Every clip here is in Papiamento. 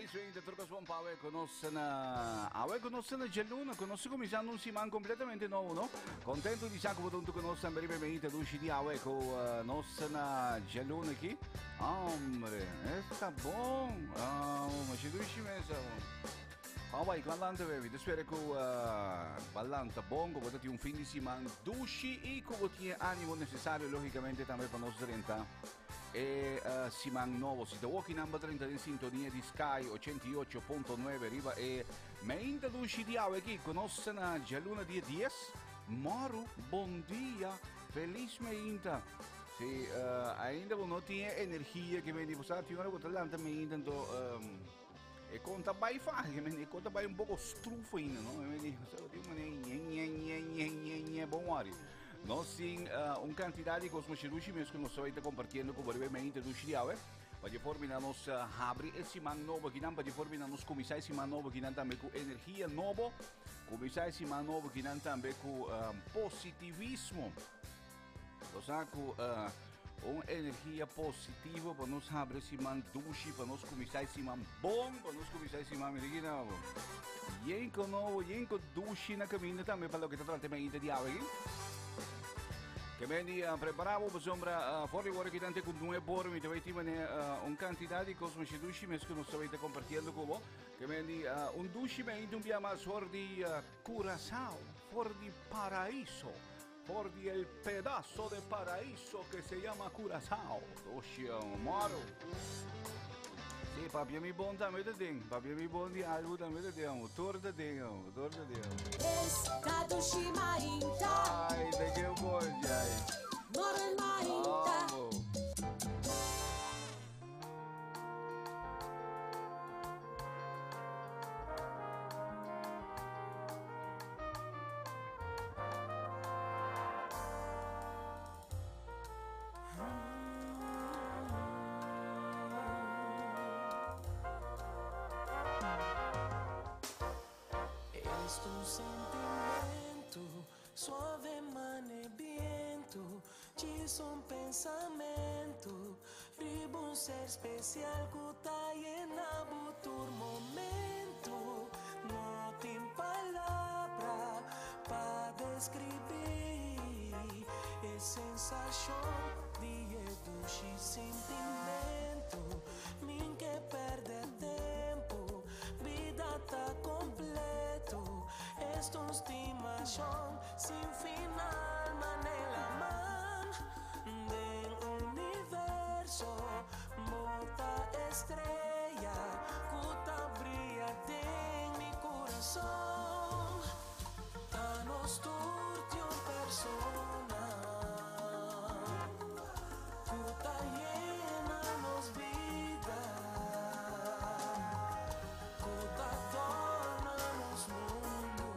Felis 20 trucos bon pa awe ku nos na awe ku nos na djaluna ku nos kuminsando un siman kompletamente nobo no. Kontentu di sa ku bo ta huntu ku nos tambe riba e meinta dushi di awe ku nos na djaluna aki. Hombre, esta bon. Ah, masha dushi mes amo. Hawaii, kwan lanta baby? Te spera ku ba lanta bon, ku bo ta tin un fin di siman dushi i ku bo tin e animo nesesario logicamente tambe pa nos drenta e siman nobo. Si ta woki nan ba drenta den sintonia di Sky 88.9 riba e meinta dushi di awe aki ku nos na djaluna dia 10. Mòru, bon dia, felis meinta. Si ainda bo no tin e energia ke meni bo sa tin ora bo ta lanta meinta anto E kon ta bai fácil, men e kon ta bai un poco struf ainda, no? Men di, so di un nye nye nye nye nye nye bon wari. Nos tin uh, un cantidad di cos mashirushi mes ku nos ta compartiendo ku boribe me introduci di awe. Pa di forma na nos uh, habri e siman nobo kinan, pa di forma na nos kumisa e siman nobo kinan tambe ku energia nobo, kumisa e siman nobo kinan tambe ku um, positivismo. Nos sa ku uh, un energia positivo pa nos habri siman dushi, pa nos kuminsá e siman bon, pa nos kuminsá e siman, mira aquí nou. Yenko nobo, yenko dushi na kaminda tambe pa loke ta trata mainta di awe aquí. Ke men di uh, prepara bo pasobra uh, for di ora ki tante ku nueve ora mi te bai tin mane uh, un kantidat di kos masha dushi mes ku nos ta bai ta kompartiendo ku bo. Ke men di uh, un dushi mainta un bia mas for di uh, Curaçao, for di Paraíso. For di el pedazo de paraíso que se llama Curaçao. Doshi moro. Sí, papia mi bon tambe ta den. Papia mi bon di algo tambe ta den. Tur ta den, tur ta den. Esta dushi mainta. Ai, de que bon, jai. Morel mainta. Amo. Es tu sentimento, suave mane viento, Djis un pensamentu riba un ser spesial ku ta yena bo tur momentu. No tin palabra pa deskribí e sensashon di e dushi sintimentu. Min ke pèrdè tempu, bida ta kompletu. Es un stimashon Sin final manera man den universo bo ta estrella ku ta bria den mi kurason ta nos tur tin un persona ku ta yena nos bida ku ta dòrna nos mundu.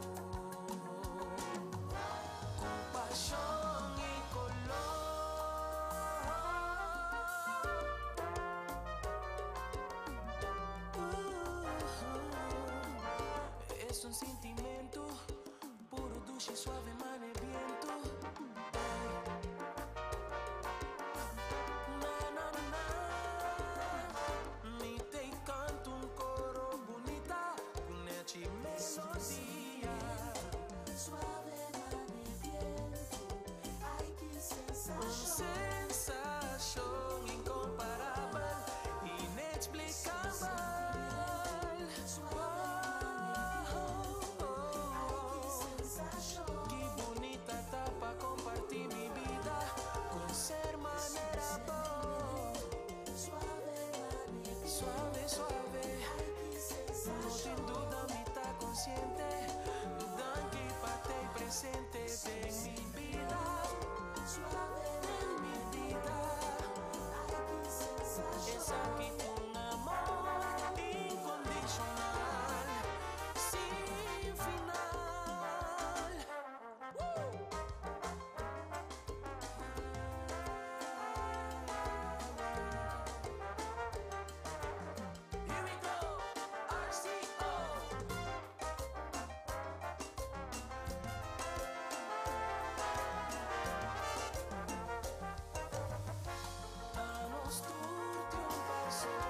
Ku pashon i koló. Es un sintimentu puru dushi suave mane bientu. Na na na Mi te kantu un koro bunita ku nechi melodia. Un sensashon inkomparabel, ineksplikabel. Ki bunita ta pa kompartí mi bida ku un ser manera bo. Suave, suave. No tin duda mi ta konsiente. Danki pa tei presente den mi bida. Den mi bida. Esaki un amor inkondishonal. Sin final. Woo! Here we go, RCO. Anos tur tin un persona.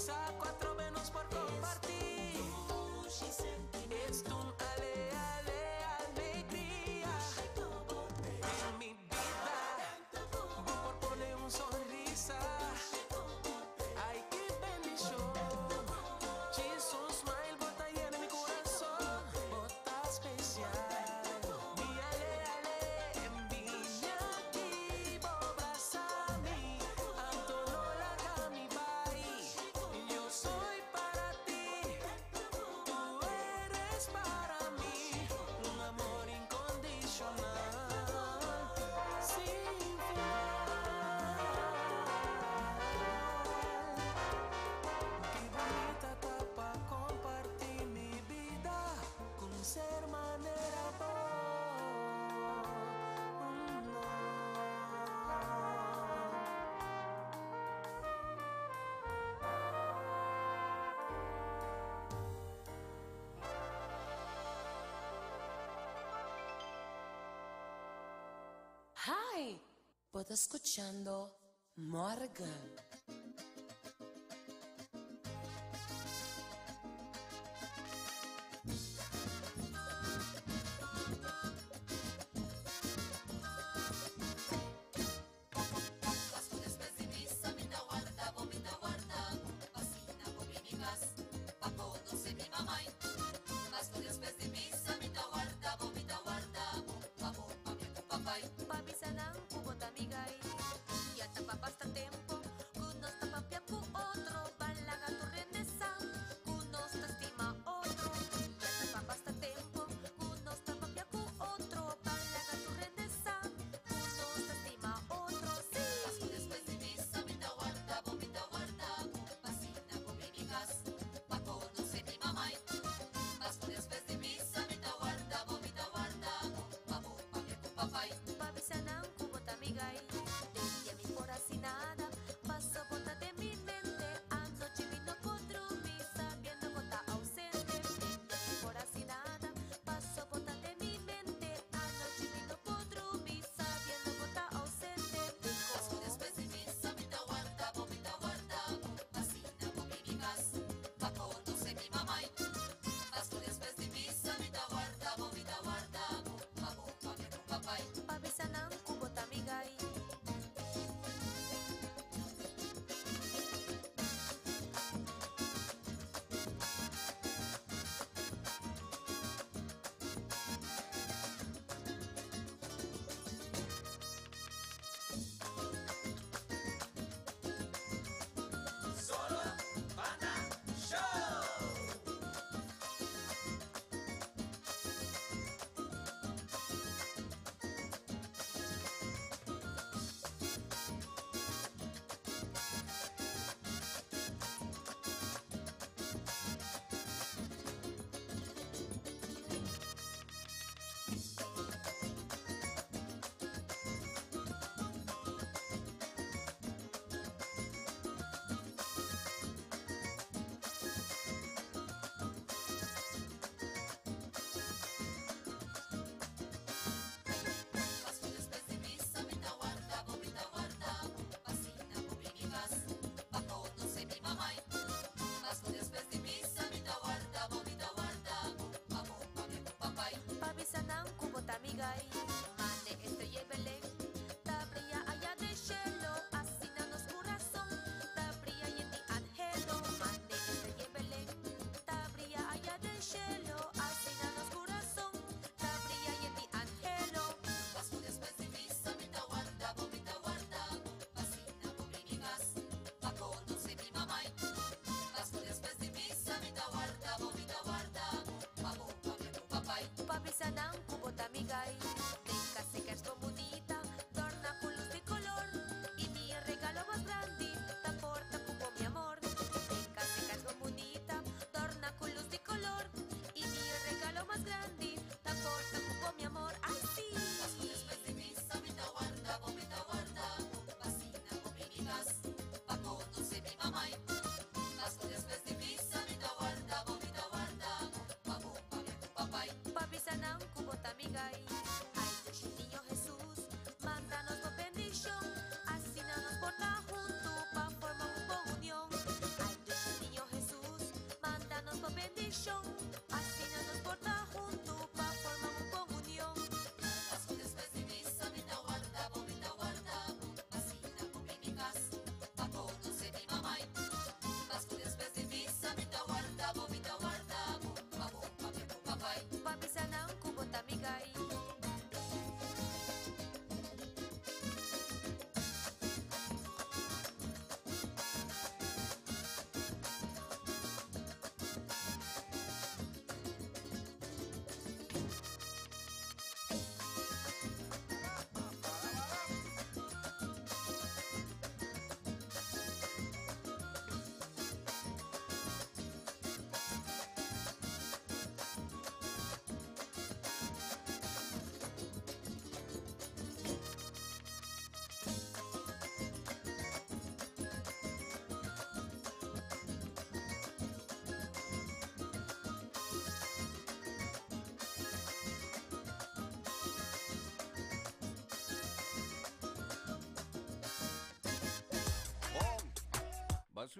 Sa cuatro menos por compartir. Esta un ale, ale, alegría. En mi vida, por poner un sonrisa. Ay, qué bendición. Jesus smile, bota llena mi corazón. Bota especial. Mi ale, ale, vine aquí, bo mi. Antono la cami bai. Yo soy para ti. Tú eres para mí. Un amor incondicional. Sin final. Qué bonita etapa compartí mi vida con ser manera Hi, bo ta scuchando Morgan. Pascu despues di misa mi ta warda bo, mi ta warda bo, p'asina bo bin mi cas pa conoce mi mamai. Pascu despues di misa mi ta warda bo, mi ta warda bo, pa bo papia cu papai. Pa bisa nan cu bo ta mi guy. Ya ta pa basta tempo cu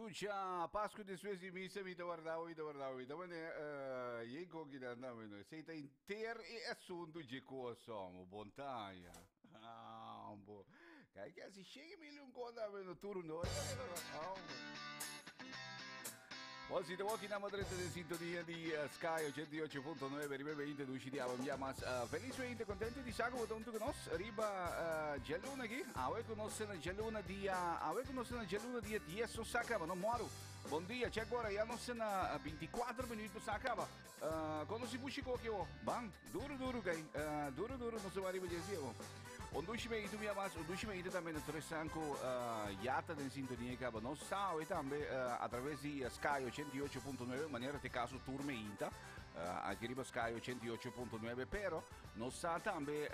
Skucha Pasku despues di misa mi ta warda mi ta warda mi ta mane yei koki nan ta mane esei ta inter e asuntu dje koson bon ta ya ambo kai ke hasi shege mil un kon ta mane tur un Bon, si te voy a madre de sintonía di Sky 88.9, riba 20 dushi di awe un dia mas. Feliz 20, contento di sa ku bo ta huntu ku nos riba djaluna aki. Awe ku nos na djaluna dia, awe ku nos na djaluna dia 10 nos sa kaba, no moro. Bon dia, check ora, ya nos na 24 minuut nos sa kaba. Kono si bushi koki awo? Ban, duro duro kai, duro duro nos ta riba dje awo. Un dushi meito un dia mas, un dushi meito tambe na tres sanku ya ta den sintonia kaba. Nos sa awe tambe a traves di Sky 88.9, manera te kaso tur meinta. Aki riba Sky 88.9, pero nos sa tambe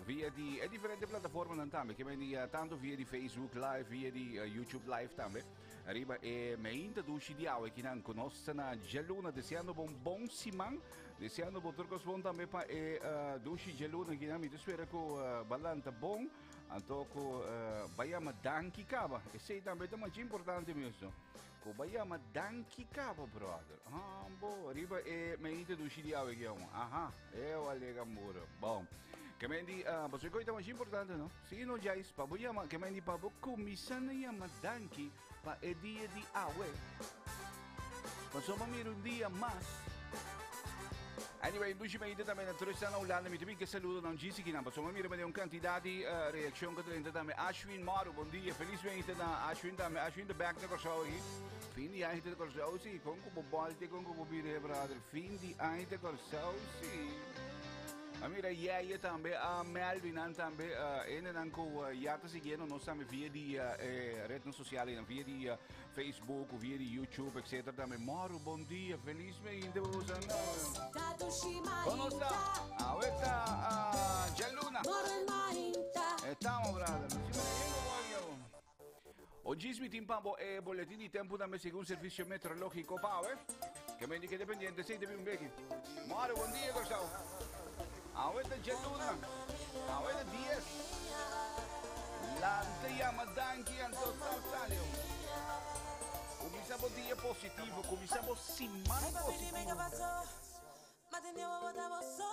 via di e diferente plataformanan tambe, ke men di tanto via di Facebook Live, via di YouTube Live tambe. Riba e meinta dushi di awe kinan ku nos ta na djaluna deseando bo un bon siman, deseando bo tur kos bon tambe pa e dushi djaluna kinan. Mi ta spera ku balan ta bon, anto ku ba yama danki kaba. Esei tambe ta masha importante mes no. Ku ba yama danki kaba brother. Hambo, riba e meinta dushi di awe kinan. Aha, e walega muro. Bon. Ke men di, pasobra e kos ta masha importante no. Si no Jais, pa bo yama, ke men di pa bo kuminsá na yama danki pa e dia di awe. Pasobra bo mira un dia mas. Anyway, dushi mainta tambe na tur esnan na Hulanda. Mi ta bin ke saludo nan djis aki nan. Pasobra mi mira mane un kantidat di reakshon ku ta drenta tambe. Ashwin Maru, bon dia. Felis mainta na Ashwin tambe. Ashwin ta bek na Kòrsou aki. Fin di aña ta Kòrsou si. Kon ku bo bòlta i kon ku bo bira, brother. Fin di aña ta Kòrsou si. A mira Yeye tambe, a Melvin nan tambe, hendenan ku ya ta siguiendo nos tambe via di e rednan sosial via di Facebook, via di YouTube, etcetera tambe. Moro, bon dia, felis meinta boso. Kon nos ta? Awe ta djaluna. Estamos, brother. Oye, mi tin pa bo e boletin di tempo tambe segun Servicio Meteorológico pa awe. Ke men di kede pendiente, sí, te bi un beki. Mare, bon dia, Kòrsou. Awe ta djaluna. Awe ta dies. Lanta yama danki anto sal salio. Kuminsá bo dia positivo, kuminsá bo siman Ay, papi, dime positivo. qué pasó. Mantenido bota bo so.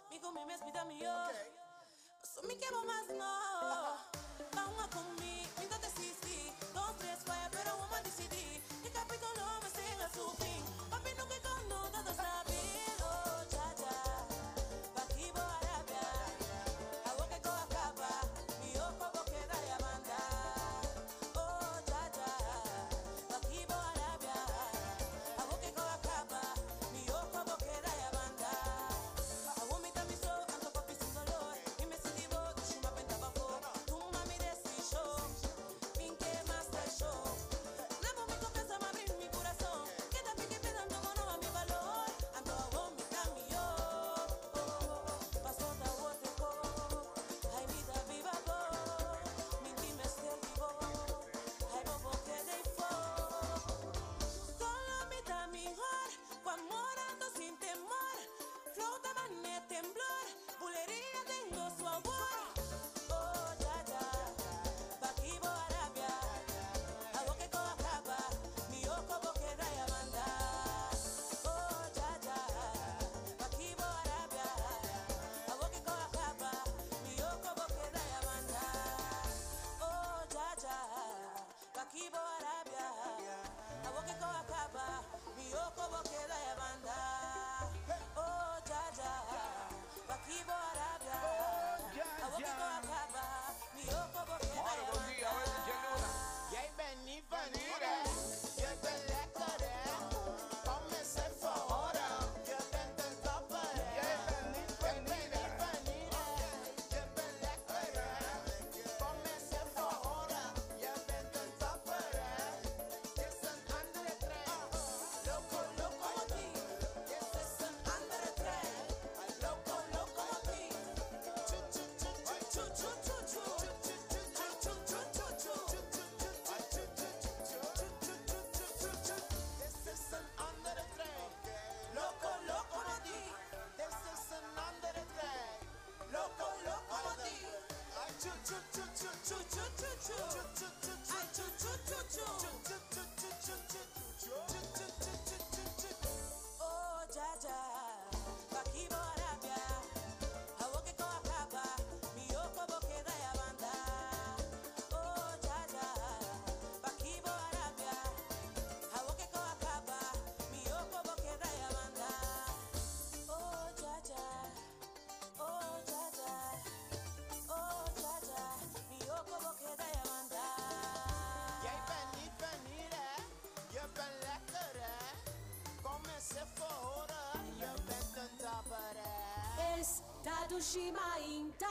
Mi con mi mes pida mi yo. So mi ke bo mas no. Pa hunga ku mi, mi no ta existi. Dos, tres faya, pero un a disidí. E kapítulo mester a su fin. Papi nunca e kon no ta ta stabil. Oh, cha cha, paki bo a rabia. Awor ke ko a kaba, mihó ku bo keda ya banda. Oh, cha cha, paki bo a rabia. Awor ke ko a kaba, mihó ku bo keda ya banda. Awor mi ta mi so, anto papi sin dolor. Mi mester di bo, dushi m'a benta pafó. Tuma mi desishon, min ke mas trashon. Na bo mi konfiansa m'a brin mi kurason. Keda piki pensando bo no a mi balor. Anto awor mi ta mihó. Paso ta otro kos. Ai mi ta biba bo, min tin mester di bo. Ai bo bo keda ei fó. Solo mi ta mihor, ku amor anto sin temor. Flow ta mane temblor, buleria tengo su awor. Oh ya ya, paki bo a rabia. Awor ke ko a kaba, mihó ku bo keda ya banda. Oh ya ya, paki bo a rabia. Awor ke ko a kaba, mihó ku bo keda ya banda. Oh ya ya, paki bo a rabia. Awor ke ko a kaba, mihó ku bo keda ya banda. Oh ya ya, paki bo a rabia. Oh, ya, Awor ke ko ya. a kaba, mihó ku bo keda Moro, ya bon dia, banda. awe ta djaluna. Jij bent niet van hier, hè? Je bent lekker, hè? Kom eens even horen. Je bent een topper, hè? Jij bent niet van Je bent hier, hè? niet van hier, hè? Je bent lekker, hè? Kom eens even horen. Je bent een topper, hè? Het is een andere trein. Loco, loco, Dushi Mainta.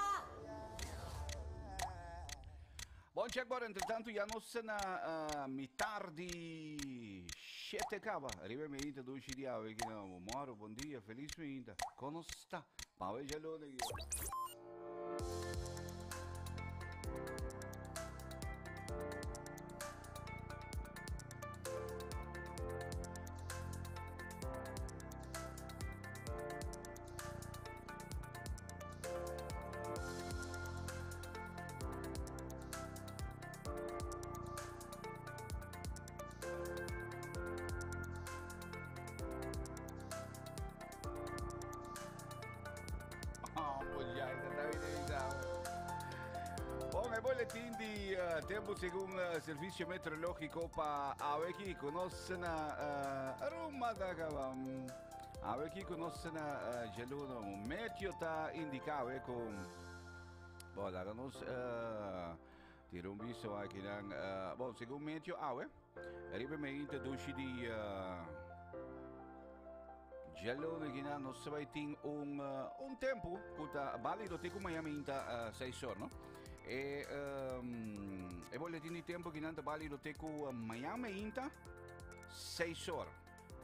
Bon checkboard, entre tanto ya nos na mitar di shete caba. Riba mi inta dushi di awe ki na moro, bon dia, feliz mi inta. Kono sta? Pawe jalone ki. Bon, e boletin di uh, tempo segun uh, Servicio Meteorológico pa awe aki conoce na uh, Roma da um, Awe kiko nos na djaluno meteo ta indica awe ku bo laga nos tira un visto aki nan bon segun meteo awe riba me introduci di djaluno aki nan nos bai tin un un tempo ku ta valido te ku mañana inta 6 or no e e boletin di tempo aki nan ta valido te ku mañana inta 6 or.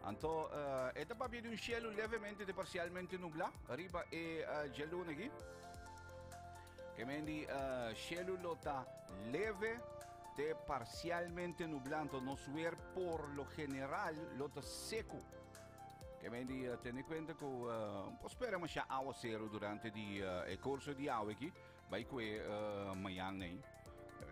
Anto e ta papia di un cielo levemente te parcialmente nublá riba e djaluna aki. Ke men di cielo lo ta leve te parcialmente nublá, anto nos weer por lo general lo ta seco. Ke men di tene cuenta cu por spera masha awacero durante di e curso di awe aki. Bai ku e mañan ei.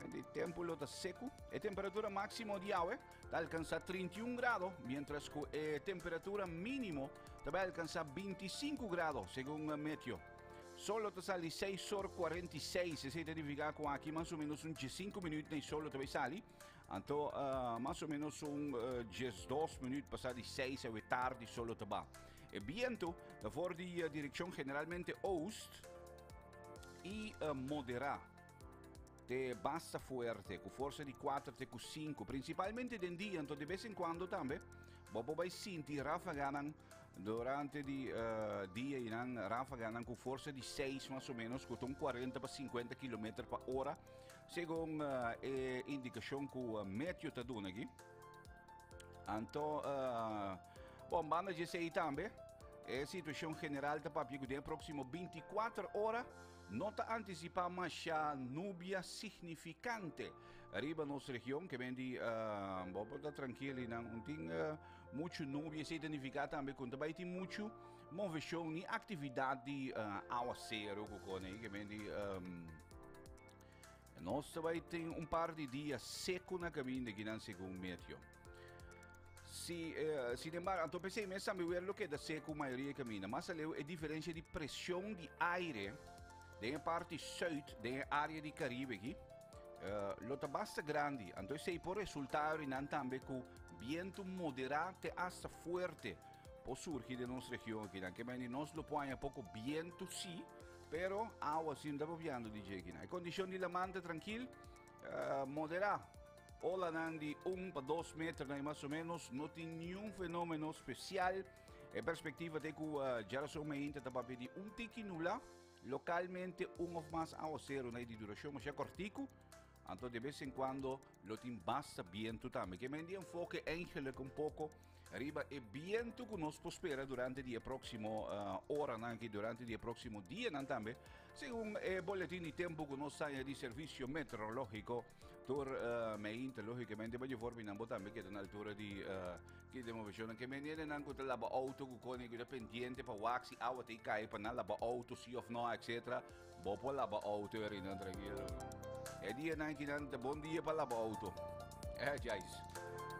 Di tempu lo ta seku. E temperatura máksimo di awe ta alkansá 31 grado, miéntras ku e temperatura mínimo ta bai alkansá 25 grado, segun Meteo. Sol lo ta sali 6 or 46, esei ta nifiká ku aki mas o ménos un 15 minüt na e sol lo ta bai sali. Anto mas o ménos un 12 minüt pasá di 6 awe tardi sol lo ta ba. E bientu ta for di direkshon generalmente oost. i moderá te basta fuerte, ku forsa di 4 te ku 5, prinsipalmente den dia, anto de bes en kuando tambe bo por bai sinti ráfaganan durante di dia i nan ráfaganan ku forsa di 6 mas o menos, ku ta un 40 pa 50 kilometer pa ora, segun e indikashon ku meteo ta duna aki. Anto, bon, banda di esei tambe, e situashon general ta papia ku den e próksimo 24 ora no ta antisipá masha nubia signifikante riba nos region. Ke men di, bo por ta trankil i nan un tin muchu nubia. Esei ta nifiká tambe ku no ta bai tin muchu moveshon ni aktividat di awaseru ku kone. Ke men di. Nos ta bai tin un par di dia seku na kaminda kinan segun meteo. Si, eh, sin embargo, anto p'esei mes tambe weer lo keda seku mayoria di kaminda. Mas aleu e diferensia di presion di aire den e parti zuid, den e area di Caribe aki, eh, lo ta basta grandi. Anto esei por resulta nan tambe ku bientu moderá te hasta fuerte por surgi den nos region akinan. Ke meni nos lo por haña poko bientu sí, Pero awa si no ta papiando di dje kinan. E kondishon di laman ta trankil, moderá. Olanan di un pa dos meternan i mas o ménos. No tin niun fenómeno spesial. E perspektiva ta ku djarason mainta ta papia di un tiki nublá, lokalmente un òf mas awaseru na di durashon masha kòrtiku. Anto de bes en kuando lo tin basta bientu tambe. Ke men di enfoke eigenlijk un poko riba e bientu ku nos por spera durante di e próksimo oranan aki, durante di e próksimo dianan tambe, segun e boletin di tempu ku nos haña di Servisio Meteorológiko. Tur meinta lógikamente pa dje forma nan bo tambe keda na altura di ki den moveshonnan. Ke men hendenan ku ta laba outo ku kone ku ta pendiente pa wak si awa ta i kai pa nan laba outo si òf no etcetera. Bo por laba auto e rinan tranquilo. E dia nan ki nan ta bon dia pa laba auto. Eh, Jais.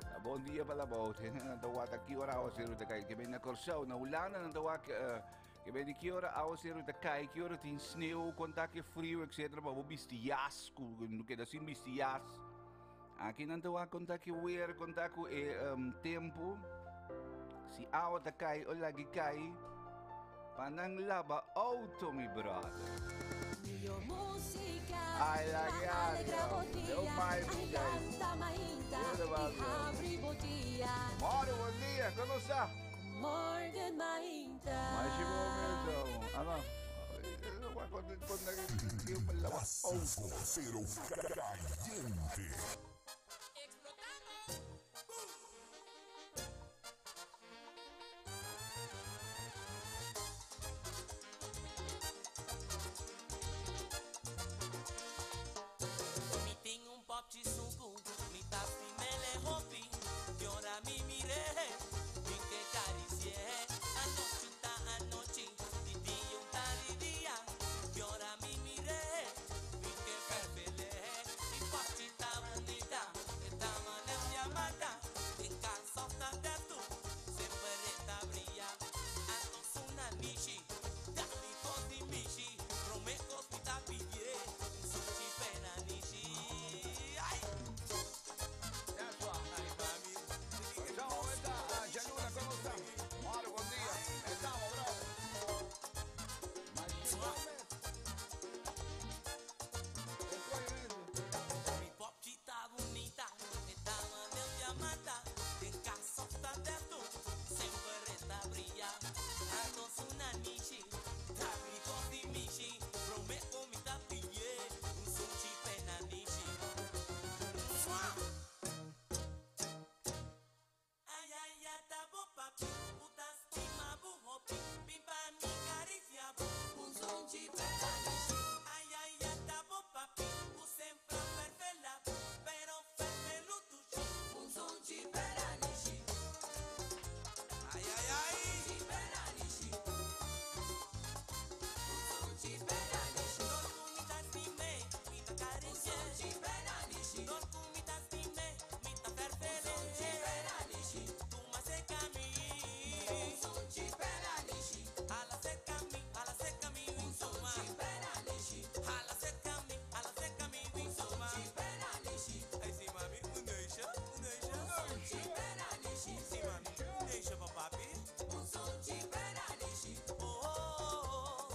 Ta bon dia pa laba auto. Nan ta wak ki ora awaseru ta kai. Ke ben na Kòrsou, na Hulanda nan ta wak eh, ke ben di ki ora awaseru ta kai, ki ora tin sneeuw, konta ke frio, etc. Pa bo bisti jas, ku no keda sin bisti jas. Aki nan ta wak konta ke weer, konta ku e um, tempo. Si awa ta kai o lagi kai, pa nan laba auto, mi brother. Mihor música Ai, la pa que alegra aria. bo Deu dia. pai, Ai, guys. lanta mainta Deu y pai. habri bo dia. Moro, bom dia, como está? Morgen mainta. Mas chegou mesmo. Ah, não. Clásico, pero caliente. Mi tin un popchi suku, mi ta stimele hopi, que ora mi mire, mi ke caricié. Anochi ta anochi, di dia un ta di dia, que ora mi mire, mi ke ferfele. Mi popchi ta bunita, e ta mane diamanta, en casa ta detu, sempre ta brilla. Anto suna nishi, dami kosi mishi, prome kosi ta pidie, sushi pena nishi. Ay! Ay, mami. Djaluna, kon ta? Mario, bon dia. Estamos, bro. Mi popchita bunita, ta mane diamanta, den cas of ta detu, semper ta brilla. Anto suna nishi, dami kosi mishi, prome ku mi ta pidie, un sushi pena nishi. Mua! Ay, ay, ay, ta bo papi, puta stima bu hopi, bimba mi caricia bu, un sunchi pena nishi. Ay, ay, ay, ta bo papi, u sempre perfela, pero ferfelu tushi, un sunchi pena nishi. Ay, ay, ay. Sunchi pena nishi. Un sunchi pena nishi. Dor ku mi ta stime, mi ta caricia. Un sunchi pena nishi. Dor ku mi ta stime, mi ta ferfele. Un sunchi pena nishi. Tu ma seca mi. Un sunchi pena nishi. Ala seca mi, ala seca mi, un sunchi pena nishi. Ala seca mi, ala seca mi, un sunchi pena nishi. Ay, si mami, un neusje, un neusje. Un sunchi pena nishi. Si mami, un neusje pa papi. Un sunchi pena nishi. Oh, oh, oh.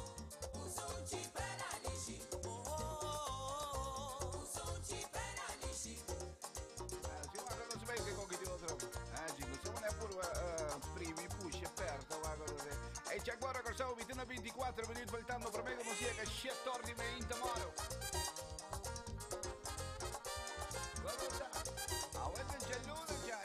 Un sunchi pena nishi. Oh, oh, oh. Un sunchi pena nishi. Si guarda, no se ve con che otro. Ah, chico, siamo ne pure primi push aperto, guarda. E c'è ancora Corsao, 21-24 minuti faltando per me come sia che 14 minuti Mario. Guarda, a volte c'è l'uno già.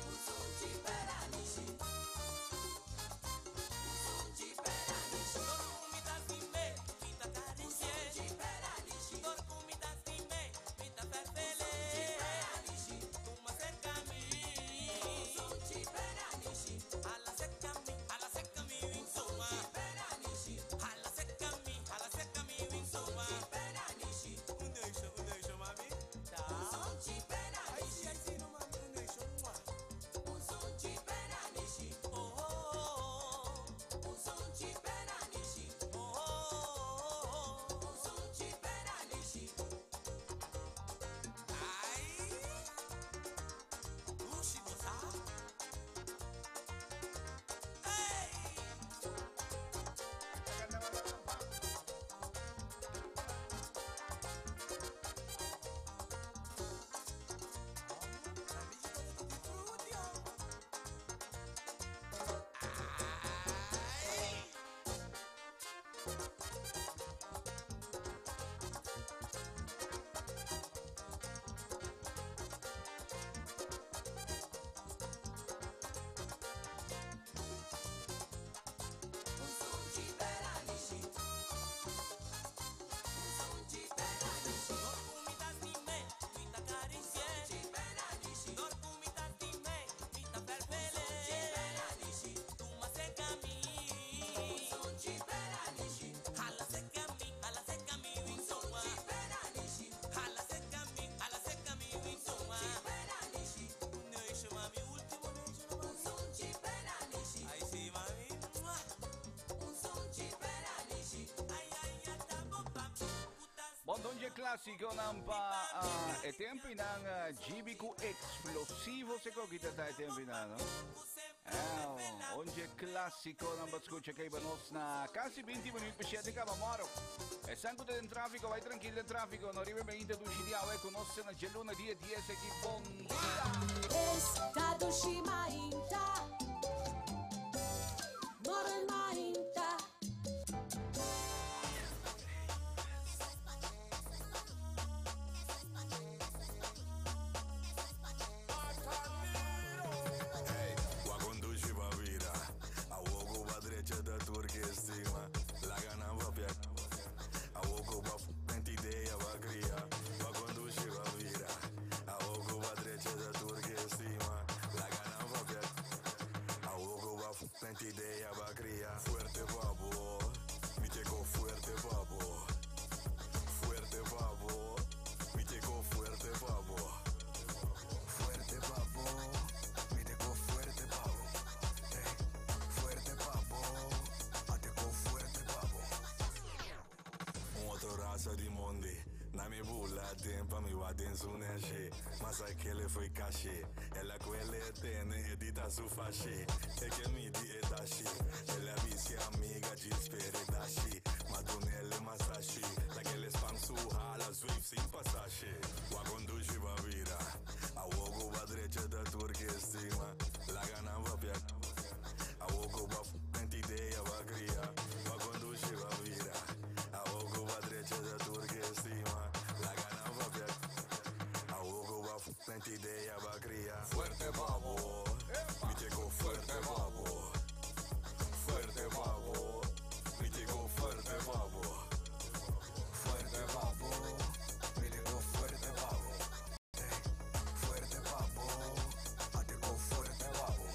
Un sunchi pena Onje clásiconan pa e tempinan GB ku explosivo se kokita ta e tempinan, no? Onje clásiconan pa escucha kay ba nos na casi 20 minuut pa 7 kaba moro. Esnan ku ta den tráfico, bai tranquil den tráfico. No riba 20 dushi di awe ku nos na djaluna dia 10 aki. Bon dia! Esta dushi mainta, Morel mainta. Hey, wak dushi pa bira. Awo ku ba drecha ta tur ke stima. Laga nan papia. Awo ku ba ment idea ba kria. Wak dushi pa bira. Awo ku ba drecha ta tur ke stima. Laga nan papia. Awo ku ba ment idea ba kria. Fuerte babo. Mi llegó fuerte babo. Fuerte babo. Mi llegó fuerte babo. Fuerte babo, mi llegó fuerte babo. Ey, fuerte babo, ateko fuerte babo. Un otro rasa di mondi. Na mi bula tempa mi wa den su neshe. Mas aquele foi cachê. Ela quele tene edita su fache. E que mi di etashi. Ela vice amiga de esperedashi. Madonele masashi. Daquele spam su hala sweep sin pasaje. Wa conduci va vira. Awogo va drecha da turque estima. La gana va pia. Awogo va ment idea va cria. Va conduci va vira. Awogo va drecha da turque estima. La gana va pia. Awogo va ment idea va cria. Fuerte babo. Mi llegó fuerte babo. Fuerte babo. Mi llegó fuerte babo. Fuerte babo, mi llegó fuerte babo. Ey, fuerte babo, ateko fuerte babo.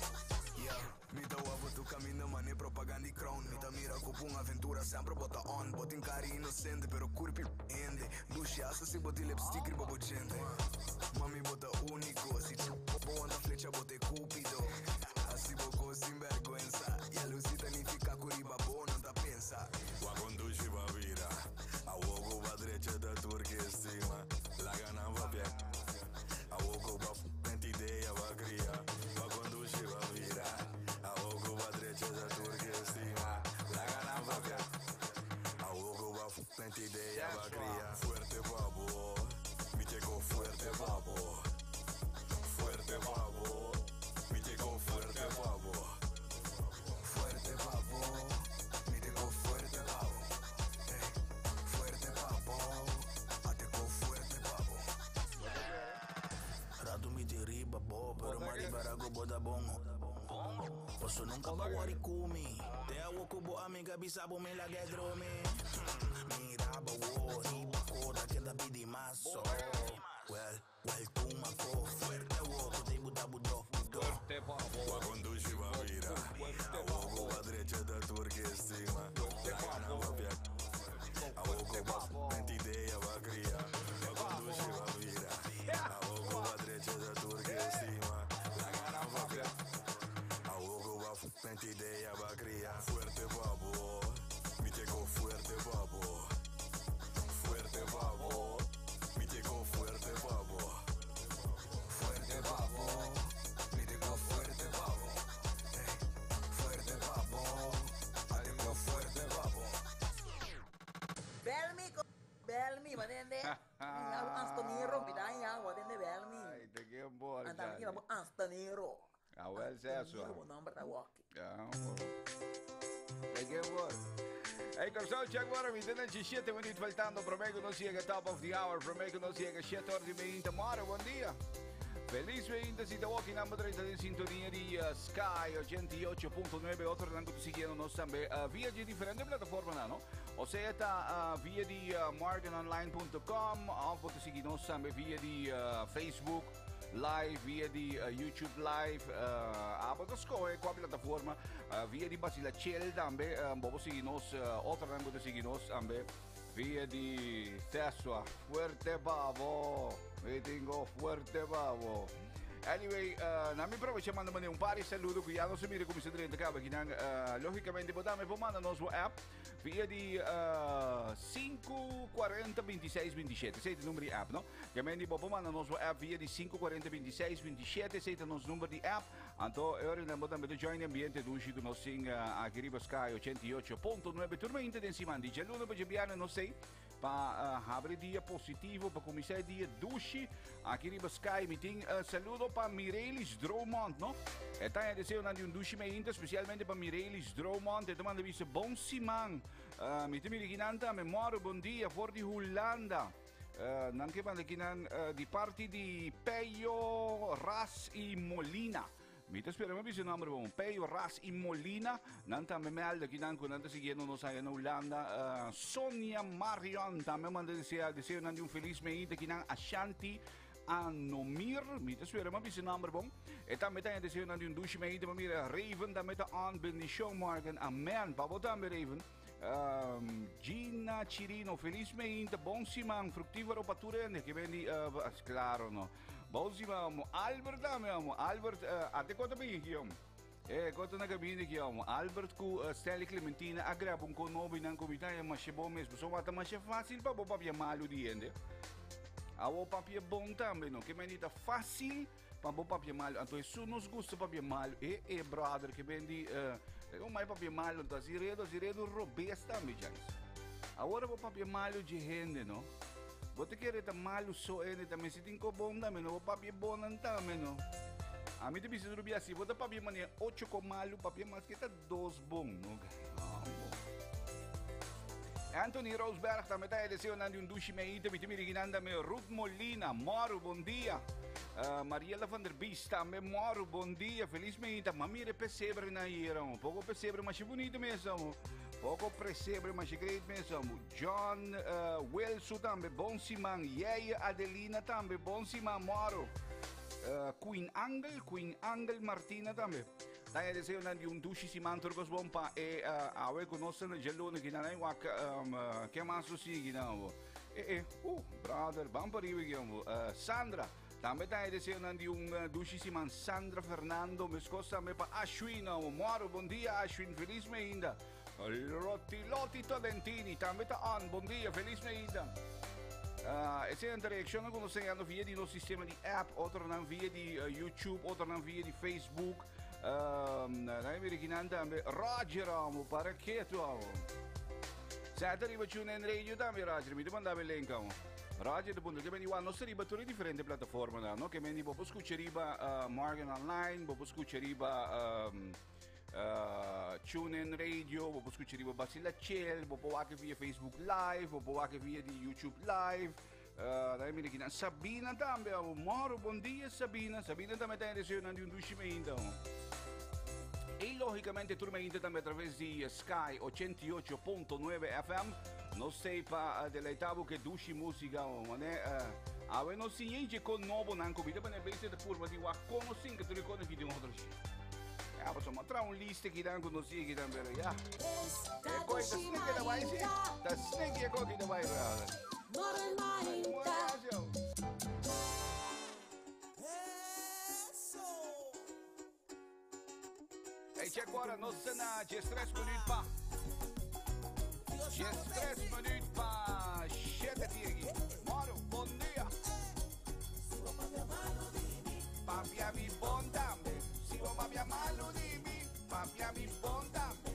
Yeah, mi ta wavo tu camina mane propaganda e crown. Mi ta mira com uma aventura sempre bota on. Botin cara inocente, pero curpi ende. Duche asa si boti lipstick riba bo gente. Mami bota único, si bo anda flecha bote cupido. Así bocó sin vergüenza. Y a Lucita ni fica curiba bo no ta pensa. Wa conduci va vira. Awogo va drecha da turque estima. La gana va pia. Awogo va ment idea va cria. Va conduci va vira. Awogo va drecha da turque estima. La gana va pia. Awogo va ment idea va cria. Fuerte babo. Mi llegó fuerte babo. Fuerte babo. Mi llegó fuerte babo. Fuerte babo, mi llegó fuerte babo. Ey, fuerte babo, ateko fuerte babo. Rato mi te riba bo, pero mari barago boda bongo. Posso nunca pa wari kumi. Te awo kubo amiga bisabo me la gedromi. Mira ba wo, riba koda queda pidi maso. Well, well tuma ko fuerte wo, ko te buda budo. Fuerte babo. Wa conduci va vira. Awogo va drecha da turque estima. La gana va pia. Awogo va ment idea va cria. Va conduci va vira. Awogo va drecha da turque estima. La gana va pia. Awogo va ment idea va cria. Fuerte babo. Mi llegó fuerte babo. Fuerte babo. Mi llegó fuerte babo. Fuerte babo, mi llegó fuerte babo. Ey, fuerte babo, ateko fuerte babo. Belmi, Belmi, watende. Antonero, bidaya, watende Belmi. Ay, te qué bor. Andami que vamos Antonero. Ah, wel, sea su. Antonero, nombre da walkie. Ja, Te qué bor. Hey, Corsol, check water, mi tenen 7 minuut faltando, promé ku nos yega top of the hour, promé ku nos yega 7 or di mainta. Moro, bon dia. Feliz 20 si te walking number 30 den sintonia di Sky 88.9 otronan ku ta siguiendo nos tambe via di diferente plataformanan, no? O sea ta via di morganonline.com of bo ta sigui nos tambe via di Facebook Live, via di YouTube Live, abo ta scoge cua plataforma, via di Basila Chill tambe, bo por sigui nos, otronan ku ta sigui nos tambe via di Tesla. Fuerte babo, mi tingo fuerte babo. Anyway, na mi aprovecha manda mane un par di saludo ku ya nos a mira kuminsá drenta kaba akinan. Lógicamente bo tambe por manda nos bo app via di 5 40 26 27. Esei ta e number di app, no? Kementi bo por manda nos bo app via di 5 40 26 27. Esei ta nos number di app. Anto e ora nan bo tambe ta join e ambiente dushi ku nos tin aki riba Sky 88.9 tur mainta den siman di djaluna pa djabièrnè nos ei pa habri dia positivo pa kuminsá e dia dushi aki riba Sky. Mi tin saludo pa Mirelis Dromond, no? E ta e deseonan di un dushi mainta spesialmente pa Mirelis Dromond. E ta manda bisa bon siman. Mi ta mira kinan tambe. Mòru bon dia for di Hulanda. Nan ke manda kinan di parti di Peyo Ras i Molina. Mi ta spera mi bisa nomber bon. Peyo Ras i Molina. Nan tambe melde kinan ku nan ta siguiendo nos aya na Hulanda. Sonia Marion tambe manda desea deseo nan di un feliz meinta kinan Ashanti Anomir. Mi ta spera mi bisa nomber bon. E tambe ta deseo nan di un dushi meinta. Mi mira Raven tambe ta on. Bendicion Morgan. Amen. Pa bo tambe Raven. Gina Chirino, feliz meinta, bon siman, fructífero pa tur hende que ven di, claro no. Bon siman, amo. Albert tambe, amo. Albert, ate kota bin aquí, amo. Kota na cabina aquí, amo. Albert ku Stanley Clementina a graba un konobi nan comita e mashe bon mes. So wata mashe fácil pa bo papia malu di hende. Awo papia bon tambe, no. Que menita fácil Pa bo papia malu. Anto esun nos gusta papia malu. E e brother ke ben di eh, e mai papia malu. Anto así redo, así redo robes tambe, Jais. Awor bo papia malu dje hende, no? Bo te kere ta malu so hende tambe. Si tin ko bon tambe, no? Bo papia bonan tambe, no? A mi te bisa tur bia, si bo ta papia manera ocho ko malu, papia mas ke ta dos bon, no? Anthony Roosberg tambe ta e deseonan di un dushi meita. Mi ta mira kinan tambe Ruth Molina. Moro, bon dia. Mariela van der Bies tambe moro, bon dia. Feliz meita. Ma mira e pesebre na hier, amo. Poco pesebre masha bonito mes, amo. Poco presebre masha great mes, amo. John Wilson tambe, bon siman. Yeye Adelina tambe, bon siman, moro. Queen Angel, Queen Angel Martina tambe. Ta e deseonan di un dushi siman tur kos bon pa e awe ku nos ta na djaluna ki nan ai wak ke mas lo sigui nan bo. E e brother ban pa riba ki bo. Sandra tambe ta e deseonan di un dushi siman Sandra Fernando meskos tambe pa Ashwin nan bo. Moro bon dia Ashwin felis meinda. Loti Loti Tolentini tambe ta on bon dia felis meinda. Esei nan ta reakshonnan ku nos ta yando via di nos sistema di app, otronan via di YouTube, otronan via di Facebook. Nan mira kinan tambe. Roger amo, para ketu amo. Sa ta riba TuneIn Radio tambe Roger, mi ta manda e link amo. Roger ta puntra ke men igual nos ta riba tur e diferente plataformanan, no? Ke men di bo por skucha riba Morgan Online, bo por skucha riba TuneIn Radio, bo por skucha riba Basila Chill, bo por wak via Facebook Live, bo por wak via di YouTube Live. Dai mira kinan Sabina tambe, amo. Moro, bon dia Sabina. Sabina tambe ta en di un dushi meinta. E logicamente tur meinta tambe a través di Sky 88.9 FM. No sei pa deleitabo ke dushi música, mané. Awe no siñe con nobo nan comida, pa ne base de purba di wa kono sin que tu kono ki di otro shi. Ja, paso ma tra un lista ki dan ku no sigue dan, pero ja. E koi ta sneaky da bai, si. Ta sneaky e koki da bai, brother. Hey, check ora, nos ta na 13 minuut pa. 13 minuut pa 7 tiegi. Moro, bon dia. Papia mi bon tambe. Si bo papia malu di mi, papia mi bon tambe.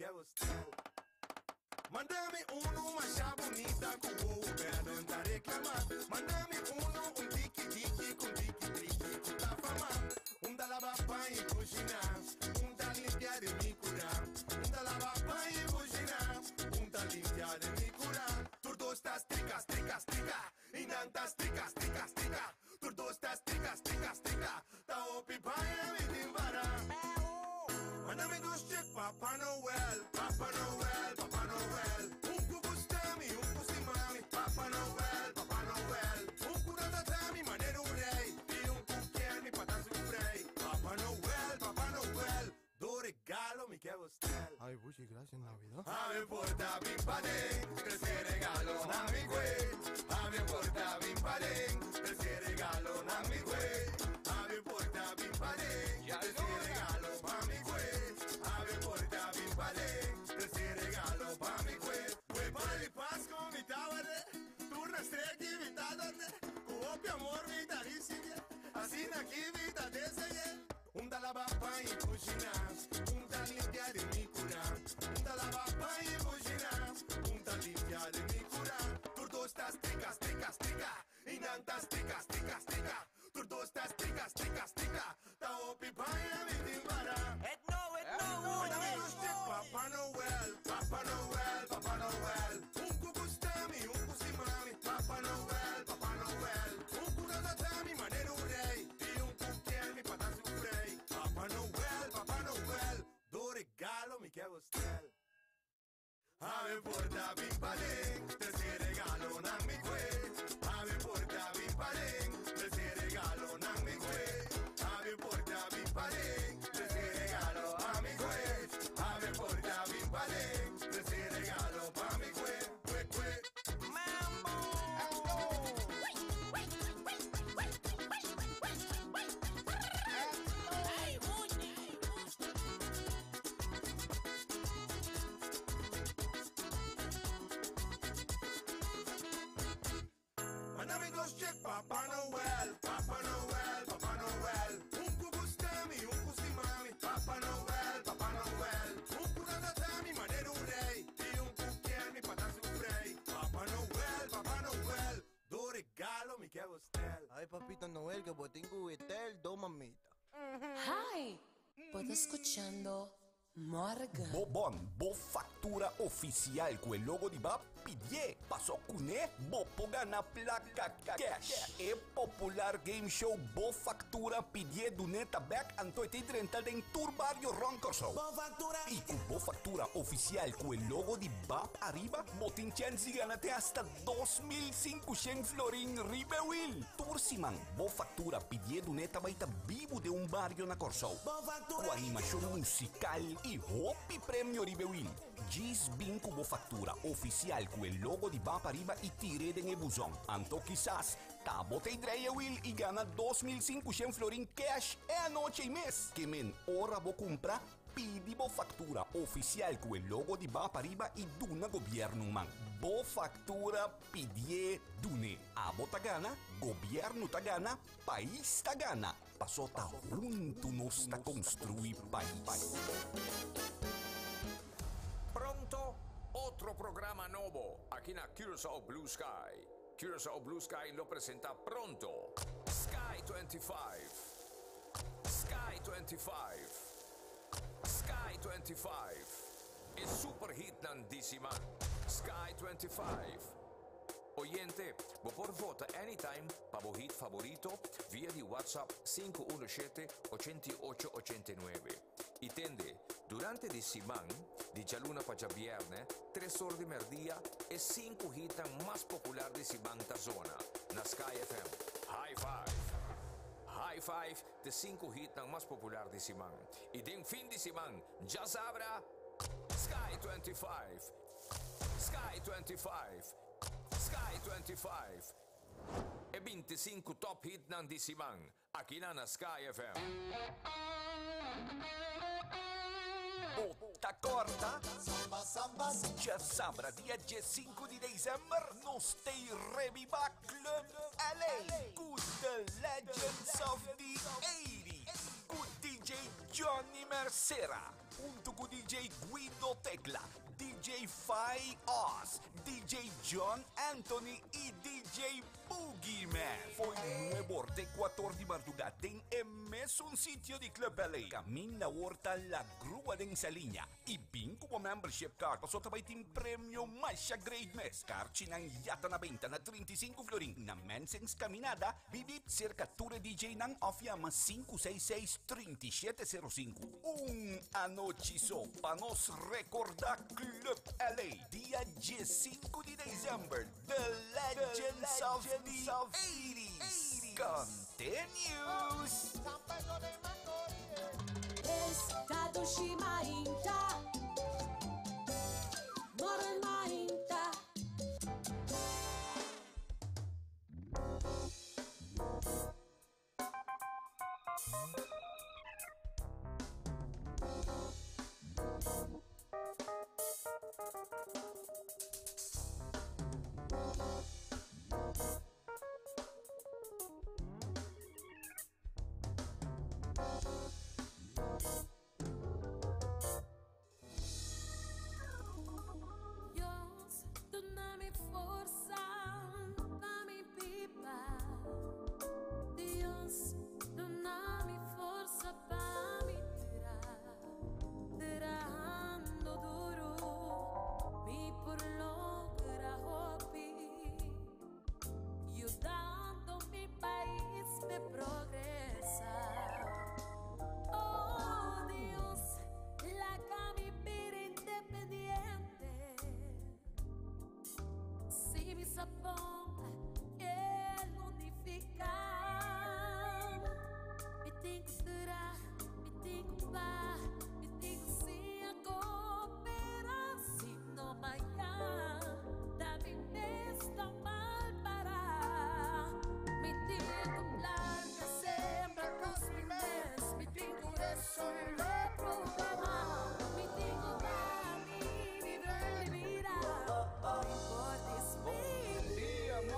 ke bostel. Mándame uno más bonita con huevo verde ta reclama. Mándame uno un tiki tiki con tiki triki con ta fama. Un da lava pan y cocina, un da limpia de mi cura. Un da lava pan y cocina, un da limpia de mi cura. Turdo estás tricas, tricas, trica. Y nantas tricas, tricas, trica. Turdo estás tricas, tricas, trica. Ta opi paya mi timbara. Mándame dos check, Papá Noel, Papá Noel, Papá Noel. Un cucustami, un cusimami, Papá Noel, Papá Noel. Un curatatami, manero un rey, y un cuquiemi, patas un frey. Papá Noel, Papá Noel, do regalo mi que bostel. Ay, Bushi, gracias, Navidad. A mi porta bim padén, trece regalo na mi güey. A mi porta bim padén, trece regalo na mi güey. A mi porta bim padén, trece regalo pa mi güey. A mi porta bim padén, trece regalo pa mi güey. Güey, pa di Pasco, mi tabare, turna streki, mi tadane, kuopi amor, mi tarisige, así na mi tadeseye. Un da lava pan y cocina, un da limpia de mi cura. Un da lava pan y cocina, un da limpia de mi cura. Turdo estás tricas, tricas, trica, y nantas tricas, tricas, trica. Turdo estás tricas, tricas, trica. Ta opi paya mi timbara. Et no, et no, Mándame dos check, Papá Noel, Papá Noel, Papá Noel. Un cucustami, un cusimami, Papá Noel, Papá Noel. Un curatatami, manero un rey, y un cuquiemi, patas un frey. Papá Noel, Papá Noel, do regalo mi que bostel. A mi porta bim padén, trece regalo na mi güey. A mi porta bim padén, trece regalo na mi güey. A mi porta bim padén, trece regalo pa mi güey. A mi porta bim padén, trece regalo pa mi güey. Güey, güey. Ay, Muñe. Mándame dos check, Papá Noel, Papá Noel, Papá Noel. Un cucustami, un cusimami, Papá Noel, Papá Noel. Un curatatami, manero un rey, y un cuquiemi, patas un frey. Papá Noel, Papá Noel, do regalo mi que bostel. Ay, papito Noel, que botín cubitel, dos mamita. Hi, bo ta skuchando Morgan. Bo bon, bo faktura ofisial ku e logo di BAP, pidié, paso kuné, bo por gana plaka cash. E popular game show Bo Faktura Pidié Dun'é ta bèk anto e ta drenta den tur bario rònt Kòrsou. Bo Faktura. I ku bo faktura ofisial ku e logo di BAP ariba, bo tin chèns di gana te hasta 2500 florin riba e wil. Tur siman, Bo Faktura Pidié Dun'é ta bai ta bibu den un bario na Kòrsou. Bo Faktura. Ku animashon musikal i hopi premio riba e wil. Djis bin ku bo faktura ofisial ku e logo di BAP ariba i tir'é den e buzon. Anto kisas ta bo ta e drei e wil i gana 2500 florin cash e anochi ei mes. Ke men ora bo kumpra, pidi bo faktura ofisial ku e logo di BAP ariba i duna gobièrnu un man. Bo faktura pidié dun'é. Abo ta gana, gobièrnu ta gana, pais ta gana. Paso ta huntu nos ta konstruí pais. Pronto otro programa nobo aki na Curaçao Blue Sky. Curaçao Blue Sky lo presentá pronto Sky 25. Sky 25. Sky 25. E super hitnan di siman. Sky 25. Oyente, bo por vota anytime pa bo hit favorito via di WhatsApp 517 88 89. I tende, durante di siman, di djaluna pa djabièrnè, 3 or di mèrdia, e sinku hitnan mas popular di siman ta zona na Sky FM. High Five! High Five ta e sinku hitnan mas popular di siman. I den fin di siman, djasabra, Sky 25! Sky 25! Sky 25! E 25 top hitnan di siman, aki na Sky FM. Bo ta kòrda? Samba, samba, Djasabra dia 5 di desèmber nos ta reviva Club LA ku The Legends of the 80s ku DJ Johnny Mercera, hunto cu DJ Guido Tecla, DJ Fai Oz, DJ John Anthony y DJ Boogeyman. Foi nuevo de 4 di marduga den e mesun sitio di Club LA. Caminda Horta La Grua den Saliña y bin cu bo membership card paso ta bay tin premio masha great mes. Carchinan ya ta na benta na 35 florin na Mensing's Caminada, Bibi cerca tur e DJ nan of yama 566 3705. Un anochi so pa nos recorda Club LA dia 15 di december, The Legends of the 80s continues! Esta dushi mainta. Morning mainta. Dios, dona-me força pa mi biba. Dios, dona-me força pa mi traha. Trahando duro, mi por logra hopi. Yudando mi pais pa progresa. Oh Dios, laga mi bira independiente. Si mi sa bon, e lo nifica. Mi tin cu traha, mi tin cu pa, mi tin cu siña coopera. Si no mañan, ta mi mes ta mal para. Mi tin cu planta, sembra cos mi mes. Mi tin cu resolve problema. Mi tin cu mi bida. Mi por Bon dia.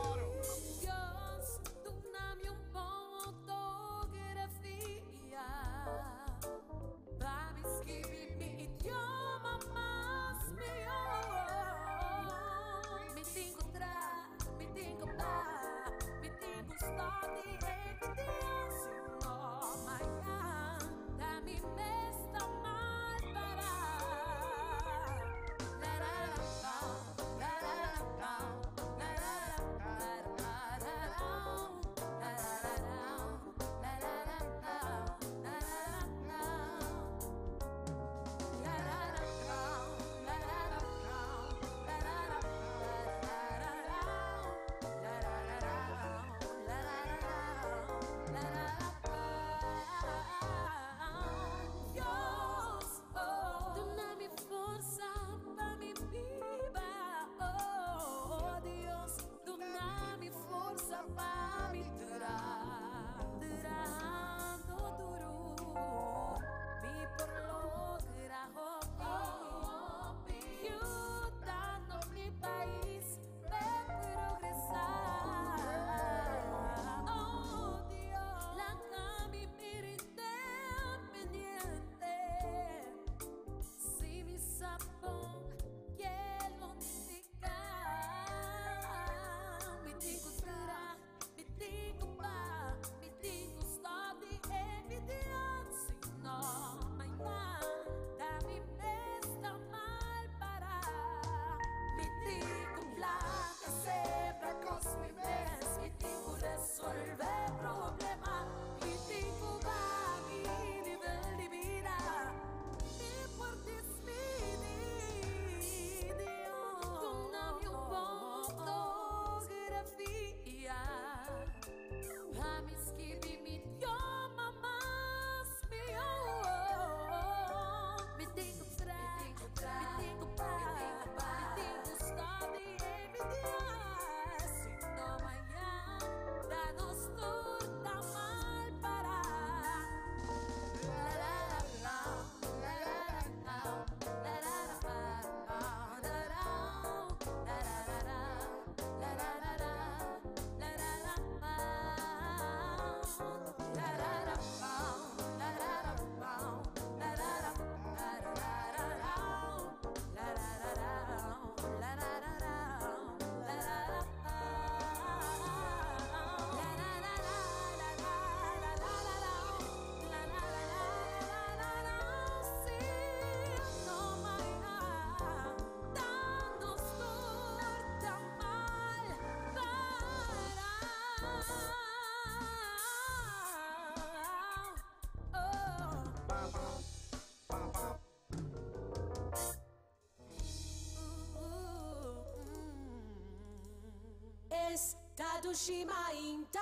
Dushi Mainta.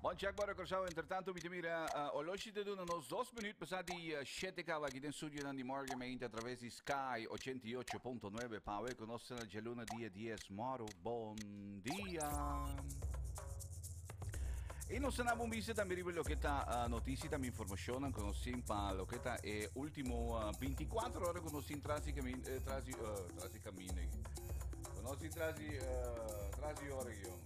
Bon check para Curaçao. Entretanto, mi ta mira uh, oloshi te duna nos dos minuut pasa di uh, shete caba aquí den studio nan di Morgan Meinte a través di Sky 88.9 Pawe con nos na djaluna dia 10 moro. Bon dia. Y nos na bon vista tambe riba loke ta uh, noticia tambe información ku nos tin pa loke ta e último uh, 24 horas ku nos tin tras di camin, eh, tras di, uh, tras di camino. Ku nos tin tras di, uh, tras di hora yo.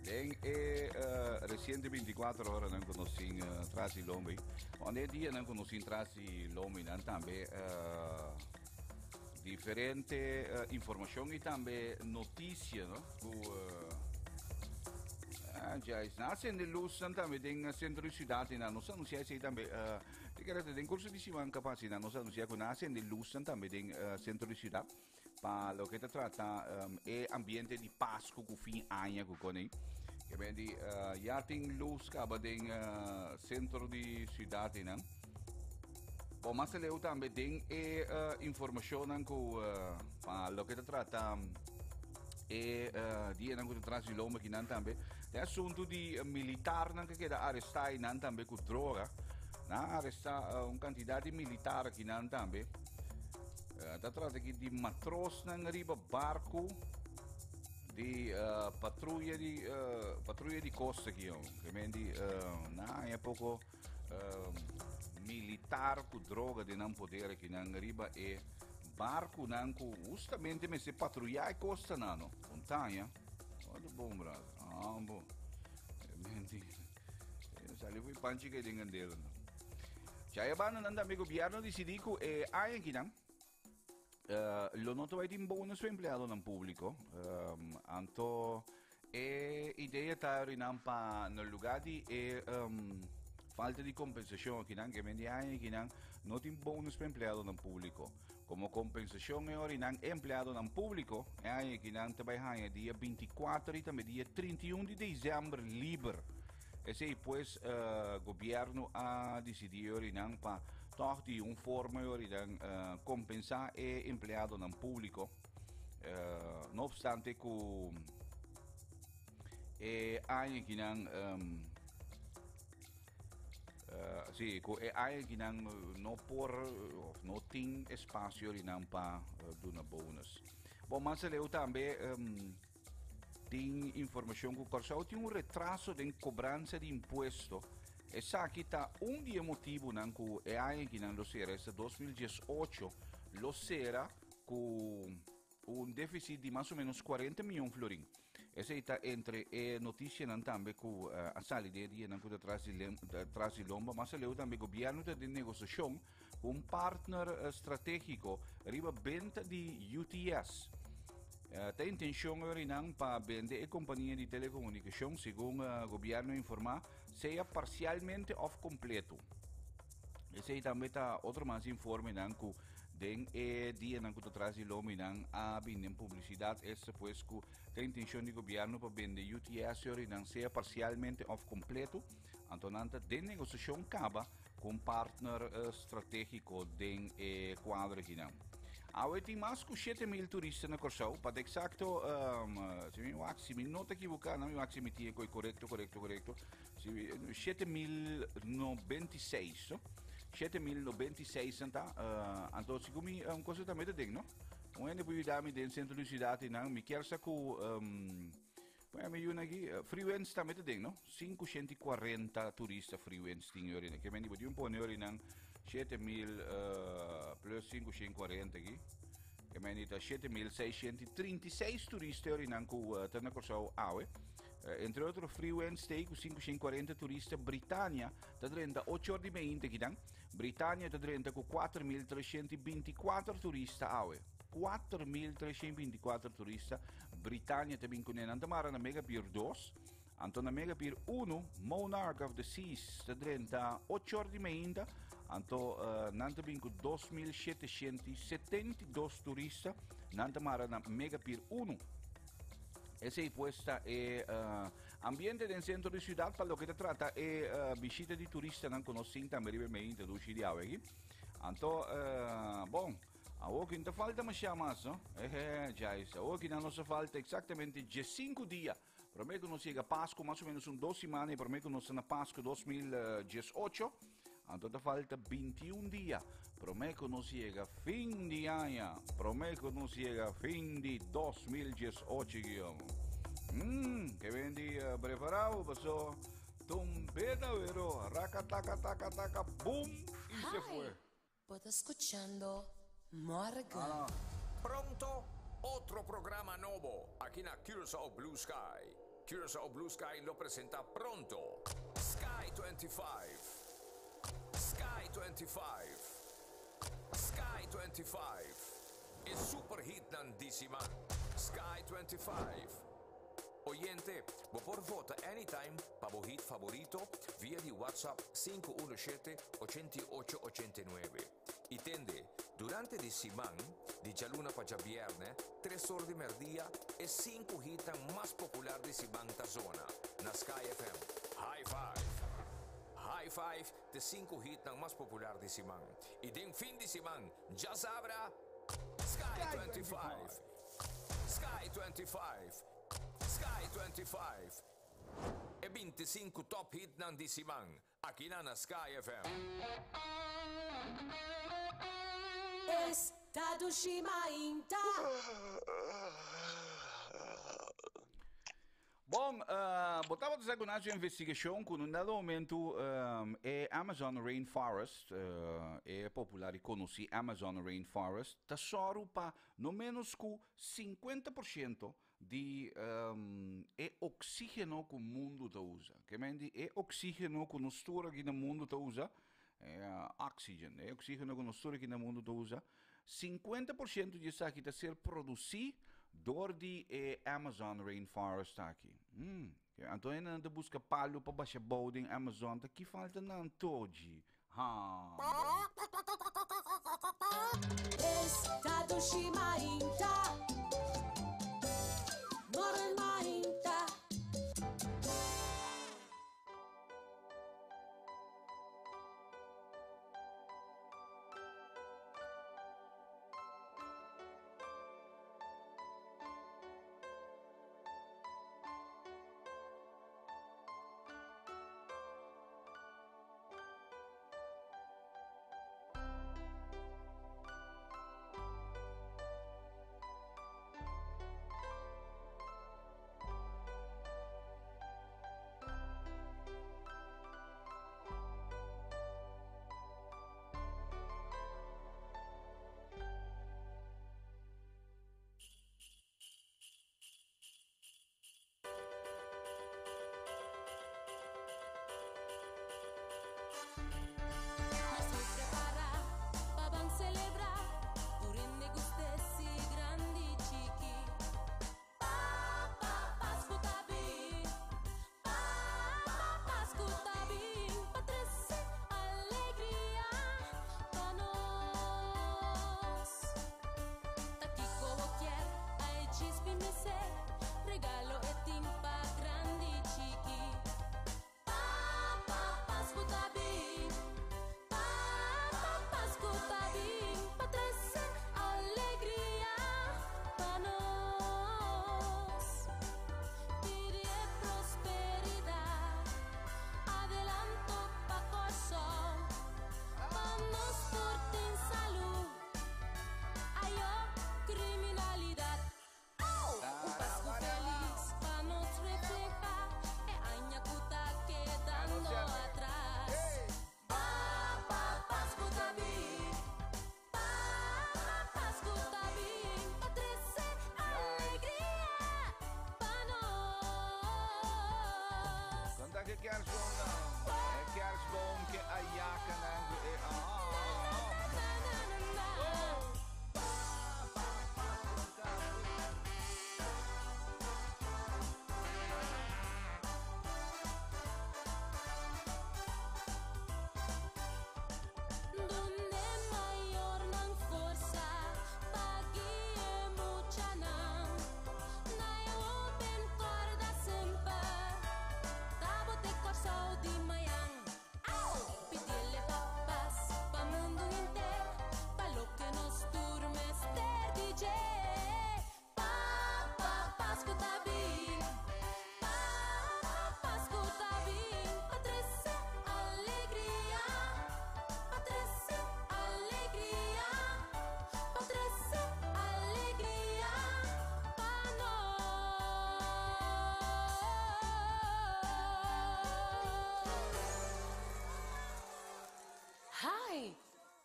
Den e uh, reciente 24 horas nan ku nos tin uh, tras di lombi. Onde dia nan ku nos tin tras di lombi nan tambe uh, Diferente informacion y tambe noticia, no? Cu ah, ya es na acende luznan tambe den centro di ciudad y na nos anuncia esey tambe uh, te kere den curso di siman capaz y na nos anuncia cu na acende luznan tambe den uh, centro di ciudad pa loke ta trata um, e ambiente di Pascu cu fin aña cu con Que ben di uh, ya tin luz caba den uh, centro di ciudad y nan. Bon, mas aleu tambe den e informacionnan cu pa loke ta trata e dianan cu ta tras di lomba kinan tambe. E asunto di militarnan cu keda aresta y nan tambe cu droga. Nan a aresta un cantidad di militar kinan tambe. Ta trata aki di matrosnan riba barco di patruya di patruya di costa aki. Di nan a poco Militar ku droga den nan poder aki nan riba e barkunan ku hustamente mester patruyá e kostanan no. Montaña. Wat een bom brother. Ah, bo. Menti. Sali foi panchi kay den gandela no. Chaya banda nan tambe gobierno disidí ku e aña aki nan lo no ta bai tin bonus pa empleadonan públiko. Anto E idea ta rinan pa na lugar di e um, falta di compensacion akinan, ke men di aña akinan no tin bonus pa empleadonan público. Como compensacion e orinan empleadonan público e aña akinan ta bai haña dia 24 y tambe dia 31 di december liber. Esei pues uh, gobierno a dicidi e orinan pa toch di un forma e orinan uh, compensa e empleadonan público. Uh, no obstante ku e aña kinan um, uh, sí, ku e aña kinan no por of no tin espacio rinan pa uh, duna bonus. Bon, mas leu tambe um, tin informacion ku Kòrsou tin un retraso den cobranza di impuesto. Esaki ta un di e motibonan ku e aña kinan lo sera, esta 2018 lo sera ku un deficit di mas o menos 40 miyon florin. Esei ta entre e noticianan tambe ku a sali den e dianan ku ta tras di tras di lomba. Mas aleu tambe gobierno ta den negociacion ku un partner strategico riba benta di UTS. Ta intencion orinan pa bende e compania di telecomunicacion, segun gobierno a informa, sea parcialmente of completo. Esei tambe ta otro mas informenan ku Den e dianan ku ta tras di lominan a bini den publisidat esta pues ku ta intenshon di gobièrnu pa bende UTS yorinan sea parsialmente òf kompleto, anto nan ta den negosiashon kaba ku un partner stratégiko den e kuadro akinan. Awe tin mas ku 7000 turista na Kòrsou, pa ta eksakto, si mi wak, si mi no ta ekivoká, nan mi wak si mi tin e koi korekto, korekto, korekto, si 7096, no? 7096 nan ta. Uh, anto si mi un cosa tambe ta den, no? Un hende por yuda mi den centro di ciudad y nan mi kier sa ku um, bueno, mi yuna aquí, uh, Freewinds tambe ta den, no? 540 turista Freewinds tin yori. Ke men di un pone yori nan 7000 uh, plus 540 aquí. Ke men di ta 7636 turista yori nan ku uh, ta na Kòrsou awe. Entre otro Freewinds stay ku 540 turista Britannia ta drenta 8 or di meinte kidan. Britannia ta drenta ku 4.324 turista awe. 4.324 turista Britannia ta bin kuné. Nan ta mara na Mega Pier 2. Anto na Mega Pier 1, Monarch of the Seas ta drenta 8 or di meinta. Anto uh, nan ta bin ku 2.772 turista. Nan ta mara na Mega Pier 1. Esei pues ta e uh, ambiente den centro di ciudad pa loke ta trata e uh, bishita di turistanan ku nos sin tambe riba e mei introduci di awe aki. Anto, uh, bon, Awor no falta mas mas, no? Eh, ya Awor ku no falta eksaktamente 15 dia. Promé ku nos yega Pasku, mas o ménos un 2 siman, i promé ku nos na Pasku 2018. Anto falta 21 dia. Promé ku nos yega fin di aña. Promé ku nos yega fin di 2018, Guillermo. Ke ben di prepará, pasó. Trompeta, pero raca, taca, taca, taca, boom, i se fue. Bo ta skuchando Morgan. Ah, Pronto, otro programa nobo aki na Curaçao Blue Sky. Curaçao Blue Sky lo presentá pronto. Sky 25. Sky 25. Sky 25. E super hit nan di siman. Sky 25. Oyente, bo por vota anytime pa bo hit favorito via di WhatsApp 517 8889. I tende, durante di siman, di djaluna pa djabièrnè, 3 or di mèrdia, e 5 hit mas popular di siman ta zona, na Sky FM. High Five. High Five, e 5 hit mas popular di siman. I den fin di siman, djasabra, Sky 25. Sky 25. Sky 25. E 25 top hit nan di siman. Aki na Sky FM. Esta dushi mainta. Bon, bo tabata sa ku nan investigashon ku un dado momento e Amazon Rainforest, e popular i konosí Amazon Rainforest, ta sòru pa no ménos ku 50% di e oksígeno ku mundu ta usa. Ke men di e oksígeno ku nos tur aki na mundu ta usa, oxygen, e oksígeno ku nos tur aki na mundu ta usa, 50% di esaki ta ser produsí dor di e Amazon Rainforest aki. Anto nan ta buska palu pa basha bou den Amazon, ta ki falta nan toji. Ha. Esta dushi mainta. Morgen mainta.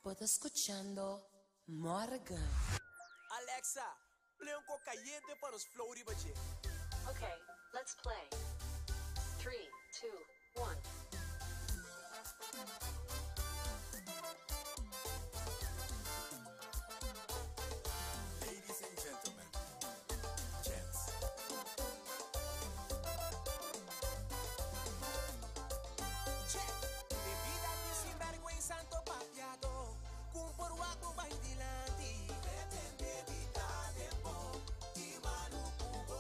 Bo ta skuchando Morgan. Alexa, play un ko cayente pa nos flow riba dje. Okay, let's play. 3, 2, 1. Ladies and gentlemen, gents. Che, bebida di sinvergüenza anto papiado, kun por wak bo bai dilanti. Pretende di ta den bo, i malu ku bo.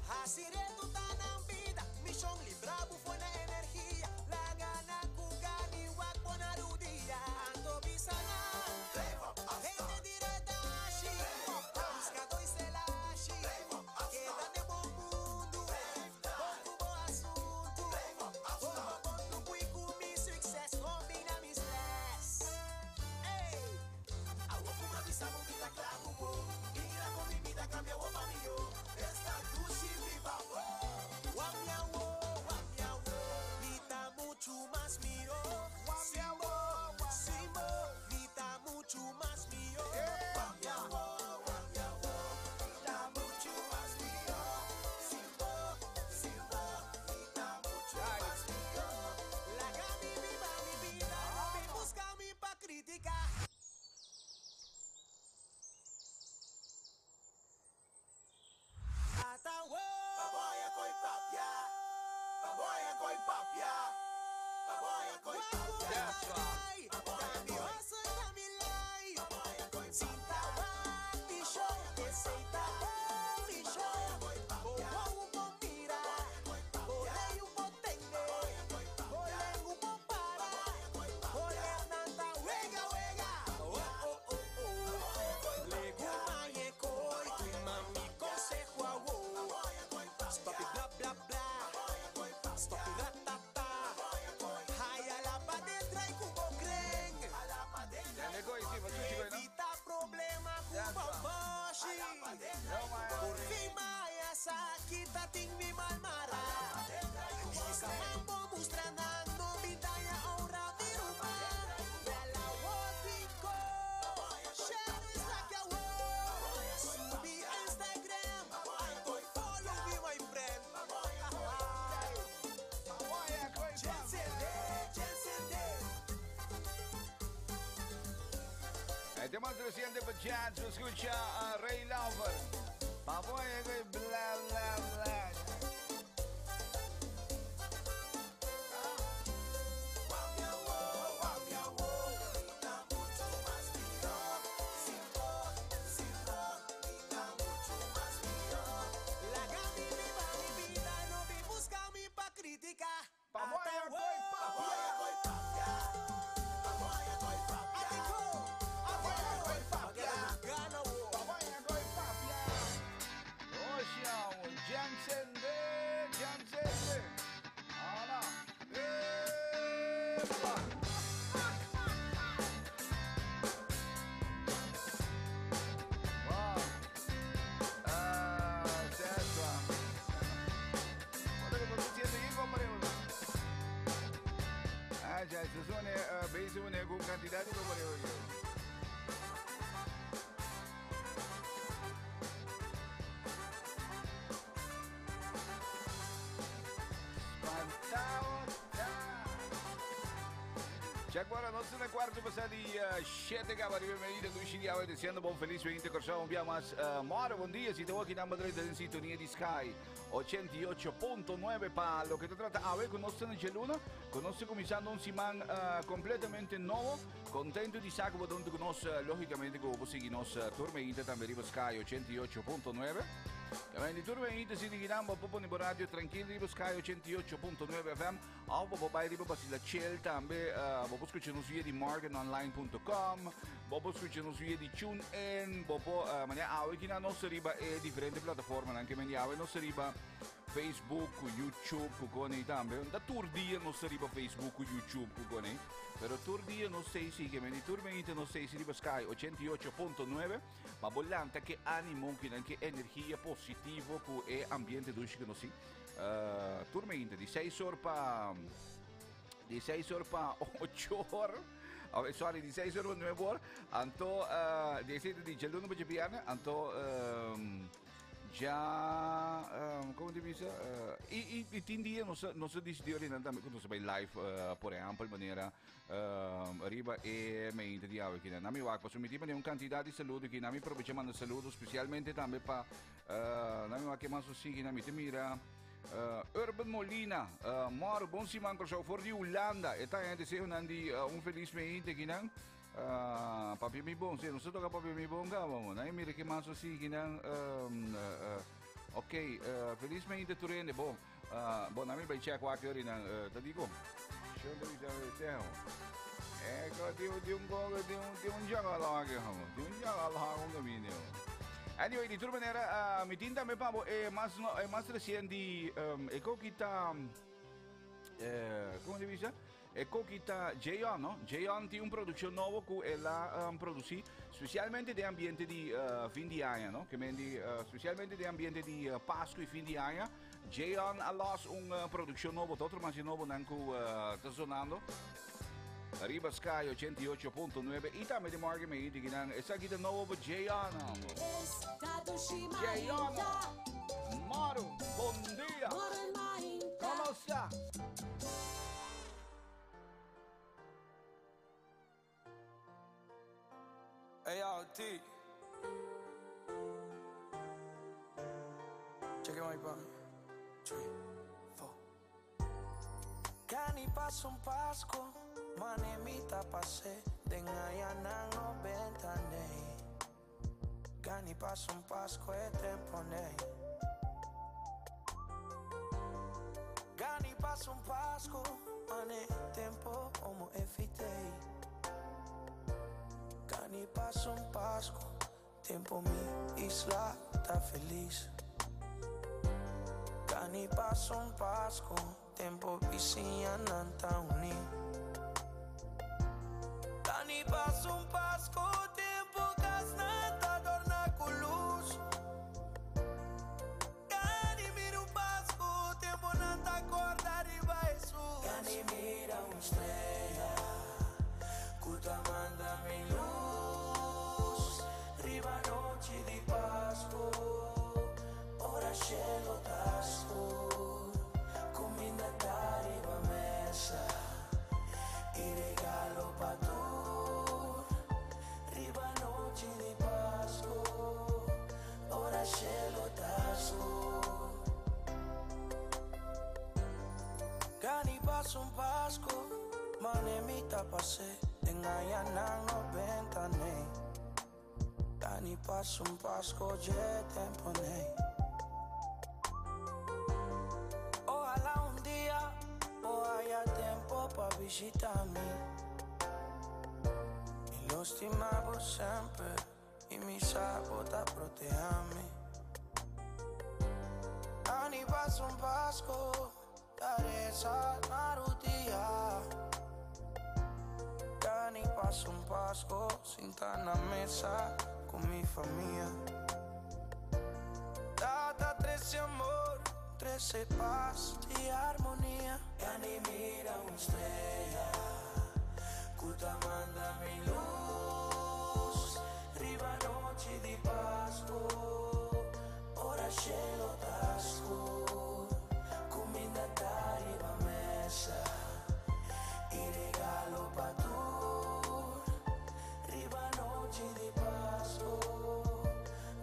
Hasi retu ta nan bida, mishon libra bo for na energia. Laga nan ku gani wak bo na rudia. Anto bisa nan, hende di redashi, buskadó i selashi. Keda den bo mundu, bon ku bo asuntu. Bo bon no pui ku mi succes, no bina mi stress. Ey, awo ku mi a bisa bo mi ta kla ku bo. Mira kon mi bida kambia wo pa mihó. Esta dushi biba bo. Wak mi awo, wak mi awo. Mi ta muchu mas mihó. Sin bo, sin bo. Mi ta muchu mas mihó. Wak mi awo, wak mi awo. Mi ta muchu mas mihó. Sin bo, sin bo. Mi ta muchu mas mihó. Laga mi biba mi bida, no bin buska mi pa kritiká. Ata wo. Baboya koi papia. Baboya koi papia. Baboya koi papia. Dami hustle, dami life. Sinta wak mi show, esei ta mi show. Bo wowo bo mira, bo lei bo tende, bo lengu bo para, bo lernan ta wega wega. Oh oh oh oh, legu maye koi, tuma mi consejo awo. Stop it bla bla bla, stop it ratata. Haya la pa dentro y cubo creen. Evita problema cu boboshi. Por fin maya sa kita ting mi malmara. Isa mambo mustra nan no bintaya ora mi ruman. Bella wotiko, share is like a wo. Subi Instagram, anto follow me my friend. El tema más reciente pa Jazz, escucha a Ray Laufer. Baboya koi bla bla bla. Laga mi biba mi bida, no bin buska mi pa kritiká. Baboya koi papia. Baboya koi papia. Ocean, Jansen de, Jansen de. Ala. Epa. Wow. Ah, certo. Guarda che non siete io comparemos. Ah, ya, eso son, veis una con cantidad de comparemos. Jaguara, nos na cuarto pasa di 7 cabari bienvenida dushi di awe deseando bon feliz 20 Corsao un dia mas mora bon dia si te voy a Madrid en sintonía di Sky 88.9 pa loke ta trata awe cu nos ta na djaluna cu nos ta cuminsando un siman completamente nobo contento di sa cu bo ta hunto cu nos logicamente cu bo por sigui nos tur meinta tambe riba Sky 88.9 Tambe di tur meinta si di ginan bo por pone bo radio trankil riba Sky 88.9 FM Of bo por bai riba Basila Chill tambe. Bo por scucha nos via di morganonline.com. Bo por scucha nos via di TuneIn. Bo por, uh, manera awe kina nos riba e diferente plataformanan ke men di awe nos riba Facebook, ku YouTube, ku kone tambe. Da tur dia nos riba Facebook, ku YouTube, ku kone. Pero tur dia nos sei si ke men di tur men nos sei si riba Sky 88.9. Ma bo lanta ke animo, kinan ke energia positivo ku e ambiente dushi ke nos si. Tur mainta di seis or pa di seis or pa ocho or. Oh, sorry, di 6 or pa 9 or. Anto, uh, di 7 di djaluna pa djabièrnè. Anto, um, ja, um, como te bisa? Uh, i, i, i tin dia nos, nos a disidí orinan tambe ku nos a bai live, uh, por ehèmpel, manera um, riba e meinte di awe kinan. Nami wak, pasobra mi tin manera un kantidat di saludo kinan. Mi probecha manda saludo spesialmente tambe pa, uh, nami wak ke mas nos sigui kinan. Mi ta mira Uh, Urban Molina, uh, Moro, bon siman Kòrsou for di Hulanda. E ta e deseonan di uh, un felis meinte kinan. Uh, papia mi bon, sí, no se toca papia mi bon ka, vamos. Nai mira que mas assim kinan. Um, uh, ok, uh, feliz meinte turende, bon. Uh, bon, nami bai check wak yori nan, ta digo. Show de bisa teho. Ecco, di un di un di un di un gioco di un gioco un dominio. Anyway, di tur manera, mi tin tambe pa bo e mas no, e mas recien di um, e kokita eh, como di bisa? E kokita Jayon, no? Jayon tin un produccion nobo ku el a um, produci specialmente den ambiente di uh, fin di aña, no? Ke men di uh, specialmente den ambiente di uh, Pascu y fin di aña. Jayon a los un uh, produccion nobo, ta otro mas nobo nan ku uh, ta sonando. Arriba Sky 88.9 y tambe di Morgan me di kinan esaki ta nobo pa Jayon. Jayon. Moro, bon dia. ¿Cómo está? Hey, yo, T. Check it out, man. 3, 4. Cani paso un pasco, manemita pasé, den allá no ventane. Cani paso un pasco e tempo ne. Gani paso un pasco, mane tempo homo efitei. Gani paso un pasco, tempo mi isla está feliz. Gani paso un pasco, tempo vizinha nanta uni. Gani paso un pasco, tempo casnanta adorna con luz. Gani mira un pasco, tempo nanta corda riba Jesus. Gani mira un estrella, cuta manda mi luz. Riba noche di Pasco, ora cielo tasco. Cominda ta riba mesa, y regalo pa tu. Riba noche di Pasco, ora cielo tasco. Gani paso un pasco, manemita pasé, den allá no ventane. Gani paso un pasco, je tempo ne. Ojalá un día o haya tiempo pa visitarme. Y los estimamos siempre, y mi sabota protegerme. Ani paso un pasco, daresa marutia. Gani paso un pasco, sinta na mesa con mi familia. Tata 13 amor, 13 paz y armonía. Gani mira una estrella, cuta manda mi luz. Riba noche di Pasco, ora cielo tasco. Cominda ta riba mesa, y regalo pa tu. Riba noche di Pasco,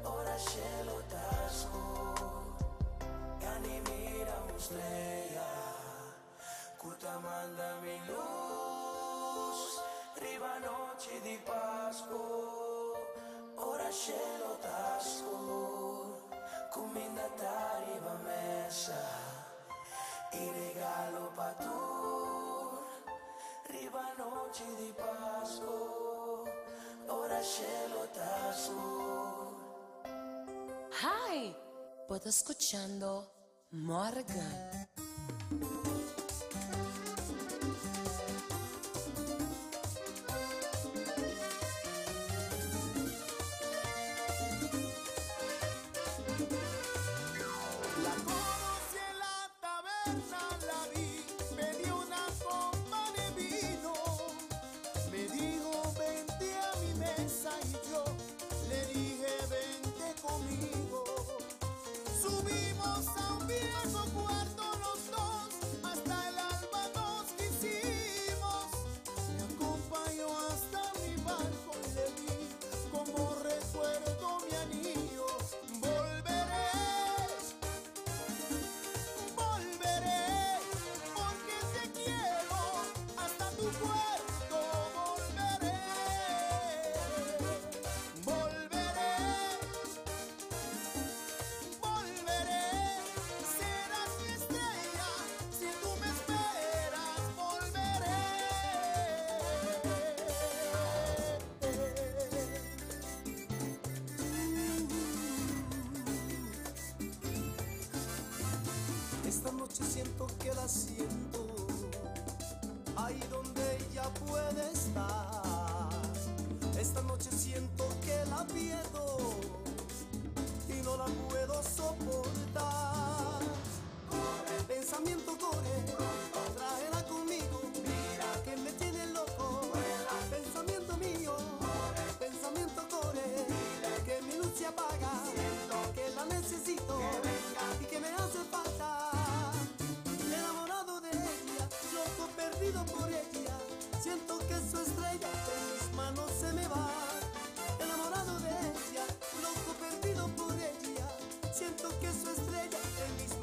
ora cielo tasco. Gani mira una estrella, cuta manda mi luz. Riba noche di Pasco, ora cielo tasco. Cominda ta riba mesa, y regalo pa tu. Riba noche di Pasco, ora cielo tasco. Hi, bo ta escuchando Morgan. La conocí en la taberna, la vi, pedí una copa de vino. Me Subimos a un viejo cuarto los dos, hasta el alba nos quisimos. Me acompañó hasta mi barco y le di como recuerdo mi anillo. Volveré, volveré, porque te quiero hasta tu puerto. Volveré, volveré. Volveré, serás mi estrella, si tú me esperas, volveré. Esta noche siento que la siento, ahí donde ella puede estar. Esta noche siento que la pierdo y no la puedo soportar. Pensamiento corre, tráela conmigo, que me tiene loco. Pensamiento mío, pensamiento corre, que mi luz se apaga, que la necesito y que me hace falta. Enamorado de ella, loco perdido por ella, siento que su estrella de mis manos se me va. Enamorado de ella, loco perdido por ella, siento que su estrella de mis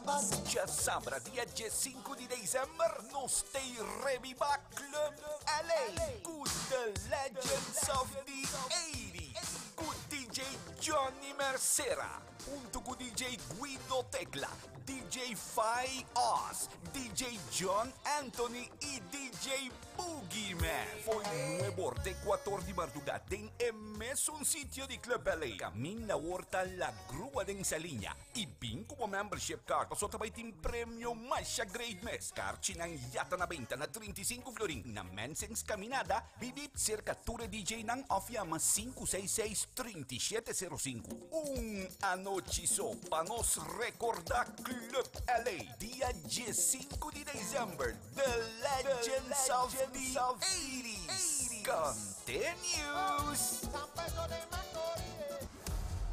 Djasabra dia 15 di december nos ta reviva Club LA cu The Legends of the 80s cu DJ Johnny Mercera hunto cu DJ Guido Tecla, DJ Fai Oz, DJ John Anthony y DJ Boogeyman. Fo'i 9 or te 4 di marduga den e mesun sitio di Club LA. Caminda Horta La Grua den Saliña y bin cu bo membership card paso ta bay tin premio masha great mes. Carchinan ya ta na benta na 35 florin na Mensing's Caminada, bibib cerca tur e DJ nan of yama 566 3705. Un anochi so pa nos recorda Club LA dia 15 di december, The Legends of the 80s continues!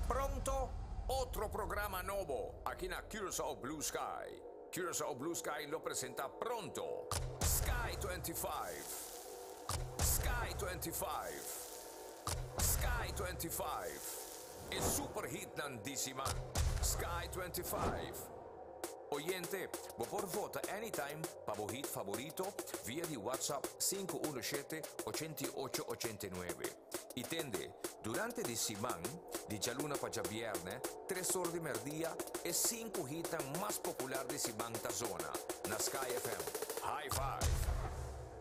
Pronto, otro programa nobo aki na Curaçao Blue Sky. Curaçao Blue Sky lo presenta pronto Sky 25. Sky 25. Sky 25. E super hitnan di siman. Sky 25. Oyente, bo por vota anytime pa bo hit favorito via di WhatsApp 517 8889. Y tende, durante di siman, di djaluna pa djabièrnè, 3 or di mèrdia, e sinku hitnan mas popular di siman ta zona, na Sky FM. High Five!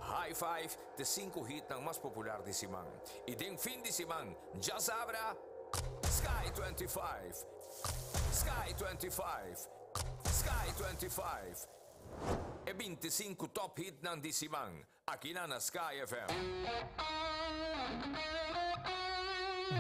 High Five, e sinku hitnan mas popular di siman. Y den fin di siman, djasabra, Sky 25. Sky 25. Sky 25. E 25 top hitnan di siman. Aki na Sky FM.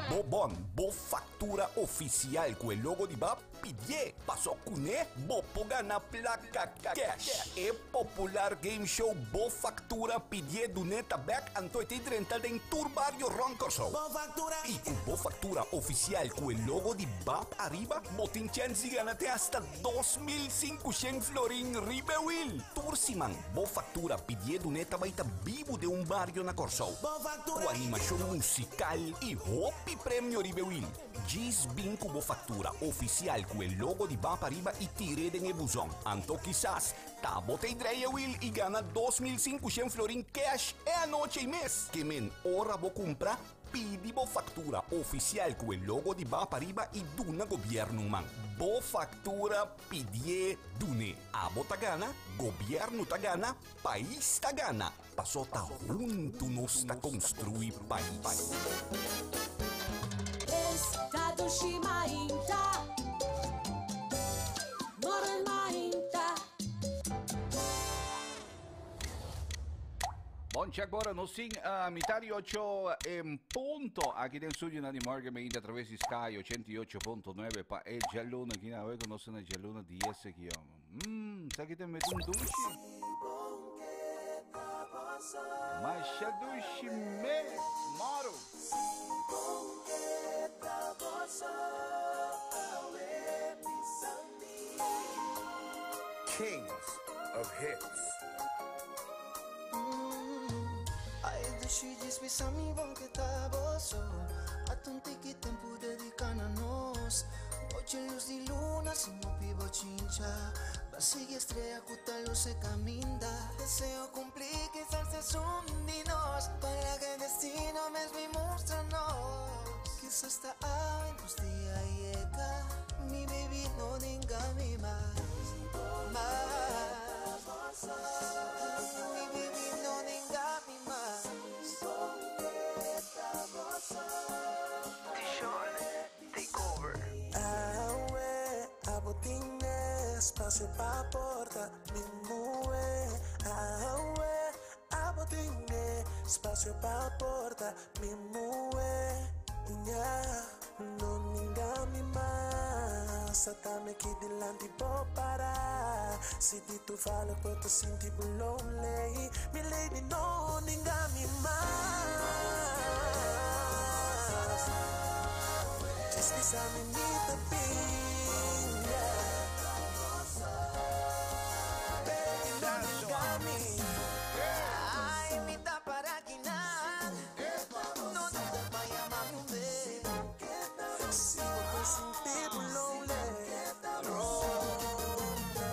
Bo bon, bo factura oficial cu e logo di BAP, pidi, paso cune, bo por gana placa cash. E popular game show Bo Factura Pidi Dune ta back anto e drenta den tur bario rond Corsou. Bo Factura. Y cu Bo Factura oficial cu e logo di BAP ariba, bo tin chance di gana te hasta 2.500 florin riba wheel. Tur siman, Bo Factura Pidi Dune ta bay ta bibo den un bario na Corsou. Bo Factura. Cu animacion musical y hopi premio riba wheel. Djis bin cu bo factura oficial cu e logo di BAP ariba y tir'e den e buzon. Anto kisas, ta bo ta draai e wheel y gana 2.500 florin cash e anochi ey mes. Kemen ora bo cumpra, pidi bo factura oficial cu e logo di BAP ariba y duna gobierno man. Bo Factura Pidi Dune. Abo ta gana, gobierno ta gana, pais ta gana. Paso ta hunto nos ta construi pais. Esta dushi mainta. Morning mainta. Bon, check agora, nos tin mitar di 8 en punto. Aki den studio di Morgan Mainta a traves di Sky 88.9 pa e djaluna aki na cu nos na djaluna 10 aki. Sabi cu tambe un dushi? Masha dushi mes, moro. Kings of Hits. Ay, dushi djis bisa mi bon cu ta bo so. Ata un tiki tempo dedica na nos. Ocho luz di luna, si no pibo chincha. Ba sigue estrella cu ta luz e caminda. Deseo cumplir, quizás es un di nos. Para que el destino mes mi mustra nos. Quizás hasta hoy nos día llega. Mi baby no nenga mi mas. Mas. Mi baby no nenga mi mas. Take over. Awe, abo tin espacio pa porta mi muhe. Awe, abo tin espacio pa porta mi muhe. Yeah, no ninga mi mas. Ata mi aki dilanti bo para. Si di tu fala bo ta sinti bo lonely. Mi lady no ninga mi mas. Just bisa mi mi ta pinga. Baby, no ninga mi. Ay, mi ta para akinan. No duda pa yama mi un be. Si bo ta sinti bo lonely. Lonely.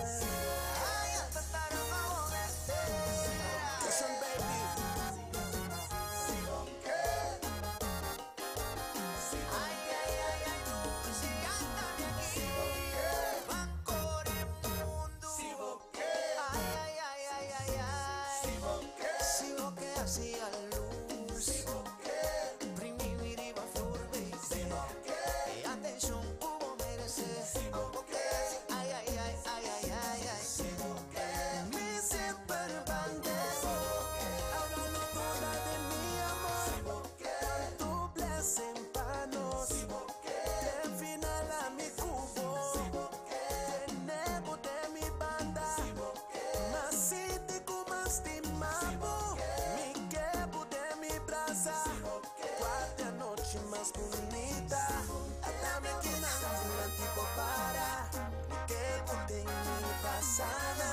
Si bo ke hasi luz. Si bo ke primi mi riba flor, baby. Si bo ke e atenshon ku bo meresé. Si bo ke ai ai ai ai ai ai ai. Si bo ke mi semper banda di bo. Háblalo toda de mi amor. Si bo ke tu blessing pa nos. Si bo ke den final ami ku bo. Si bo ke tene bo den mi banda. Si bo ke m'a sinti ku m'a stima bo. Mi ke bo den mi brasa. Kua ta e anochi mas bunita. Ata mi akinan dilanti bo para. Mi ke bo den mi pasada.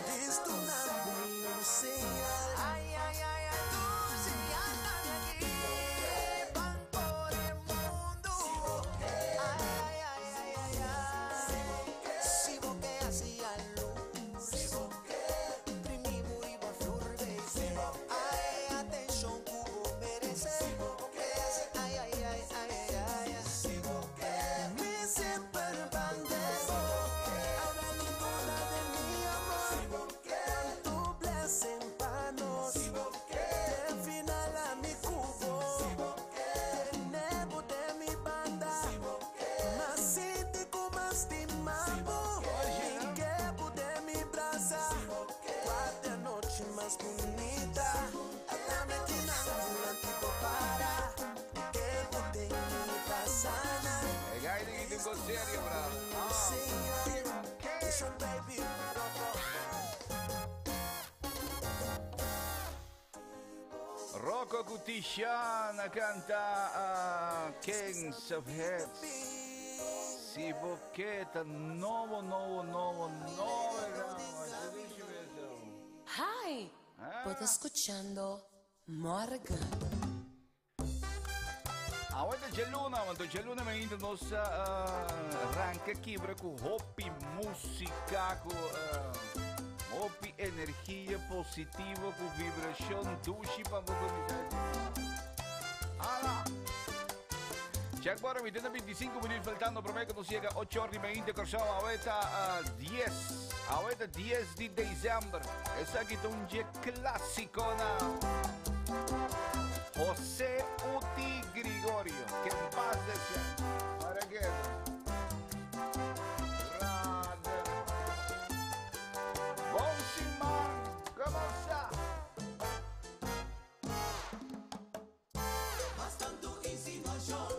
Listo na mi un señal. Ai ai ai ai dushi ata mi aki. Ban kore mundu. Ai ai ai ai ai ai. Si bo ke hasi luz. Si bo ke primi bo riba flor, baby. Ai atenshon ku bo meresé. Si bo ke ai ai ai ai ai ai. Si bo ke mi semper banda di bo. Háblalo toda de mi amor. Si bo ke tu blessing pa nos. Si bo ke den final ami ku bo. Si bo ke tene bo den mi banda. Si bo ke m'a sinti ku m'a stima bo. Mi ke bo den mi brasa. Kua ta e anochi mas bunita. Ata mi akinan dilanti bo para. Mi ke bo den mi pasada. E gai di un cos serio, bra. Señal, baby, Rocco. Rocco ku Tishan a kanta Kings of Heads. Si bo ke ta nobo, nobo, nobo, nobo. Hi! Bo ta skuchando Morgan. Awe ta djaluna, anto djaluna mainta nos a ranka kibra ku hopi músika, ku hopi energia positivo, ku vibrashon dushi pa bo kuminsá. Ala! Check bora, mi tene 25 minuut faltando promé ku nos yega 8 or di mainta Kòrsou. Awe ta 10, awe ta 10 di desèmber. Esaki ta un dje klásikonan. José Uti Grigorio, que en paz descanse. Para qué? Brother. Bon siman, ¿cómo está? Mas tantu insinuashon,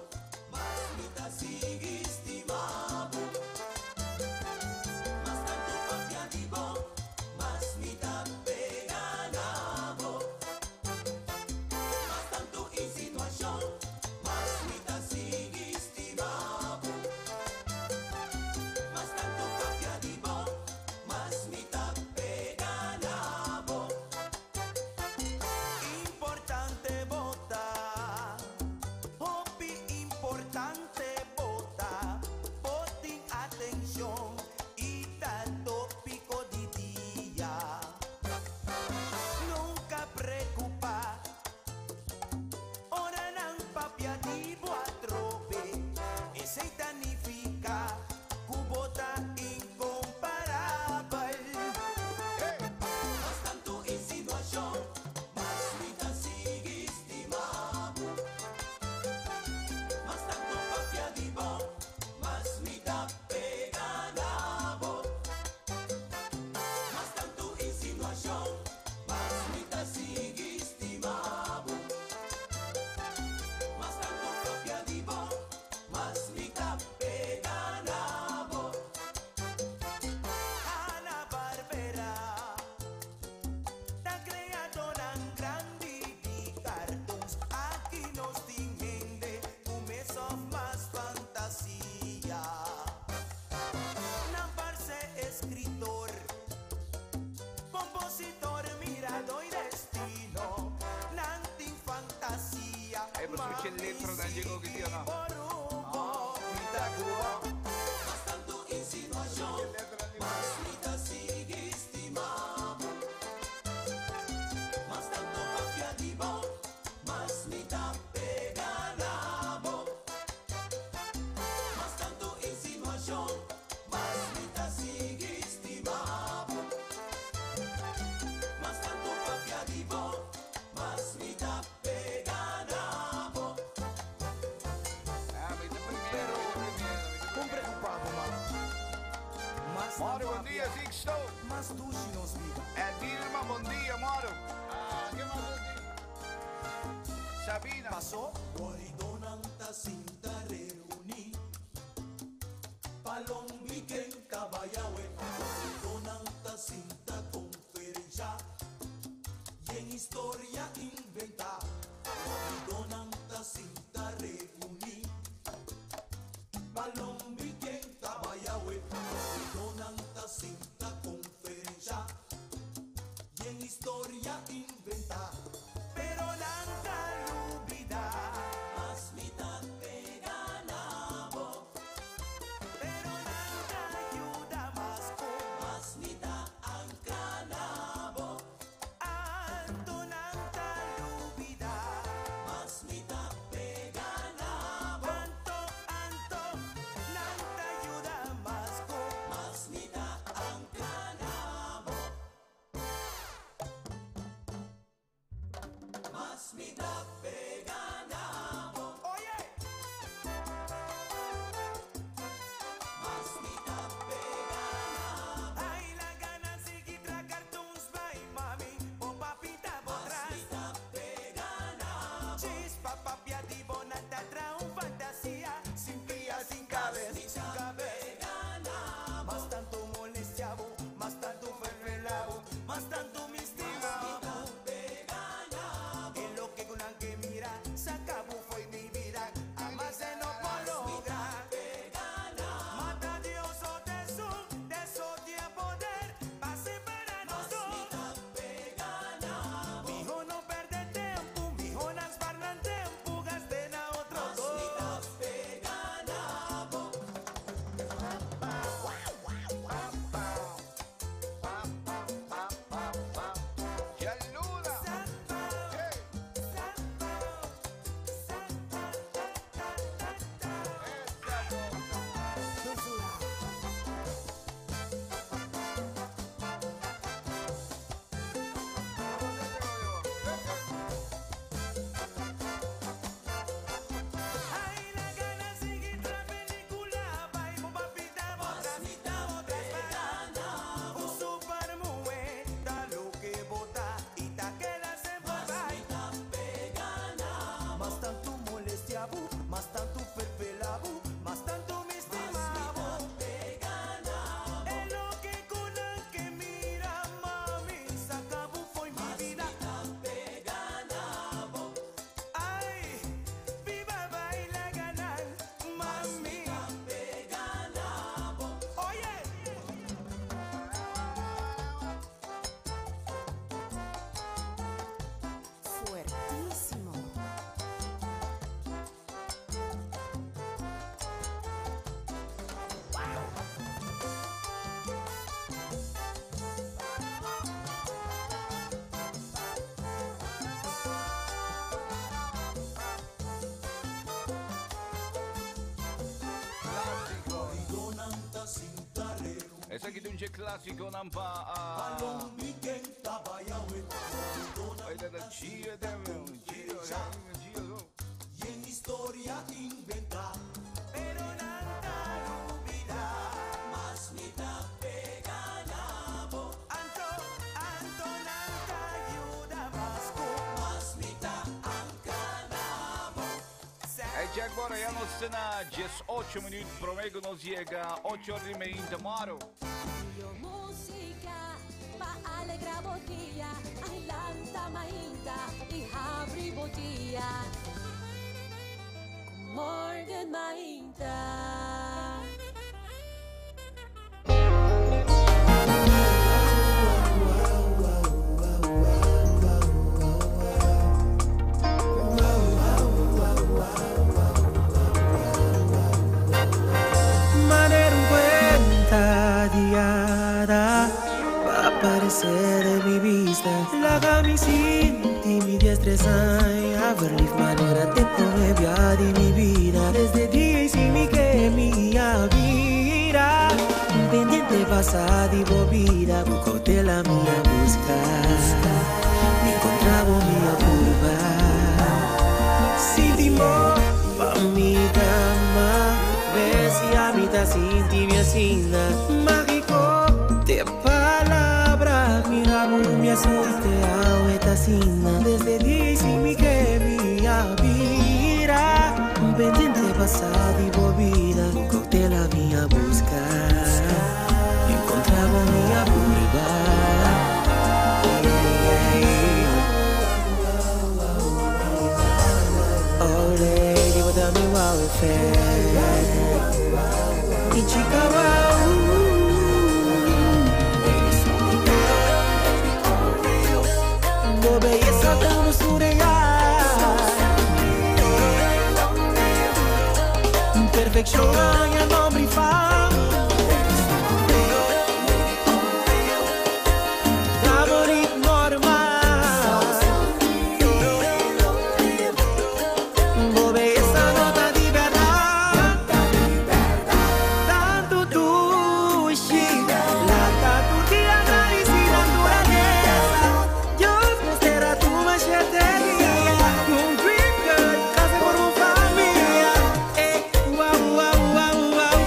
mas mi ta sigui stima bo. Mas tantu papia di bo, mas mi ta pega na bo. Mas tantu insinuashon, mas mi ta sigui stima bo. Mas tantu papia di bo, mas mi ta pega na bo. Importante bo ta, hopi importante bo ta, bo tin atenshon i ta tópiko di dia. Nunka preokupá, ora nan papia di bo atrobe, esei ta nifiká ku bo ta inkomparabel. Mas tantu insinuashon, mas mi ta sigui stima bo. Mas tantu papia di bo, mas mi ta pega na bo. Mas tantu insinuashon, mas mi ta sigui stima bo. Mas tantu papia di bo, mas mi ta pega na bo. Hanna Barbera, ta kreadónan grandi di cartoons. Aki nos tin hende ku mes òf mas fantasia. Nan parse eskritor, kompositor, miradó i destino. Nan tin fantasia. Hey, pero escucha letra dan llegó que tío, no. Mas tantu insinuashon, mas mi ta sigui stima bo. Mas tantu papia di bo, mas mi ta pega na bo. Mas tantu insinuashon, mas mi ta sigui stima bo. Mas tantu papia dia, Sixto. Mas dushi nos bida. Edilma, bon dia, moro. Ah, ke mas nos tin? Sabina. Paso. Guaridonan ta sinta reuní. Palombi ken ta bai awe. Guaridonan ta sinta konferensha. Yen historia inventá. Guaridonan ta sinta reuní. Palombi ken ta bai awe. Guaridonan ta sinta konferensha. Yen historia inventá. Pero nan ta lubidá. Mas mi ta pega na bo. Pero nan ta yuda mas ku. Mas mi ta ankra na bo. Anto nan ta lubidá. Mas mi ta pega na bo. Anto, anto, nan ta yuda mas ku. Mas mi ta ankra na bo. Mas mi ta pega na bo. Oye! Mas mi ta pega na bo. Ay, la gana sigui tra cartoons by mami. Bo papita bo Mas tras. mi ta pega na bo. Chispa papia di bonata tra un fantasía. Sin pia, sin cabeza, sin cabeza. Mas tanto molestiabo, mas tanto fervelabo, mas tanto mistigabo. En lo que con que mira, se acabó fue mi vida. Jamás se no puedo lograr. Mata Dios o de su, de su día poder, pase para nosotros. Mijo no perde tiempo, mijo nas parlan tiempo, gasten a otro dos. Djaluna. Hey. Esta cosa. Ay, la gana sigue tra película, vai, bo papita, bo tras, bo tras, Un super mujer, da lo que bota y ta queda se vai. Mas tanto molestiabo, mas tanto fervelabo, mas tanto mi estimabo. Es lo que con el que mira, mami, se acabó fue mi vida. Ay, viva baila ganar, mami. Oye. Fuertísimo. Guaridonan ta sinta reuní. Esaki ta un dje clásiconan pa ah, Palombi ken ta bai awe. Guaridonan Ay, da Gio, deme, Gio, Gio, go. Yen historia inventá. Pero nan ta lubidá. Mas mi ta pega na bo. Anto, anto nan ta yuda mas ku. Mas mi ta ankra na bo. Hey, Jack Bora, ya nos ta na 18 minuut promé ku nos yega 8 or di mainta, moro. Yo música pa alegrá bo dia, ay lanta mainta i habri bo dia. Morgan Mainta. Manera un cuenta diada va a aparecer de mi vista. Laga mi sinti mi diestrezai, a verlief manera te promevia di mi vida. Desde día y sin mi que mi vida. Pendiente pasada y bobida, cautela mía busca. Me encontraba mi curva. Sin timón, pa' mi dama. Ves y a mitad sin tibia sin nada. Mágico, te Pabo mi asunte awe tasina Desde disi mi que mi abira Un pendiente pasado y bobida Un cóctel a mi a buscar Encontraba mi a purba Oh lady, what me wow effect Y chica wow Bo belleza tan surreal Perfección ya nombre y fama Amor normal Bo belleza nota di verdad Tanto dushi Lata Turquía nariz y naturaleza Dios mostrará tu machetería Un dream girl, casa por mi familia Eh, wow, wow, wow, wow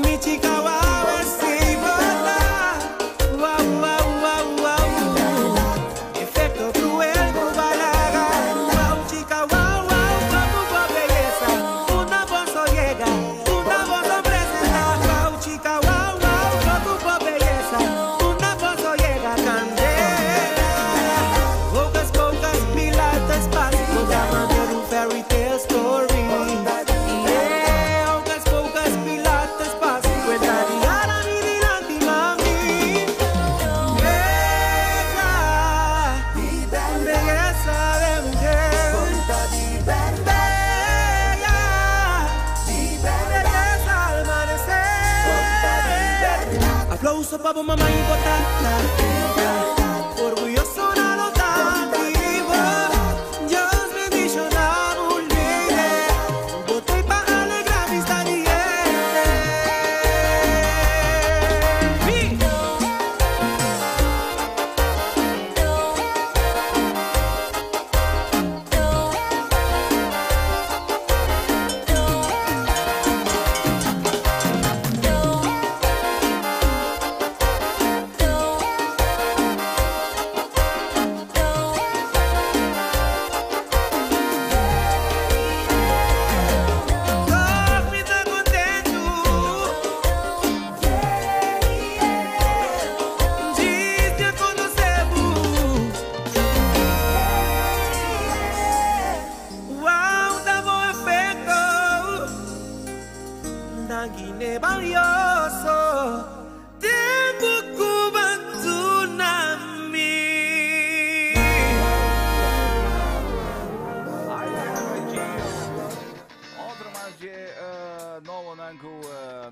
Mi chica wow, sí, verdad Wow, wow, wow, wow Efecto cruel, balaga Wow, chica, wow, wow, wow, wow, belleza Una voz llega, una voz presenta Wow, chica, wow, wow, wow, wow, belleza Una voz llega, candela Pocas, pocas, pilates, básico Llama de un fairy tale story Yeah, pocas, pocas, pilates, básico Entra mi delante, mami Bella, belleza de mujer Bella, belleza al amanecer Aplauso pa' mamá y botata Orgulloso na nota vivo Dios bendición a un líder Bote pa' alegrar mis Mi. Toch mi ta contento Diz te conhecemos Wow, da bom efecto Da Guiné valioso Tempo Cuba tsunami Otro mas di nobo nan ku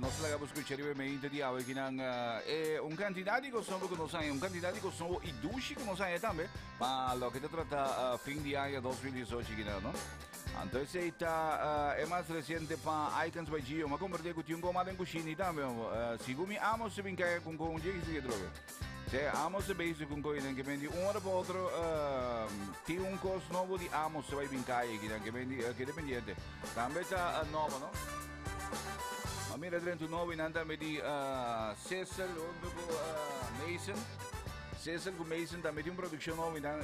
nos laga bo skucha riba e meinte di awe kinan e un kantidat di kos nobo ku nos haña, un kantidat di kos nobo i dushi ku nos haña tambe pa loke ta trata fin di aña 2018 kinan, no? Anto esei ta e mas resiente pa Icons by Gio. M'a komprendé ku tin un goma den kushini tambe. Sigun mi amo se bin kai ku un dje ki droga. Se amo se bezig ku koi den ke men di un ora pa otro tin un kos nobo di amo se bai bin kai kinan ke men di kede pendiente. Tambe ta nobo, no? Ma mira dentro nobo y nan tambe di Cecil hunto ku Mason. Cecil ku Mason tambe tin un produccion nobo y nan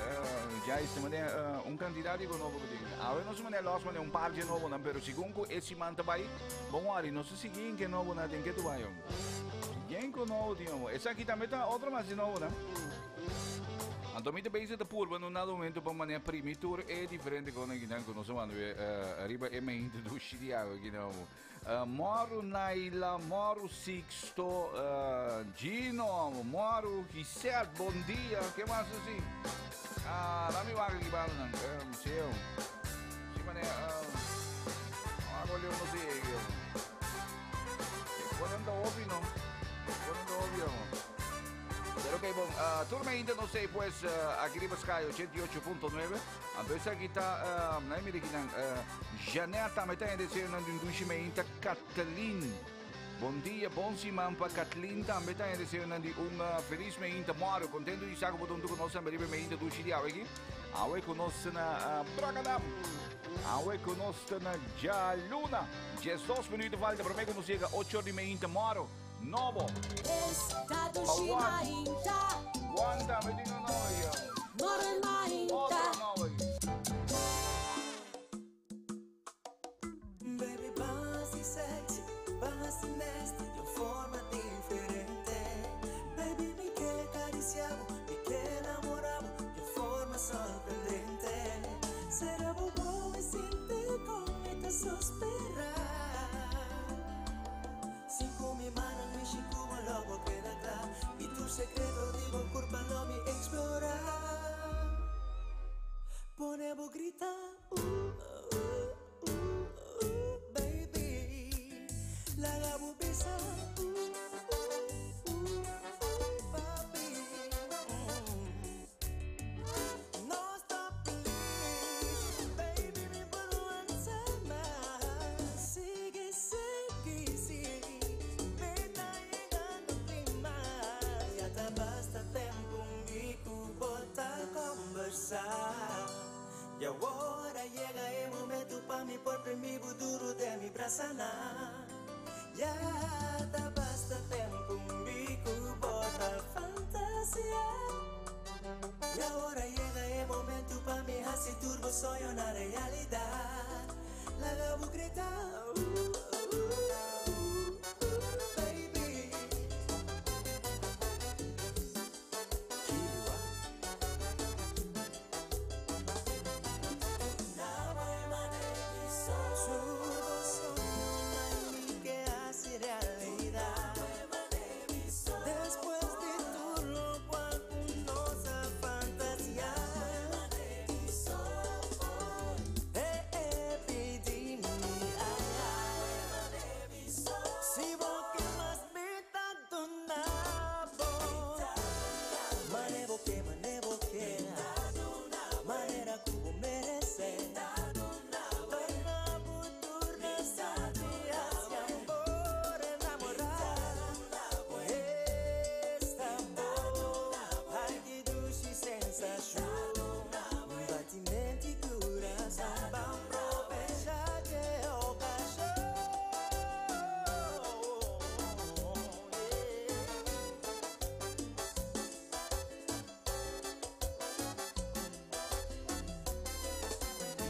ya este manera un cantidad di nobo ku tin. Awe no se manera los manera un par di nobo nan, pero segun ku e siman ta bai, bon wari no se sigui en ke nobo nan den ke tu bai. Yen ku nobo tin omo. Esaki tambe ta otro mas di nobo nan. Anto mi ta bezig ta purba en un dado momento pa manera primi tur e diferente konan kinan ku nos a manda riba e meinte dushi di awe kinan omo. Moro Naila, Moro Sixto, Gino, Moro Giselle, bon dia. Ke mas asi? Ah, laat mi wak aki banda nan. Sí, sí manera, wak olio no sé, Ponen ta hopi, no? Ponen ta hopi, no? Pero ok, bon, tur meinte no sé, pues, aki riba Sky 88.9. Anto esaki ta, na mira kinan, Jeanette tambe ta hende seo nan di un dushi meinta Kathleen. Bon dia, bon siman pa Kathleen tambe ta hende seo nan di un feliz meinta. Mario, contento di sa ku bo ta huntu ku nos tambe riba e meinta dushi di awe aki. Awe ku nos na Bragadam. Awe ku nos ta na djaluna. 12 minuto falta prome ku nos yega 8 or di meinta. Mario, nobo. Esta dushi Award. mainta. Sorprendente. Será bobo e sente como te suspira. Cinco mi mano mi chico lobo queda claro. Y tu secreto digo culpa no mi explorar. Pone grita, baby. La gabu besa, papi. No stop, please, baby, mi por más. Sigue, sigue, sigue. Me está llegando clima. Ya te basta tempo, mi cubota conversar. Y ahora llega el momento pa' mi por mi futuro de mi brasana. Ya te basta tempo, mi cubota fantasía. Y ahora llega el momento pa' mi hacer turbo soy una realidad. La gabu grita, baby. Que hace realidad. Después de todo lo cual nos ha fantaseado. Pidi mi ay. Si vos que más me tanto nabo. Manevo que, manevo que. Manera cubo merece. Torna futura hacia por enamorar. Esta voz, ai dushi sensação. Batimento e coração, vamos aproveitar que ocasião.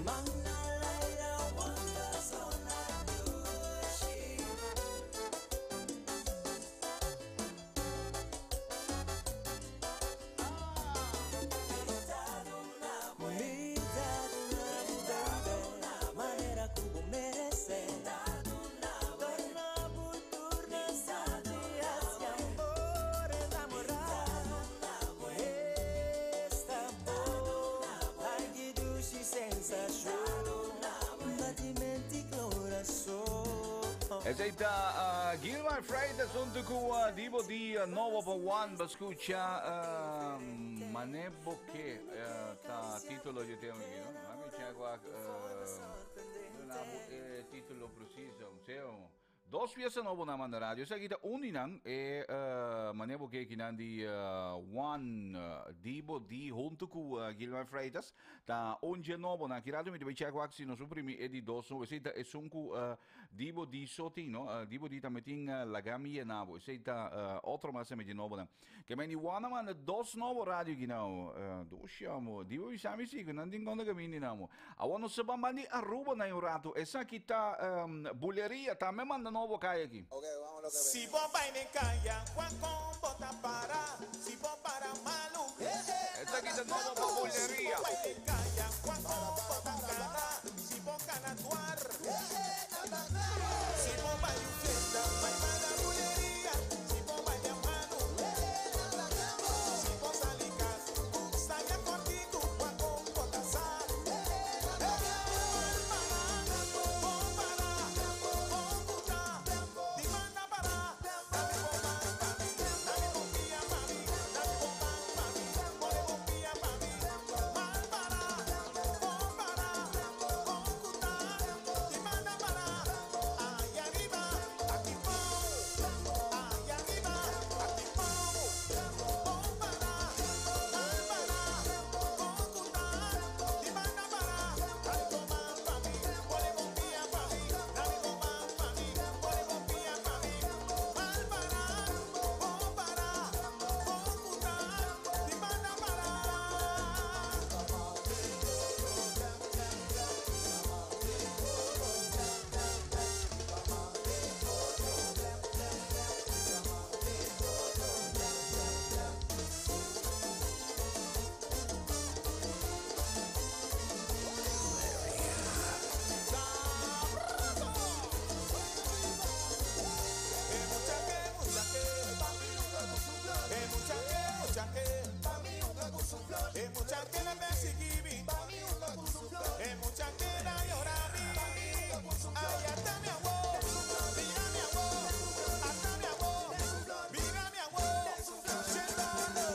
Manga laira wanda zona dushi. Manera cubo merece. Torna futura hacia por enamorar. Esta voz, ai dushi sensação. Batimento e coração. Esey ta Gilmar Freitas hunto cu Dibo di Nobo pa One pa scucha Manebo Ke ta titulo di tema aki, no? Mami check wak duna bo e titulo preciso. Seo. Dos pieza nobo na manda radio. Esaki ta un di nan e Manebo Ke kinan di One Dibo di hunto cu Gilmar Freitas. Ta un dje nobo na aki radio mi ta bay check wak si nos por primi e di dos nobo. Esey ta esun cu Dibo di so tin, no? Dibo di tambe tin Laga Mi Yena Bo. Esey ta otro mas tambe dje nobonan. Ke men di Juan a manda dos nobo radio aki nou. Dos amo. Dibo bisa mi si ku nan tin konta kaminda di namo. Awor nos ta ban ban di Aruba na un rato. Esaki ta Buleria tambe manda nobo kai aki. Si bo bai den kaya, Juan con bo ta para. Si bo para malu, Esaki ta nobo pa Si Buleria. bo bai den kaya, Juan con bo ta kana. Si bo kana tuar. Si bo bai un fiesta, bai pa la buleria. Si bo bai a mano. Si bo sali cas, un saya cortico, Juan con bo ta sa. Ay, E mucha que la perseguí, e mucha que la llorami. Ay, hasta mi amor, mira mi amor, hasta mi amor, mira mi amor. Chendolo,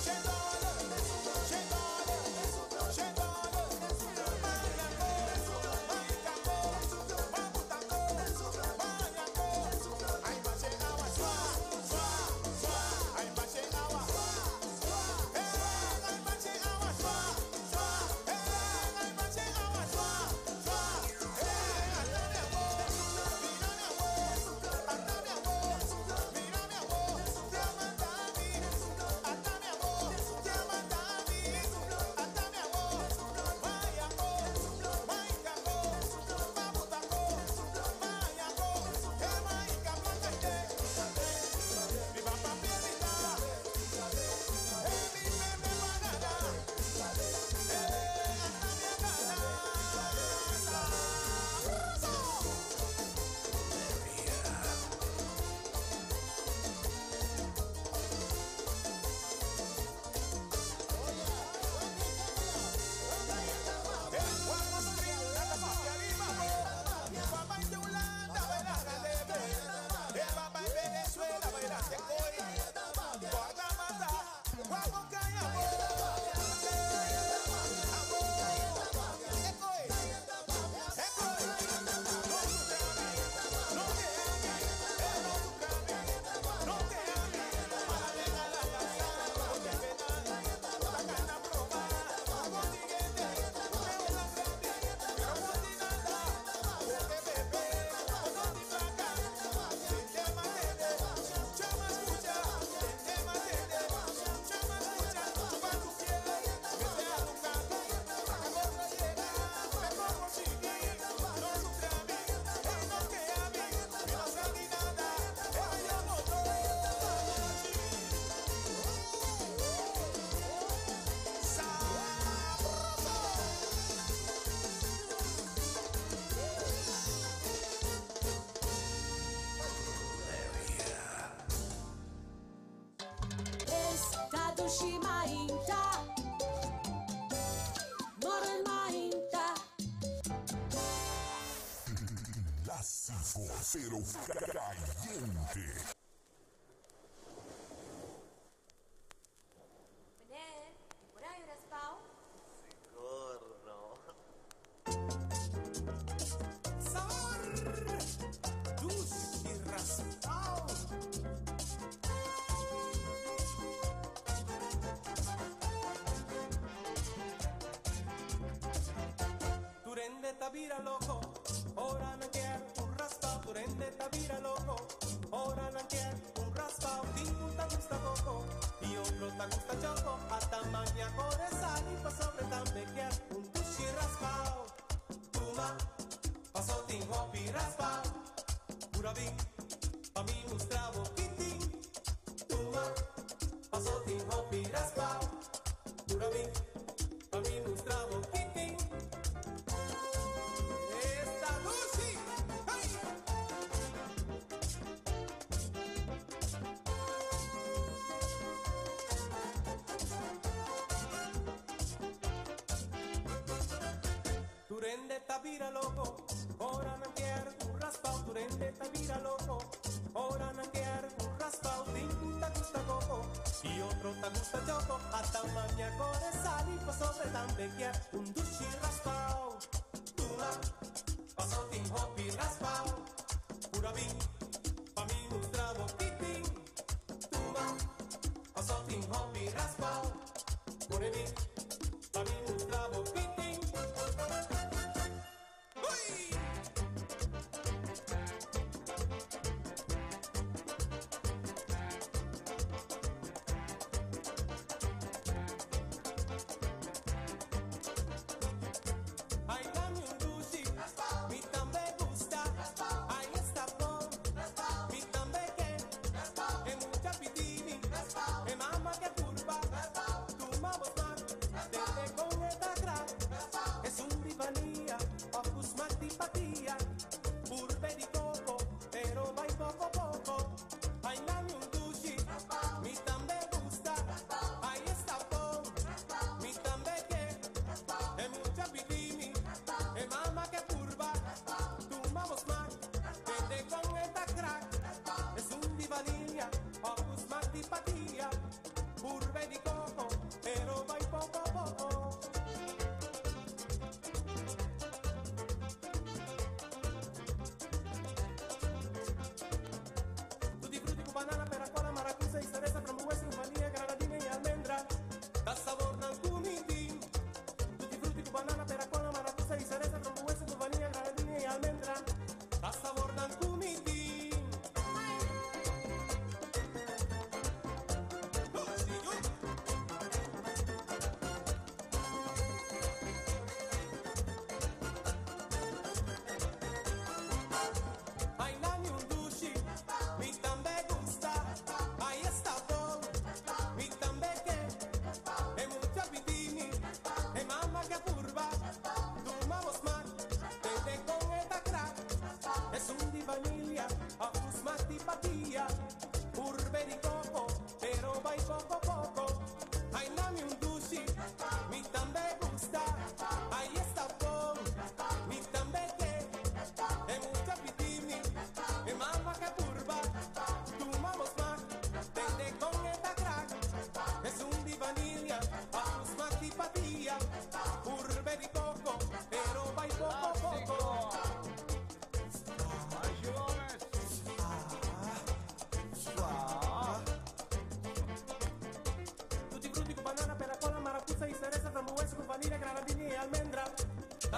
chendolo, chendolo, chendolo. Mayaco, mayaco, mabutaco, mayaco. Ay, bache agua, suá, suá, suá. Ay, bache agua, ay, bache agua, suá, suá. Ay, bache agua, suá, suá. Hasta mi amor, mira mi amor, hasta mi amor, mira mi amor. Te amandami, hasta mi amor, te amandami, hasta mi amor. Mayaco, mayaco, mabutaco, mayaco. Maica blanca y te, mi papá piedrita, mi bebé banana, hasta mi casa. Esta dushi mainta, Morning mainta. Clásico, pero caliente. Meneer, por ahí raspao. Gorro. Sabor, dulce y raspao. Turende tabira loco, ora na quer un raspao. Turende tabira loco, ora na quer un raspao. Tingu ta gusta coco y otro ta gusta choco. Hasta mañana core sal y pa sobre tambe quer un tushi raspao. Tuma, paso tin hopi raspao. Pura bin, pa mi mostravo kitin. Tuma, paso tin hopi raspao. Pura bin, pa mi mostravo kitin. Esta Lucy. ¡Ay! Turende tabira loco, ora na quer un raspao. Turende tabira loco, ora na quer un raspao. Tingu ta gusta coco y otro ta gusta choco. Hasta mañana core sal y pa sobre tambe quer un dushi raspao. Tuma, paso tin hopi raspao. Pura bin, pa mi mostravo kitin. Tuma, paso tin hopi raspao. Pura bin, pa mi mostravo kitin. ¡Uy! Ay, dame un dushi, mi tan me gusta. Ay, está bon, mi tan me que. Es mucha pitini, es mamá que curva. Tu mamá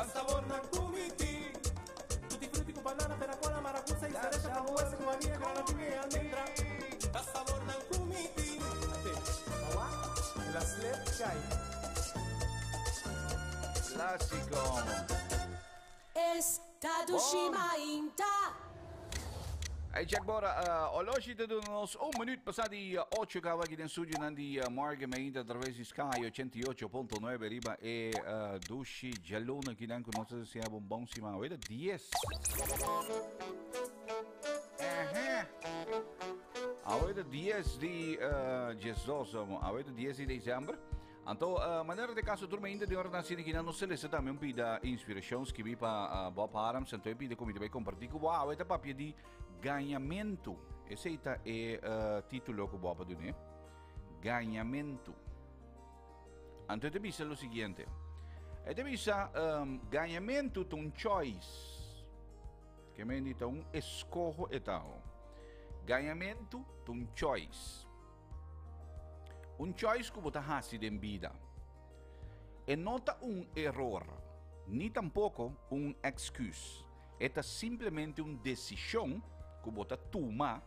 Ta sabornan ku mi tin. Tutti frutti ku banana, pera, kola, maracusa i cereza, frambuesa ku vanilla, granadina i almendra. Ta sabornan ku mi tin. Ate, awa, el a slip kai. Clásico. Esta dushi mainta. Hey Jack Bora, uh, oloshi te duna nos un minuut pasa di 8 caba aquí den studio nan di uh, Morgan Mainta a través di Sky 88.9 riba e uh, dushi djaluna aquí nan ku nos ta desea bon bon siman. Hoy ta 10. Ehe. Awe ta 10 di uh, 12, awe ta 10 di december. Anto, manera di kaso tur mainta di ora nan sini kinan nos celeste tambe un pida inspiracion skibi pa Bob Harms anto e pida ku mi ta bai komparti ku bo awe ta papia di gañamentu. Esei ta e titulo ku bo a dun'é. Gañamentu. Anto e ta bisa lo siguiente. E ta bisa gañamentu ta un choice. Ke men di ta un eskoho e ta. Gañamentu ta un choice. Un choice ku bo ta hasi den bida. E no ta un eror, ni tampoko un excuse. E ta simplemente un desishon ku bo ta tuma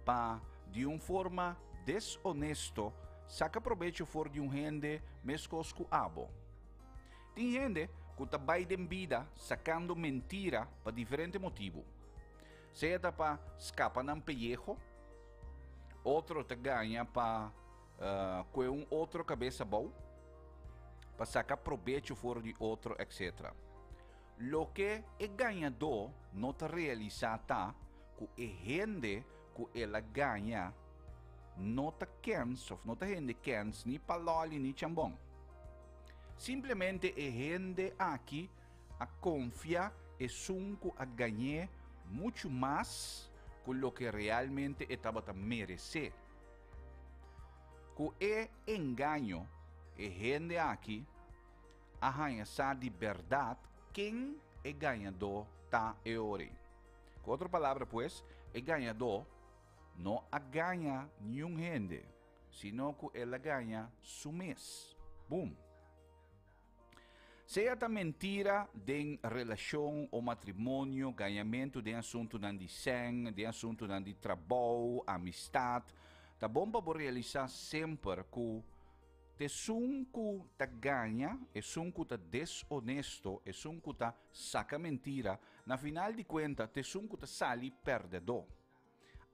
pa di un forma deshonesto saka probecho for di un hende meskos ku abo. Tin hende ku ta bai den bida sakando mentira pa diferente motibu. Sea ta pa skapa nan peyeho, Otro ta gaña pa kue un otro kabes abou, pa saka probecho for di otro, etc. Loke e gañadó no ta realisá ta ku e hende ku el a gaña no ta kens òf no ta hende kens ni pa lòli ni chambòn. Simplemente e hende aki a konfia esun ku a gañ'é muchu mas ku loke realmente e tabata meresé. Ku e engaño, e hende aki a haña sa di bèrdat ken e gañadó ta e ora ei. Ku otro palabra pues, e gañadó no a gaña niun hende, sino ku el a gaña su mes. Bum! Sea ta mentira den relashon o matrimonio, gañamentu den asuntunan di sèn, den asuntunan di trabou, amistat, ta bon pa bo realisá semper ku t'esun ku ta gaña, esun ku ta deshonesto, esun ku ta saka mentira, na final di kuenta t'esun ku ta sali pèrdèdó.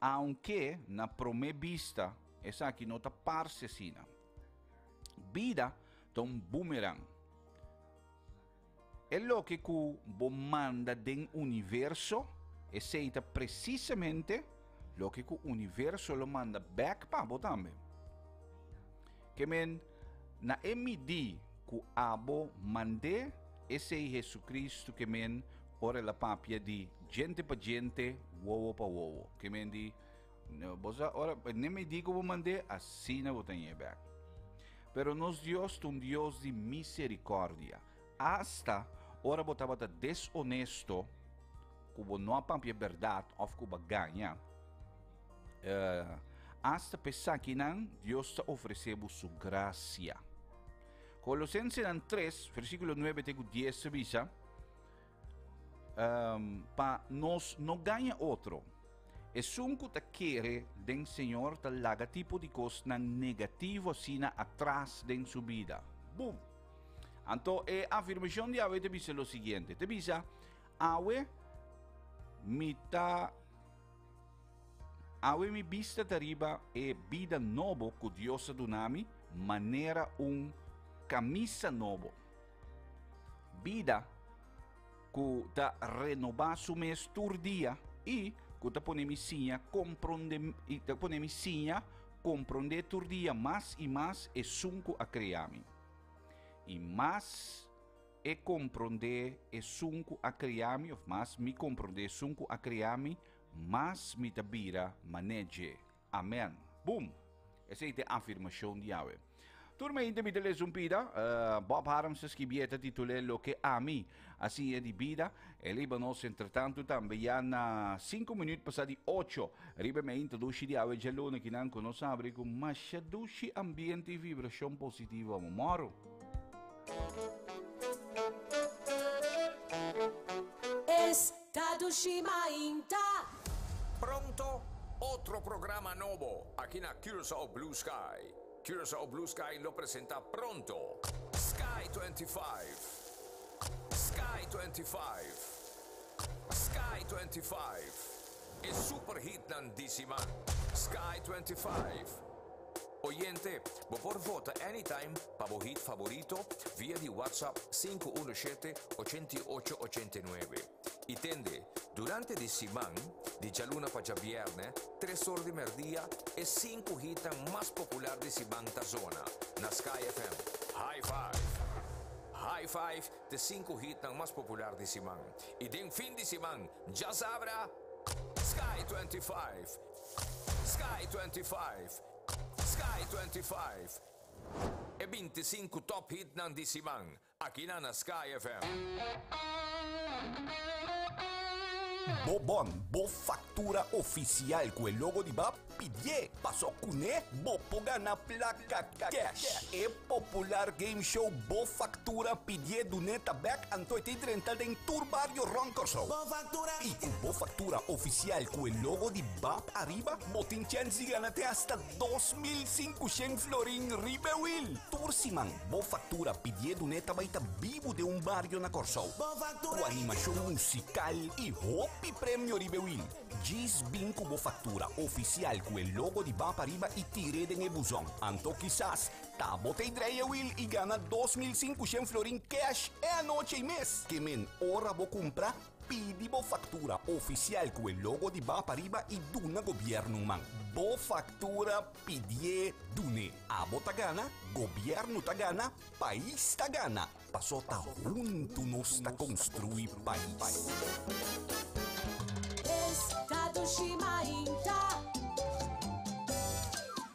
Aunke na promé bista esaki no ta parse asina. Bida ta un boomerang. E loke ku bo manda den universo, esei ta presisamente loke ku universo lo manda bèk pa bo tambe. Ke men, na e midí ku abo mand'é, esei Hesukristu ke men ora el a papia di djente pa djente, wowo pa wowo. Ke men di, bo sa, ora, n'e midí ku bo mand'é, asina bo ta ñe bèk. Pero nos Dios ta un Dios di miserikòrdia. Asta ora bo tabata deshonesto, ku bo no a papia bèrdat òf ku bo a gaña, Asta pa esakinan Dios ta ofresé bo su grasia. Kolosensenan 3, versíkulo 9 te ku 10 ta bisa, Pa nos no gaña otro. Esun ku ta kere den Señor ta laga tipo di kosnan negativo asina atras den su bida. Bum! Anto e afirmashon di awe ta bisa lo siguiente, ta bisa, Awe mi ta Awe mi bista ta riba e bida nobo ku Dios a duna mi manera un kamisa nobo. Bida ku ta renobá su mes tur dia i ku ta pone mi siña komprondé i ta pone mi siña komprondé tur dia mas i mas esun ku a krea mi. I mas E komprondé esun ku a krea mi, òf mas mi komprondé esun ku a krea mi, mas mi ta bira man'é dje. Amèn. Bum! Esei ta e afirmashon di awe. Tur mente mi ta lesa un pida. Bob Harms ta skibié, ta titul'é Loke Ami A Siña di Bida. E liba nos entretantu tambe ya na sinku minüt pasá di ocho. Riba e meinta dushi di awe djaluna kinan ku nos abri ku masha dushi ambiente i vibrashon positivo. Amo mòru! dushi mainta. Pronto, otro programa nobo aki na Curaçao Blue Sky. Curaçao Blue Sky lo presenta pronto Sky 25. Sky 25. Sky 25. E super hitnan di siman. Sky 25. Oyente, bo por vota anytime pa bo hit favorito via di WhatsApp 517 8889. Y tende, durante di siman, di djaluna pa djabièrnè, tres or di mèrdia, e sinku hitnan mas popular di siman ta zona na Sky FM. High Five! High Five t'e sinku hitnan mas popular di siman. Y den fin di siman, djasabra, Sky 25! Sky 25! Sky 25! E 25 top hitnan di siman. Akinan na Sky FM. Bo bon, bo factura oficial cu e logo di bap, pidié, paso cuné bo por gana placa cash. E popular game show Bo Factura Pidié Duné ta bek anto e ta drenta den tur bario rond Kòrsou. I cu bo factura oficial cu e logo di bap ariba, bo tin chens di gana te hasta 2500 florin riba e wiel. Tur siman Bo Factura Pidié Duné ta bai ta bibu den un bario na Kòrsou. Ku animashon musikal i hopi premio riba e wil. Djis bin ku bo faktura ofisial ku e logo di Ba Pariba i tir'é den e buzon. Anto kisas ta bo ta e drei e wil i gana 2500 florin kèsh e anochi ei mes. Ke men ora bo kumpra, Pidi bo faktura ofisial ku e logo di Ba Pariba i duna gobièrnu un man. Bo faktura pidié dun'é. Abo ta gana, gobièrnu ta gana, pais ta gana. Paso ta huntu nos ta konstruí pais. Esta dushi mainta,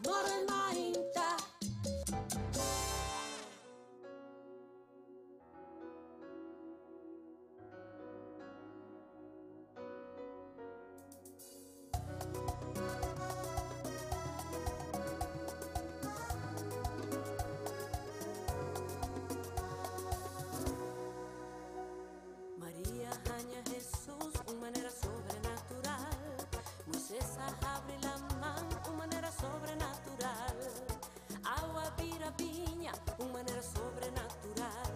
Morel mainta. Maria haña Hesus un manera sobrenatural. Moises a habri laman un manera sobrenatural. Awa bira biña, un manera sobrenatural.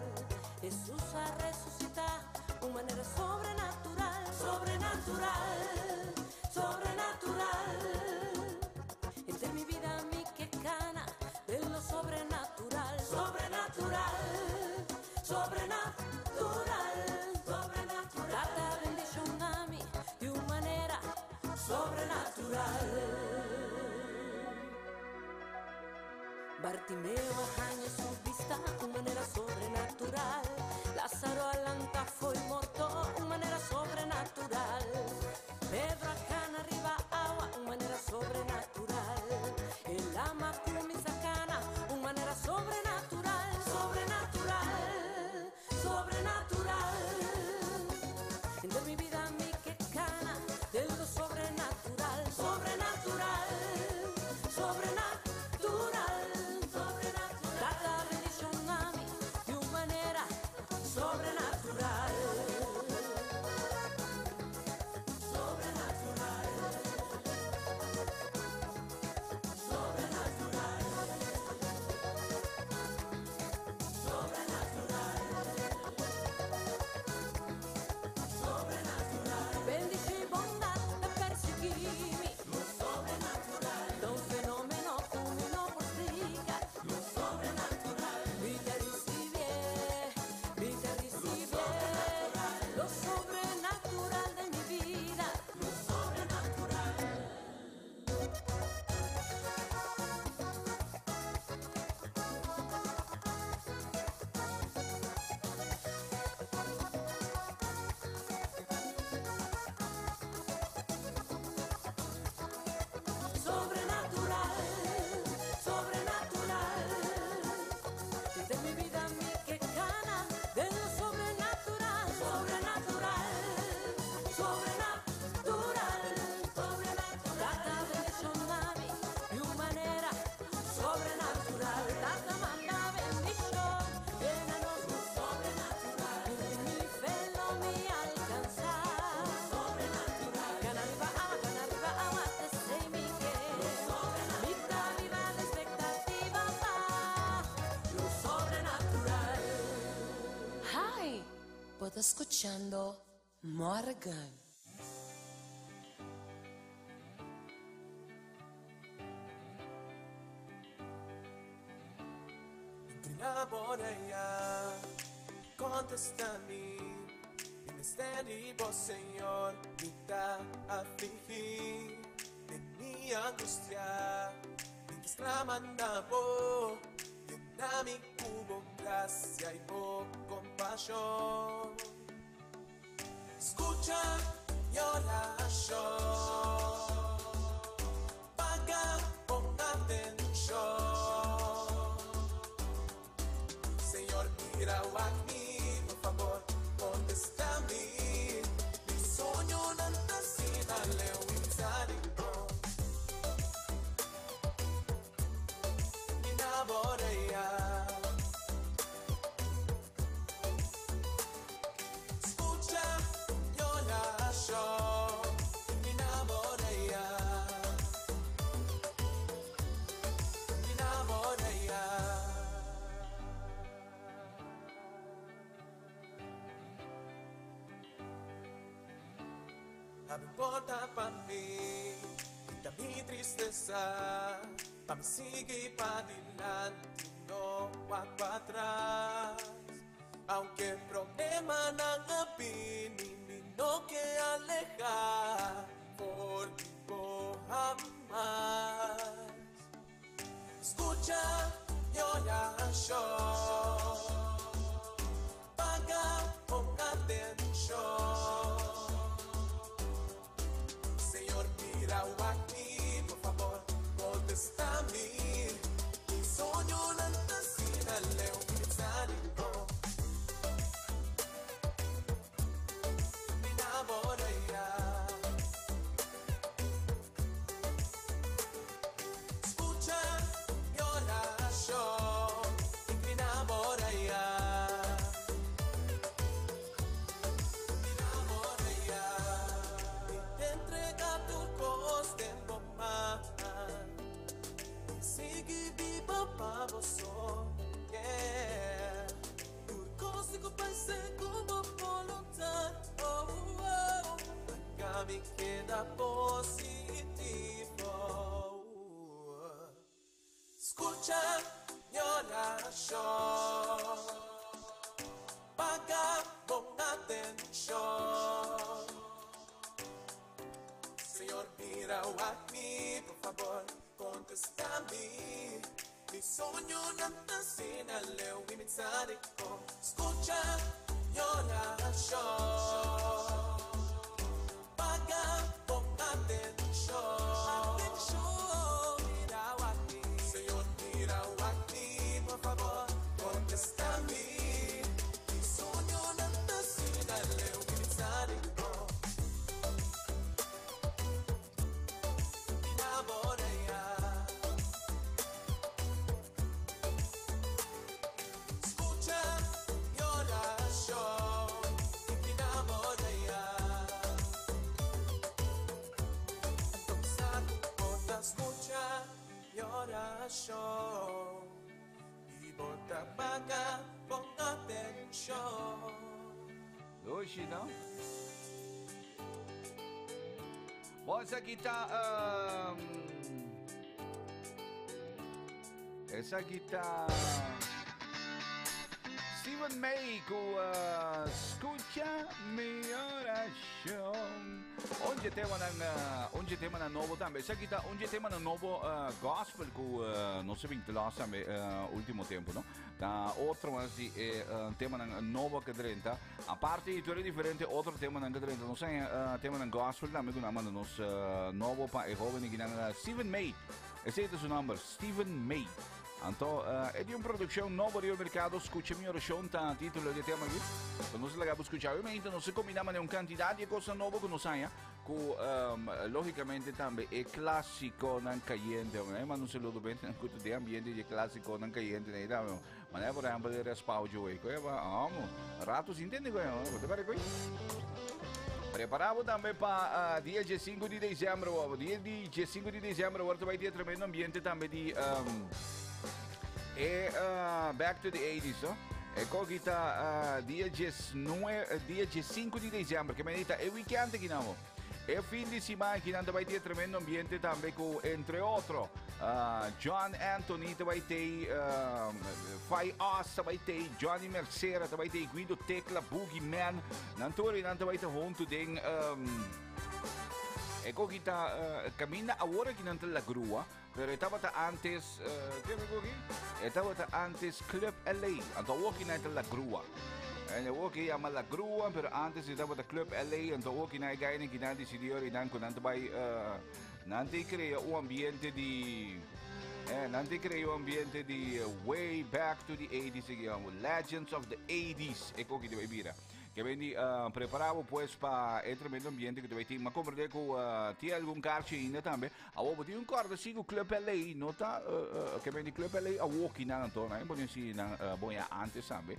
Hesus a resusitá, un manera sobrenatural. Sobrenatural, sobrenatural. Henter mi bida mi ke kana den lo sobrenatural. Sobrenatural, sobrenatural. Tata bendishoná mi di un manera sobrenatural. Bartimeo a haña su bista un manera sobrenatural. Lázaro a lanta fo'i morto un manera sobrenatural. Pedro a cana riba awa un manera sobrenatural. E lama cuminsa cana un manera sobrenatural. Sobrenatural, sobrenatural. Henter mi bida mi ke cana den lo sobrenatural. Sobrenatural, sobrenatural. Tata. Bo ta skuchando Morgan. Inclina boreia, contesta-me. Mi mester di bo, Señor, mi ta afligí. Den mi angustia, mi ta sclama na bo. Yena mi cu bo gracia y bo compasion. Scucha mi oracion. Paga bon atencion. Señor, mira wak mi, por favor, contesta mi. Mi soñonan ta asina leu i tarico. Mi naborea. Scucha mi oracion. Mi naborea. Mi naborea. Abre porta pa mi, quita mi tristeza, pa mi sigui padilanti, no wak patras. Aunke problemanan a bini, mi no ke aleha for di bo hamas. Scucha mi oracion, paga bon atencion. Señor, mira wak mi, por favor, contesta mi. Mi soñonan ta asina leu, mi tarico. Mi naborea. Scucha mi oracion, inclina boreia. Mi naborea. Mi ta entrega tur cos den bo man. Sigui biba pa bo so, yeah. Tur cos cu parce cu bo voluntad, oh, oh. Laga mi keda positivo. Scucha mi oracion, paga bon atencion. Señor, mira wak mi, por favor, contesta mi. Mi soñonan ta asina leu i mi tarico. Scucha mi oracion, paga bon atencion. Atencion, mira wak mi. Señor, mira wak mi, por favor, contesta mi. Mi soñonan ta asina leu i mi tarico. Mi naborea. Scucha mi oracion, inclina boreia. Anto sa cu bo ta scucha mi oracion i bo ta paga bon atencion. Dushi, no? Bon, esaki ta um, esaki ta Steven May cu uh, Scucha mi oracion. Un dje temanan, uh, un dje temanan nobo tambe. Esaki ta un dje temanan nobo uh, gospel cu uh, nos a bin te los tambe uh, ultimo tempo, no? Ta otro mas di e uh, temanan nobo que drenta. Aparte di tur e diferente otro temanan que drenta, nos hay uh, temanan gospel tambe cu nan manda nos uh, nobo pa e hoben kinan uh, Steven May. Esey ta su nomber, Steven May. Anto, uh, e di un produccion nobo riba mercado, Scucha mi oracion ta titulo di e tema aki. Cu nos laga bo scucha. Obviamente nos a combina mane un cantidad di e cosnan nobo cu nos haya, cu um, logicamente tambe e clasiconan cayente. Mane manda un saludo ben cu ta den ambiente di e clasiconan cayente nei tambe. Mane por ehempel e Respao Joey. Coye ba, amo. Rato sin tende coye, no? Te pare coye? Prepara bo tambe pa uh, dia 5 di december. Bo. Dia di 5 di december wordt bij die tremendo ambiente tambe di um, e, uh, back to the 80s, no? E koki ta dia 19, dia 15 di december, ke men ta e weekend aki namo. E fin di siman aki nan ta bai tin tremendo ambiente tambe ku entre otro John Anthony ta bai tei, Fai Os ta bai tei, Johnny Mercera ta bai tei, Guido Tecla, Boogie Man, nan tur nan ta bai ta huntu den e koki ta kaminda awor aki nan ta La Grua. Pero e tabata antes, ke mi koki? E tabata antes Club LA. Anto awor ki nan ta La Grua. En awor ki yama La Grua, pero antes e tabata Club LA. Anto awor ki nan e gainan ki nan decidi ora nan ku nan ta bai, nan te crea un ambiente di, nan te crea un ambiente di way back to the 80s, digamos, Legends of the 80s, e koki te bai bira. Ke ben di prepara bo pues pa e tremendo ambiente ku te bai tin. Ma komprende ku tin algun karchi ainda tambe. Awor bo tin un kòrda si ku Club LA no ta ke ben di Club LA awoki nan anto nan e bo tin si nan bon ya antes tambe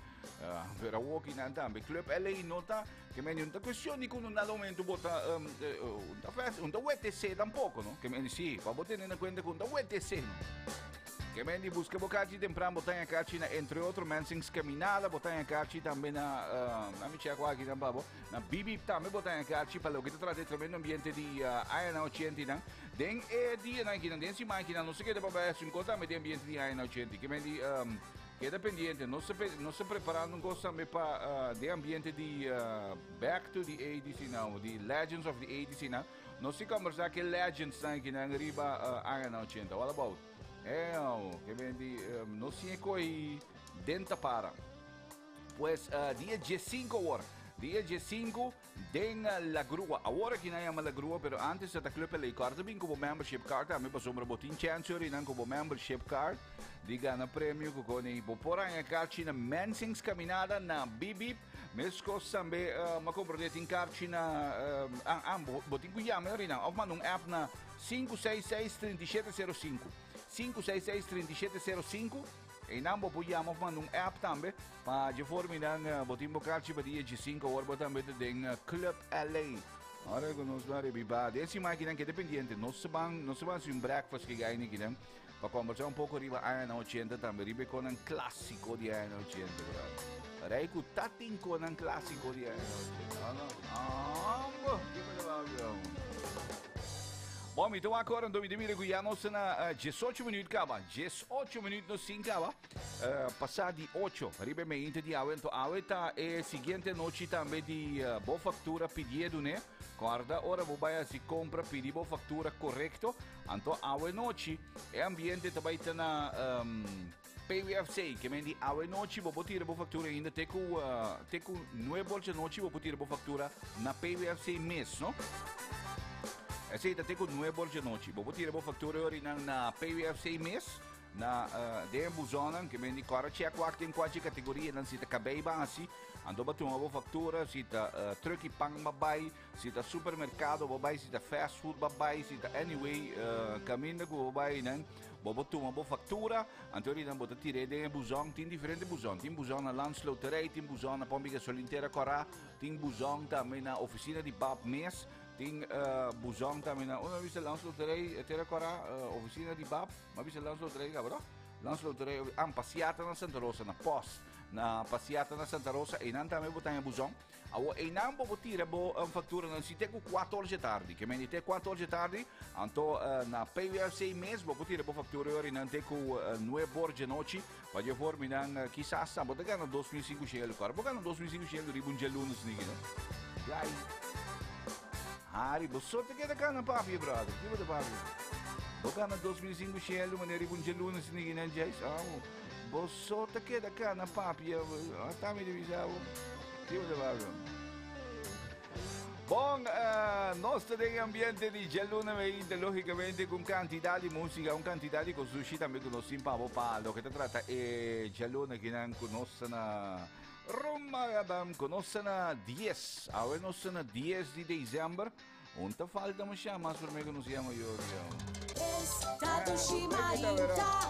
pero awoki nan tambe Club LA no ta ke men di un ta kuestion di ku no nada momento bo ta un ta festa un ta WTC tampoko no ke men di si pa bo tene na kuenta ku un ta WTC no. Ke men di buska bo kachi tempran bo taña kachi na entre otro Mensing's Caminada bo taña kachi tambe na na mi check aki nan pa bo. Na Bibi tambe bo ta haña karchi pa loke ta trata e tremendo ambiente di añanan ochentinan. Den e dianan akinan, den siman akinan, nos ta keda pa bai hasi un kos tambe den ambiente di añanan ochenti. Ke men di keda pendiente. Nos ta nos ta preparando un kos tambe pa den ambiente di back to the eighties nan, di legends of the eighties nan. Nos tin kombersá ke legendsnan akinan riba añanan ochenta. What about? Hell, ke men di nos tin e ko'i den tapara. Pues dia diescinco awor. Dia diescinco den La Grua. Awor aki nan yama La Grua, pero antes ta Club LA. Corda bin cu bo membership card tambe pasobra bo tin chance ori nan cu bo membership card di gana premio cu coni. Bo por haña karchi na Mensing's Caminada na Bip Bip. Mescos tambe m'a comprende tin karchi na ah, ah, bo, bo tin cu yama ori nan of manda un app na 566 3705. 566 3705. Einan bo por yama of manda un app tambe pa dje forma einan bo tin bo karchi pa dia djesinku awor bo tambe ta den Club LA. Ora ku nos ban rebiba den siman akinan keda pendiente nos ta ban nos ta ban hasi un breakfast ke gaina akinan pa kombersa un poko riba añanan ochenta tambe riba e konan klasiko di añanan ochenta bro. Rei ku ta tin konan klasiko di añanan ochenta. No no. Ambo kiko ta papia. Bon mi ta wak ora anto mi ta mira ku ya nos ta na diesocho minuut kaba. Diesocho minuut nos tin kaba. Pasá di ocho riba e meinte di awe. Anto awe ta e siguiente anochi tambe di bo faktura pidié dun'é. Kòrda ora bo bai hasi kompra pidi bo faktura korekto. Anto awe nochi e ambiente ta bai ta na PWFC. Ke men di awe nochi bo por tira bo faktura ainda te ku te ku nuebe or djanochi bo por tira bo faktura na PWFC mes, no? Esei ta te ku nuebe or djanochi. Bo por tira bo faktura orinan na PWFC mes, na den e buzonnan, ke men di kòrda chèk wak den kuachi kategorianan, si ta kabei ba hasi, anto bo tuma bo faktura, si ta truck i pan ba bai, si ta supermerkado bo bai, si ta fast food ba bai, si ta anyway kaminda ku bo bai nan, bo por tuma bo faktura, anto orinan bo ta tir'é den e buzon. Tin diferente buzon, tin buzon na Landsloterij, tin buzon na Pompi Gasolintera Kòrá, tin buzon tambe na ofisina di bab mes. Tin buzon tambe na unda bisa Landsloterij Tera Kora oficina di bab ma bisa Landsloterij kaba no Landsloterij ah Pasiata na Santa Rosa na post na Pasiata na Santa Rosa einan tambe bo taña buzon awo einan bo por tira bo factura nan si te ku kuater or dje tardi ke mende te kuater or dje tardi anto na PWFC mes bo por tira bo factura yor einan te ku nuebe or dje nochi pa dje for mi nan kisas bo ta gana 2500 kor bo gana 2500 riba un djalunes niki no Guy. Harry, bo so te keda gana papia, brother. Ki bo ta papia? Bo gana 2500 manera riba un djalunes niki nan Jais. Oh, bo so te keda gana papia. Ata mi di bisa bo. Ki bo ta papia? Bon, nos ta den ambiente di djaluna meinta, logicamente cu un cantidad di musica, un cantidad di cos dushi tambe cu nos tin pa bo pa loke ta trata e djaluna kinan cu nos ta na Romagadam cu nos ta na dies, awe nos ta na dies di december, un ta falta masha mas prome cu nos yama Yorio. Esta dushi mainta.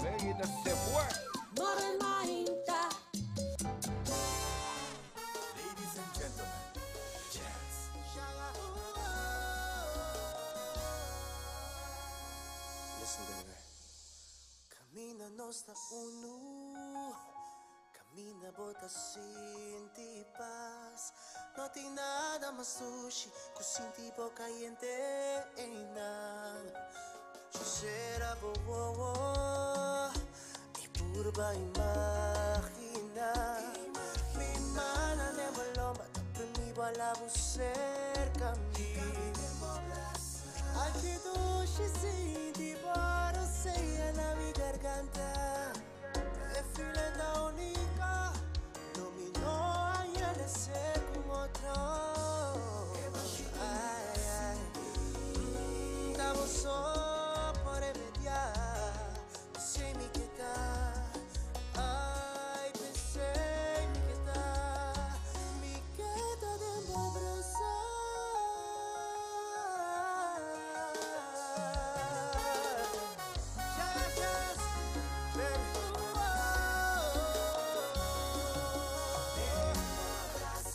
Megita se fue. Morel mainta. Ladies and gentlemen, jazz. Listen, baby. Camina nos ta unu. Camina. bo ta sinti pas. No tin nada mas dushi ku sinti bo kayente einan. Sera bo wowo i purba imaginá. Mi mannan den bo lomba ta primi bo ala bo serka mi. Ai ki dushi sinti bo rosea na mi garganta. E feeling ta úniko, no mi no haña esei ku otro. Ai, ai. Ta bo so por remediá, p'esei mi ke ta. Ai, p'esei mi ke ta. Mi ke ta den bo brasa. Yes, baby.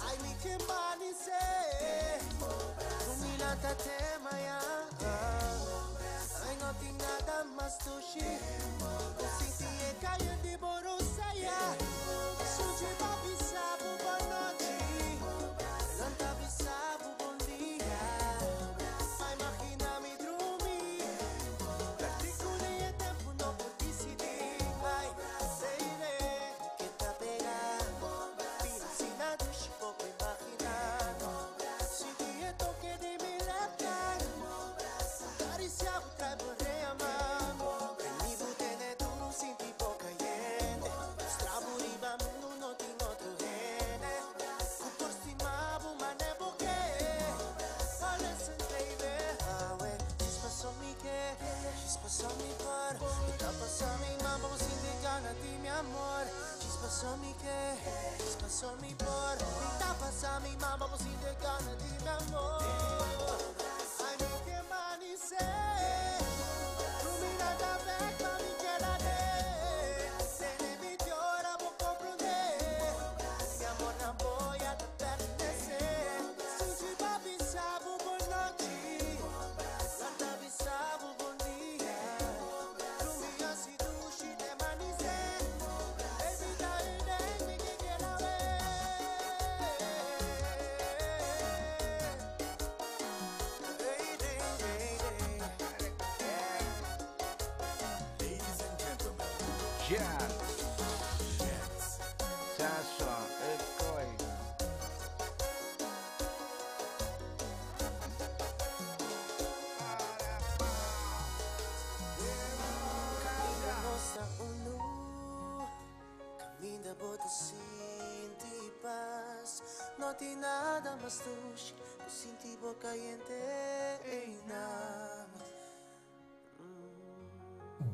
Ai, mi ke manisé. Mi lanta te mañan. Ai, no tin nada mas dushi. Sinti e kayente di bo rosea. Sunchi pa bisa bo bon nochi. Lanta bisa bo bon dia. Ai, imaginá mi drumi. Particular e tempu no por disidí. Ai, baby, ke ta pega. Bira asina dushi poko imaginá. Sinti e toke di mi lepnan. Karisiá bo traha bo reamá. Mi bo tene duru sinti bo kayente. Mustra bo riba mundu no tin otro hende. Ku por stima bo manera bo ke. Oh, listen, baby. Awe, djis paso mi ke, djis paso mi por. Ta pasa mi man pa bo sinti gana di mi amor. Djis paso mi ke, djis paso mi por. Ta pasa mi man pa bo sinti gana di mi amor. Ai, mi ke manisé. Mi lanta bèk pa mi keda den. Tene mi yora bo komprondé. Mi amor na bo ya ta pertenesé. Sunchi pa bisa bo bon nochi. Lanta bisa bo bon dia. Mi hasi dushi te manisé. Baby, ta den mi ke keda wer. Hey, hey, hey, hey. Ladies and gentlemen. Yes. Sasha, Ekoi. Kaminda nos ta unu, kaminda bo ta sinti pas. No tin nada mas dushi ku sinti bo kayente einan.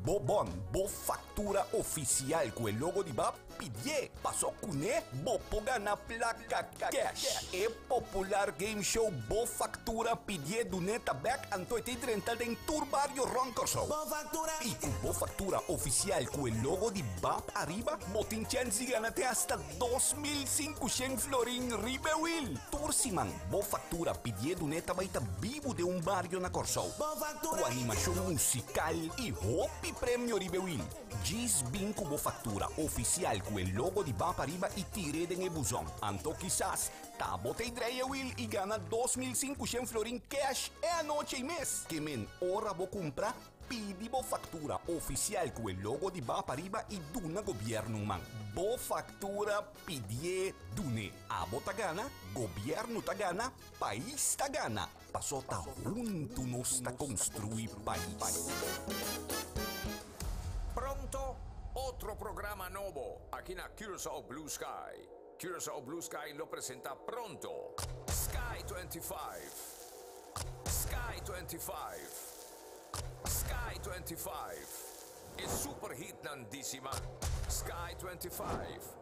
Bo bon, bo faktura ofisial ku e logo di BAP, pidié, paso kuné, bo por gana plaka cash. E popular game show Bo Faktura Pidié Duné ta bèk anto e ta drenta den tur bario rònt Kòrsou. Bo Faktura. I ku bo faktura ofisial ku e logo di BAP ariba, bo tin chèns di gana te hasta 2500 florin riba e wil. Tur siman Bo Faktura Pidié Duné ta bai ta bibu den un bario na Kòrsou. Bo Faktura. Ku animashon musikal i hopi premio riba e wil. Djis bin ku bo faktura ofisial ku e logo di BAP ariba i tir'é den e buzon. Anto kisas ta bo ta e drei e wil i gana 2500 florin cash e anochi ei mes. Ke men ora bo kumpra, pidi bo faktura ofisial ku e logo di BAP ariba i duna gobièrnu un man. Bo Faktura Pidié Dun'é. Abo ta gana, gobièrnu ta gana, pais ta gana. Paso ta huntu nos ta konstruí pais. Pronto otro programa nobo aki na Curaçao Blue Sky. Curaçao Blue Sky lo presentá pronto Sky 25. Sky 25. Sky 25. E super hitnan di siman. Sky 25.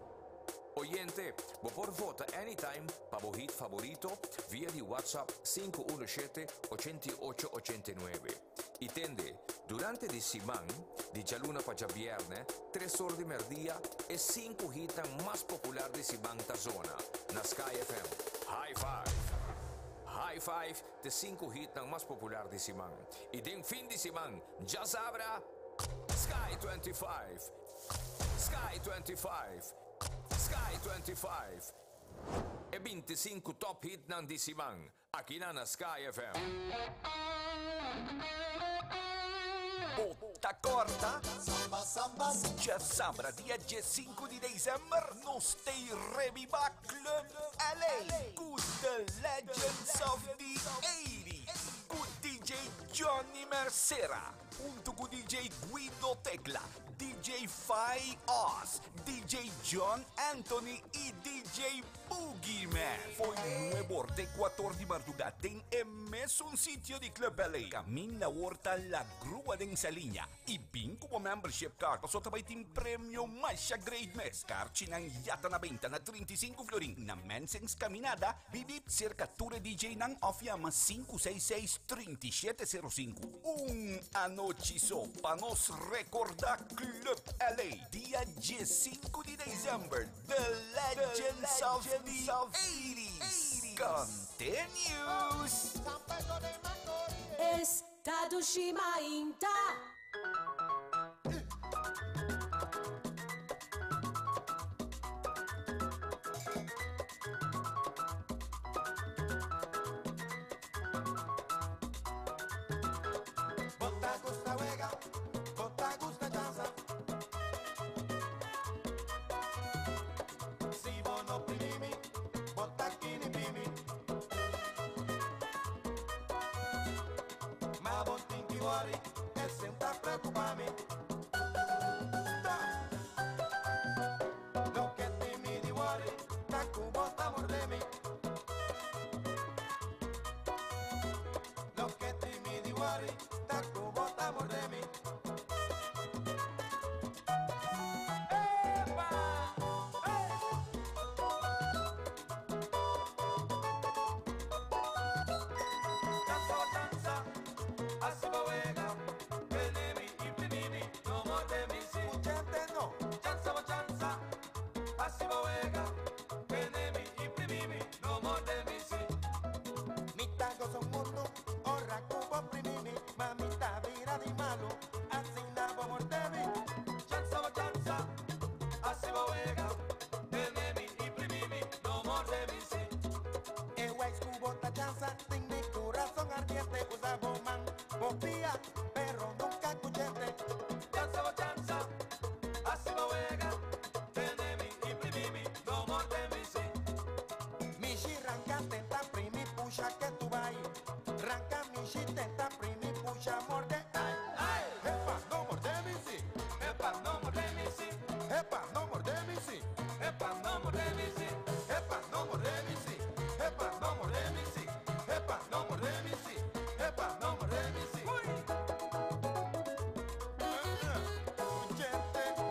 Oyente, bo por vota anytime pa bo hit favorito via di WhatsApp 517 88 89. I tende, durante di siman, di djaluna pa djabièrnè, 3 or di mèrdia, e sinku hitnan mas popular di siman ta zona na Sky FM. High Five! High Five t'e sinku hitnan mas popular di siman. I den fin di siman, djasabra, Sky 25! Sky 25! Sky 25. E 25 top hit nan di siman. Aki na Sky FM. Bo ta corda? Djasabra dia 5 di december nos ta reviva Club LA cu The Legends of the 80s cu DJ Johnny Mercera hunto cu DJ Guido Tecla, DJ Fai Oz, DJ John Anthony y DJ Boogeyman. Foi 9 te 4 di marduga den e mesun sitio di Club LA. Caminda Horta La Grua den Saliña y bin cu membership card. Paso tambe tin premio masha great mes. Carchinan ya ta na benta na 35 florin. Na Mensens Caminada, bibi cerca tur DJ nan of yama 566-3705. Un anochi so pa nos recorda Club LA. Dia 5 di december, The Legends of the 80s. Continues. Esta dushi mainta. Bo ta gusta wega, bo ta gusta chansa. Si bo no primimi, bo ta kinipimi. Ma bo n' tin ki worry, esey n' ta preocupami. Stop. Loke tin mi di worry, ta cu bo ta mordemi. Loke tin mi di worry, ta cu bo ta mordemi. Epa! Hey! Danza, danza, asina bo wega, Tenemi y primimi, no mordemi si. Gente no, chanza, chanza, asina bo wega, Tenemi y primimi, no mordemi si. Mi ta gosa un mundo, ora cu bo primimi, ma mi ta bira di malo, asina bo mordemi. Chanza, chanza, asina bo wega, Tenemi y primimi, no mordemi si. E wais cu bo ta chanza, tin mi corazón ardiente, usa bo man, bo pia, pero nunca cuchete. Chanza, chanza, asina bo wega, Tenemi y primimi, no mordemi si. Mishi ranca tenta primi pusha que tu vai. Ranca mishi tenta primi pusha morde. Ai, ai. Epa, no morde mi si. Epa, no morde mi si. Epa, no morde mi si. Epa, no morde mi si. Epa, no morde mi si. Epa, no morde mi si. Epa, no morde mi si. Epa, no morde mi si. Gente, no.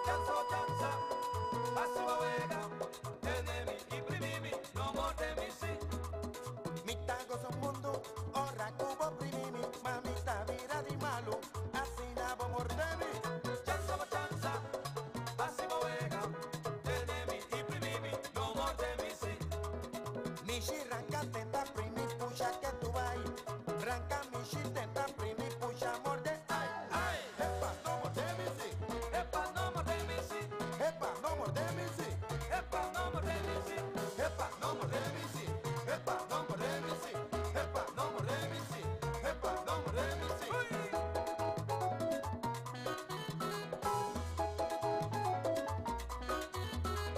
Chanza, chanza, asina bo wega, Tenemi y primimi, no mordemi si. Mi ta gosa un mundo, ora cu bo primimi, ma mi ta bira di malo, asina bo mordemi. Chanza, chanza, asina bo wega, Tenemi y primimi, no mordemi si. Mishi ranca tenta primi pusha que tu vai. Ranca mishi tenta primi pusha morde. Ai, ai. Epa, no mordemi si. Epa, no mordemi si. Epa, no mordemi si. Epa, no mordemi si. Epa, no mordemi si. Epa, no mordemi si. Epa, no mordemi si. Epa, no mordemi si.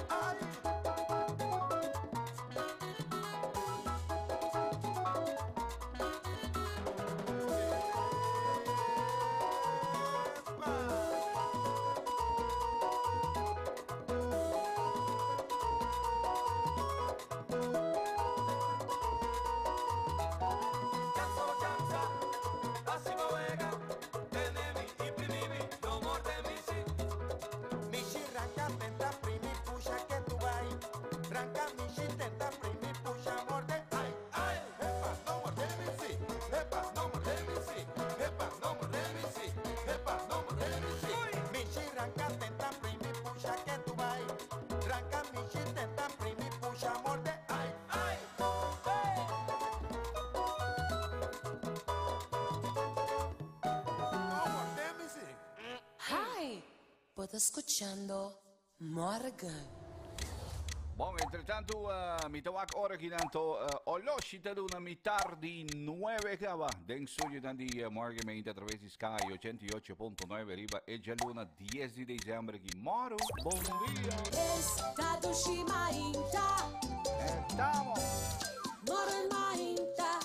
Ay. Bo ta skuchando Morgan. Bon, entretantu mi ta wak ora kinan to oloshi ta duna mitar di nuebe kaba den studionan di Morgan Meinte atraves di Sky 88.9 riba e djaluna 10 di december aki. Moro, bon dia! Esta dushi mainta. Estamos! Morgen mainta.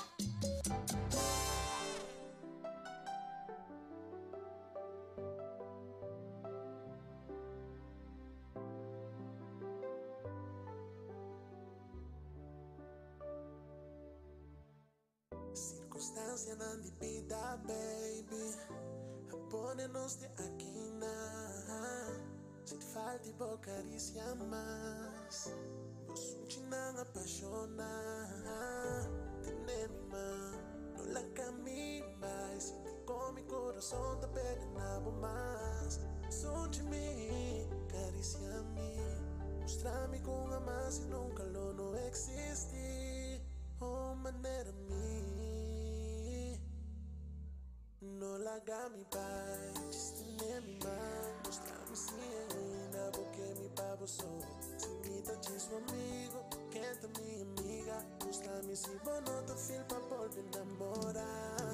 Circunstancianan di bida, baby, a pone nos te akinan. Si ta falta bo caricia mas, bo sunchinan apasiona. Tene mi man, no laga mi bai. Sinti con mi corazon ta pega na bo mas. Sunchi mi, caricia mi, mustra mi con hamas y nunca lo no existi. Oh, manera mi. No laga mi bai, just tene mi man. Mustra mi si ainda bo ke mi pa bo so. Si mi ta djis bo amigo, ken ta mi amiga. Mustra mi si bo no ta feel pa bolbe namora.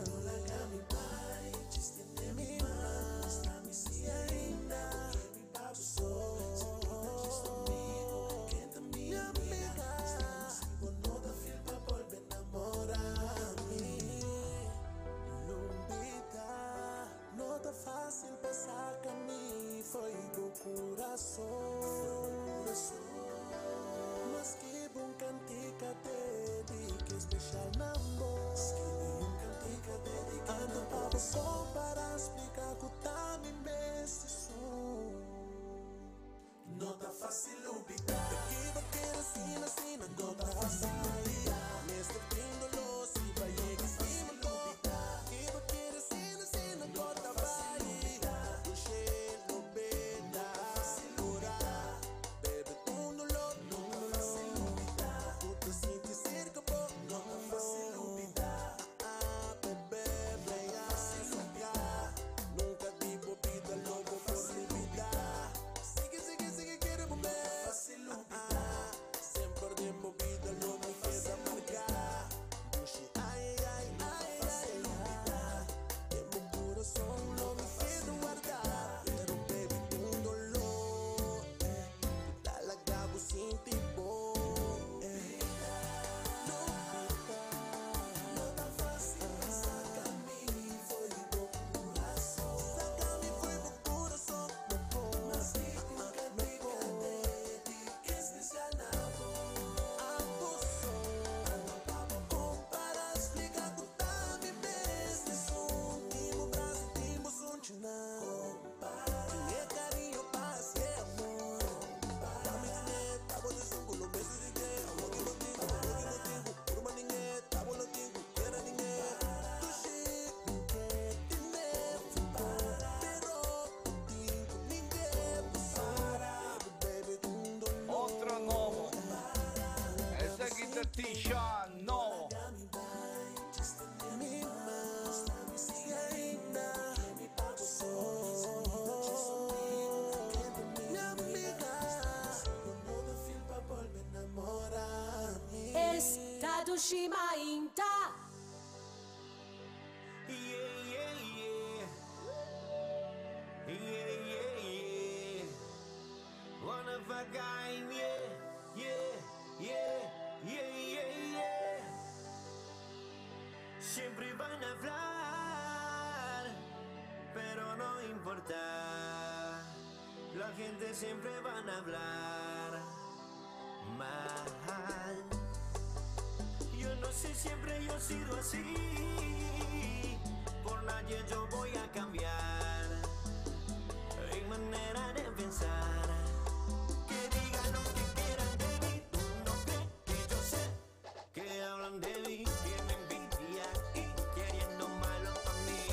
No laga mi bai, just tene mi man. Mustra mi si ainda bo ke mi pa bo so. Si mi ta djis bo amigo, ken ta mi amiga. Mustra mi si bo no ta feel pa bolbe namora mi. Lumbita, no ta fácil pa saca mi fo'i bo curason. Mas skibi un cantica dedica special na bo. Anto pa bo so para splica cu ta mi mes esun. No ta fácil olbida. Te equivoqué asina, asina, no ta fácil olbida. Mester tin dolor si pa yega estima bo. Equivoqué asina, asina, no ta fácil. Dushi lo beda. Ora, bebe un dolor, no ta fácil olbida. Cu ta sinti cerca bo, no ta fácil olbida. Ah, bebe, bebe, nunca di bo bida lo bo por olbida. Sigue, sigue, sigue, quiere volver. Fácil olvidar. Semper den bo bida lo mi keda marca. Dushi, ay, ay, ay, ay, ay. Den bo curason lo mi keda guarda. Pero baby, un dolor, ta laga bo sinti bo, eh. No, no ta fácil. Saca mi fo'i bo curason. Saca mi fo'i bo curason. No por, no por. Especial na bo. Abuso. Compara, explica cu ta mi mes esun. Tin bo brasa, tin bo sunchinan. Tin e cariño, paz y amor. Dame tine, tabo de sungo, lo beso de te. Amo que lo tengo, amo que lo tengo. Urma ningue, tabo lo tengo, quiera ningue. Tushi, que tine, pero tingo ningue. Baby, un dolor. Otro nobo. Esaki ta Tisha Nobo. Mi Esta dushi mainta. Yeah. Yeah. One of a kind, yeah. Siempre van a hablar, pero no importa. La gente siempre van a hablar mal. Yo no sé, siempre yo he sido así. Por nadie yo voy a cambiar mi manera de pensar. Que digan lo que quieran de mí, tú no crees que yo sé que hablan de mí, tienen envidia y queriendo malo pa' mí.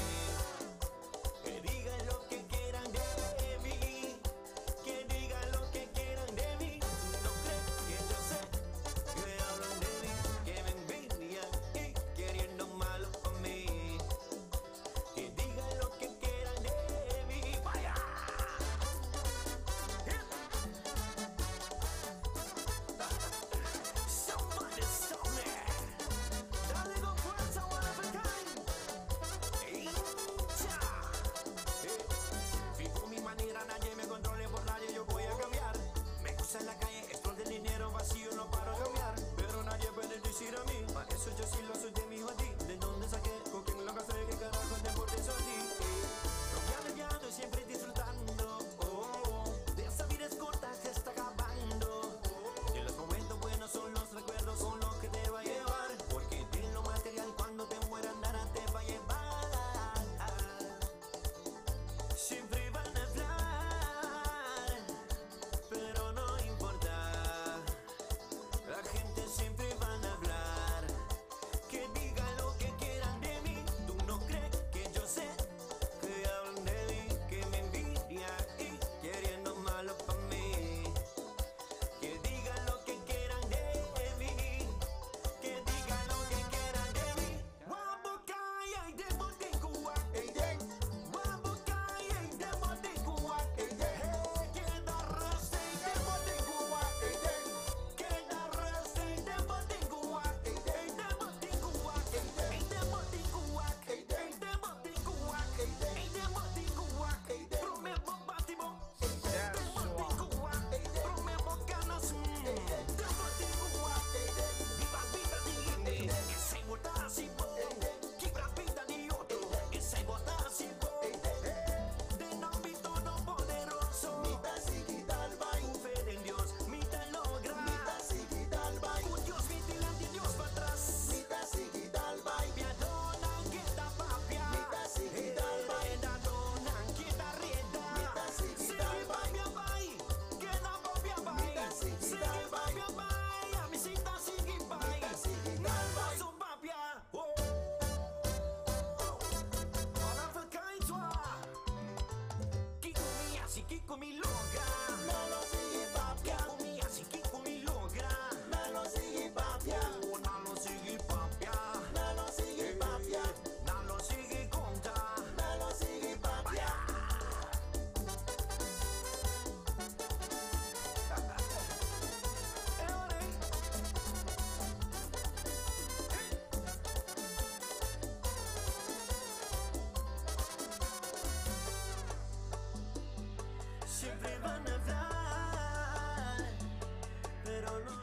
Que digan lo que quieran de mí, que digan lo que quieran de mí, tú no crees que yo sé que hablan de mí, que me envidian y queriendo malo pa' mí.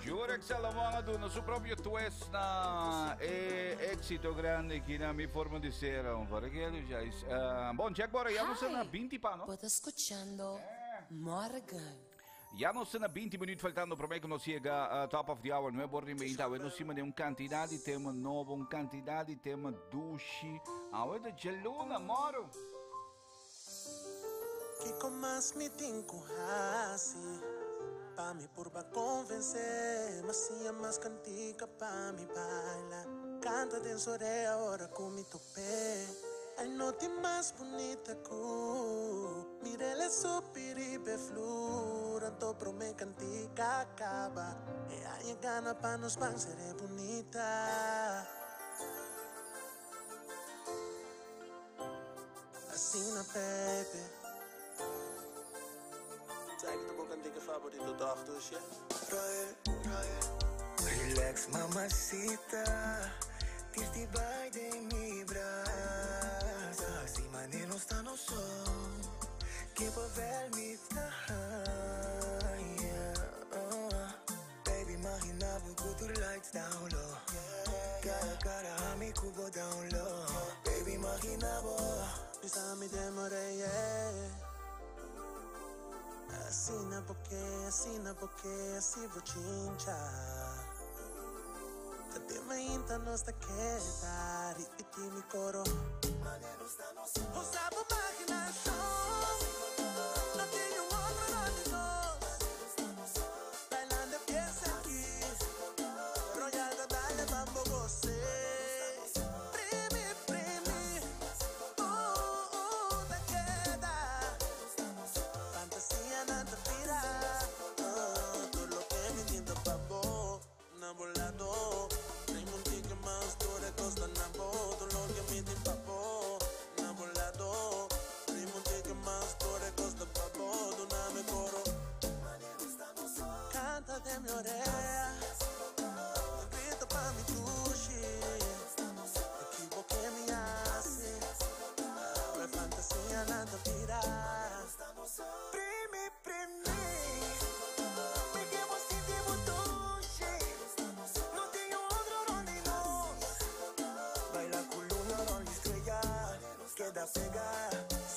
Jurek Salomon a duna su propio twist na e éxito grande aki na Mi Forma di Ser. Un varigelo ya is. Bon, Jack Bora, ya nos na 20 pa, no? Bo ta scuchando Morgan. Ya nos na 20 minuut faltando prome cu nos yega top of the hour, 9 or di meinta. Awe nos tin un cantidad di tema nobo, un cantidad di tema dushi. Awe ta djaluna, moro. Kiko mas mi tin ku hasi pa mi purba konvensé? Ma siña mas kantika pa mi baila. Kanta den su orea ora ku mi top'é. Ay no tin mas bunita ku mir'el e supi riba e flur. Anto promé kantika kaba e aña gana pa nos ban ser'é bunita. Asina baby. Sa ki ta bo kantika favorito tòg, Dusje? Royal, royal. Relax mamacita, tirti bai den mi brasa. Si mane nos ta nos so, ke papel mi ta haña. Baby imagina bo ku tur lights down low. Cara cara ami ku bo down low. Baby imagina bo. Bisa mi demoré, yeah. Asina bo ke, asina bo ke, asi bo chincha. Ta te mainta nos ta keda ripití mi koro. Usa bo imaginashon, no tin niun otro rònt di nos. Bailando piensa aki, Royal ta dale pa bo goce. Primi, primi, uh, ta keda. Fantasianan ta bira, oh, tur loke mi tin ta pa bo. Na bo lado, Primi un tiki mas, tur e kos ta na bo. Tur loke mi tin pa bo. Na bo lado, Primi un tiki mas, tur e kos ta pa bo. Duna mi koro. Kanta den mi orea, grita pa mi dushi. Ekivoke mi hasi, awe fantasianan ta bira. Primi, primi, mi ke bo sinti bo dushi. No tin otro rònt di nos. Baila ku luna rònt di strea, keda pega,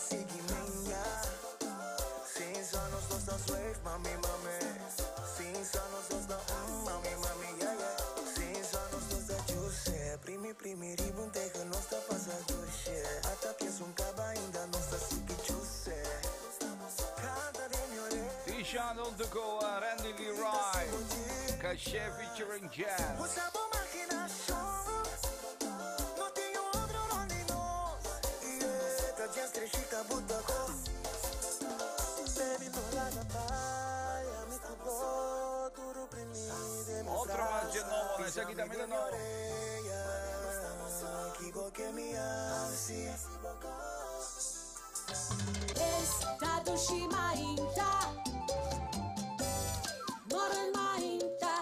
sigui meña. Sin sa nos dos ta sweef, mami, mami. Sin sa nos dos ta mami, mami, yeah, yeah. Sin sa nos dos ta juicy. Primi, primi, riba un tegen nos ta pasa dushi. Ata piensa un kaba ainda nos ta sigui juicy. Kanta den mi orea. Tisha Nolduko, Randy Leroy, Caché featuring Jazz. Usa bo imaginashon, no tin otro rònt di nos. Yeah, ta jazz treshita butako. Baby, no laga bai, ami ku bo, duru primi den mi Otro mas dje brasa. nobo, esaki tambe ta nobo. Kiko ke mi hasi. Esta dushi mainta. Morgen mainta.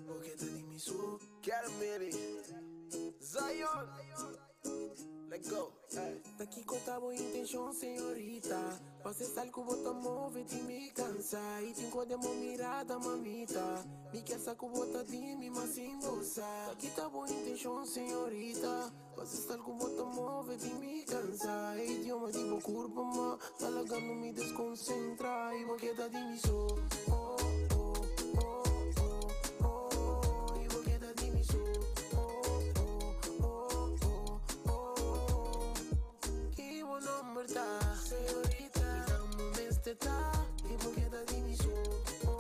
Porque te di mi su Carameli Zion Let go. Ta kiko ta bo intenshon, señorita? Pasa esal ku bo ta move tin mi kansa. I tin ku den bo mirada, mamita. Mi kier sa ku bo ta di mi, ma sin bo sa. Ta ki ta bo intenshon, señorita? Pasa esal ku bo ta move tin mi kansa. E idioma di bo kurpa, ma ta lagando mi deskonsentrá. I bo keda di mi so. Oh, oh, oh, oh, oh. I bo keda di mi so. Oh, oh, oh, oh, oh. Ki bo nomber ta, señorita? Mi nan bo mester ta. I bo keda di mi so. Oh,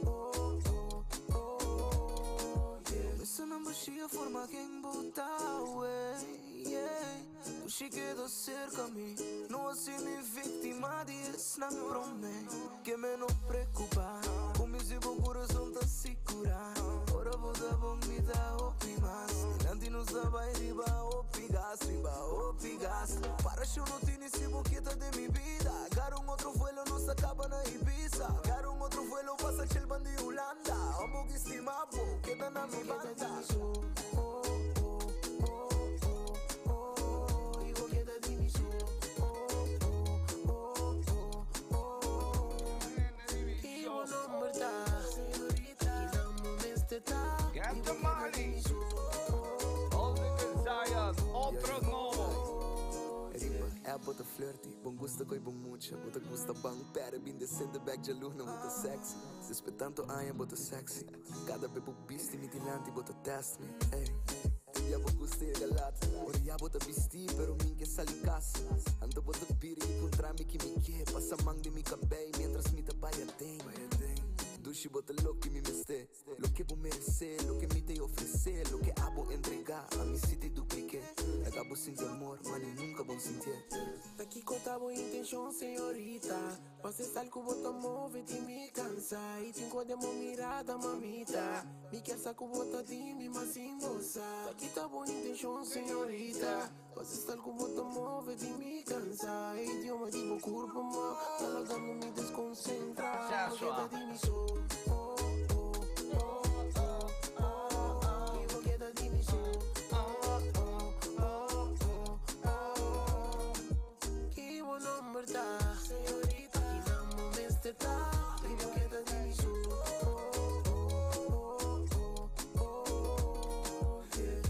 oh, oh, oh, oh, yeah. Besa nan bashia forma ken bo ta, wey, yeah. Dushi keda serka mi, no hasi mi víktima di esnan promé. Ke me no preokupá, ku mi si bo kurason ta sigurá. Ora bo ta bon mi ta hopi mas. Dilanti nos ta bai riba hopi gas, riba hopi gas. Para show no tini si bo kita den mi bida. Agarra un otro vuelo nos ta kaba na Ibiza. Agarra un otro vuelo pasa chelban di Hulanda. Amo ki stima bo, keda na mi banda. Oh, oh, oh, oh, oh. I bo keda di mi so. Oh, oh, oh, bota flirty, bom gusta coi bom mucha, bota gusta bang, pera bem decente back de luna, bota sexy. Despe tanto aia, bota sexy. Cada bebo bisti mi dilante, bota test me, ey. Ya bo gusta e galat, ora ya bota bisti, pero min que sali casa. Ando bota piri e contra mi que mi que, passa mang de mi cabelo, mientras mi te vaya den. Dushi bota lo que mi meste, lo que bo merece, lo que mi te ofrece, lo que abo entregar, a mi si te duplique. Acabo sin amor, mas nunca bom sentir. Aqui contava intenção, senhorita. Você sabe que o botão move e me cansa. E cinco de uma mirada, mamita. Me quer saco bota de mim, mas sem moça. Aqui tá boa intenção, senhorita. Você sabe que o botão move e me cansa. Idioma de bo corpo, ma. Tá lagando me desconcentra. Sensual. Queda de mim só. Oh, oh, oh, oh, oh, oh. E vou queda de mim só. Oh, oh, oh, oh, oh. Que bom nombre tá, senhorita. Que não me tá. E vou queda de mim só. Oh, oh, oh, oh, oh, yeah.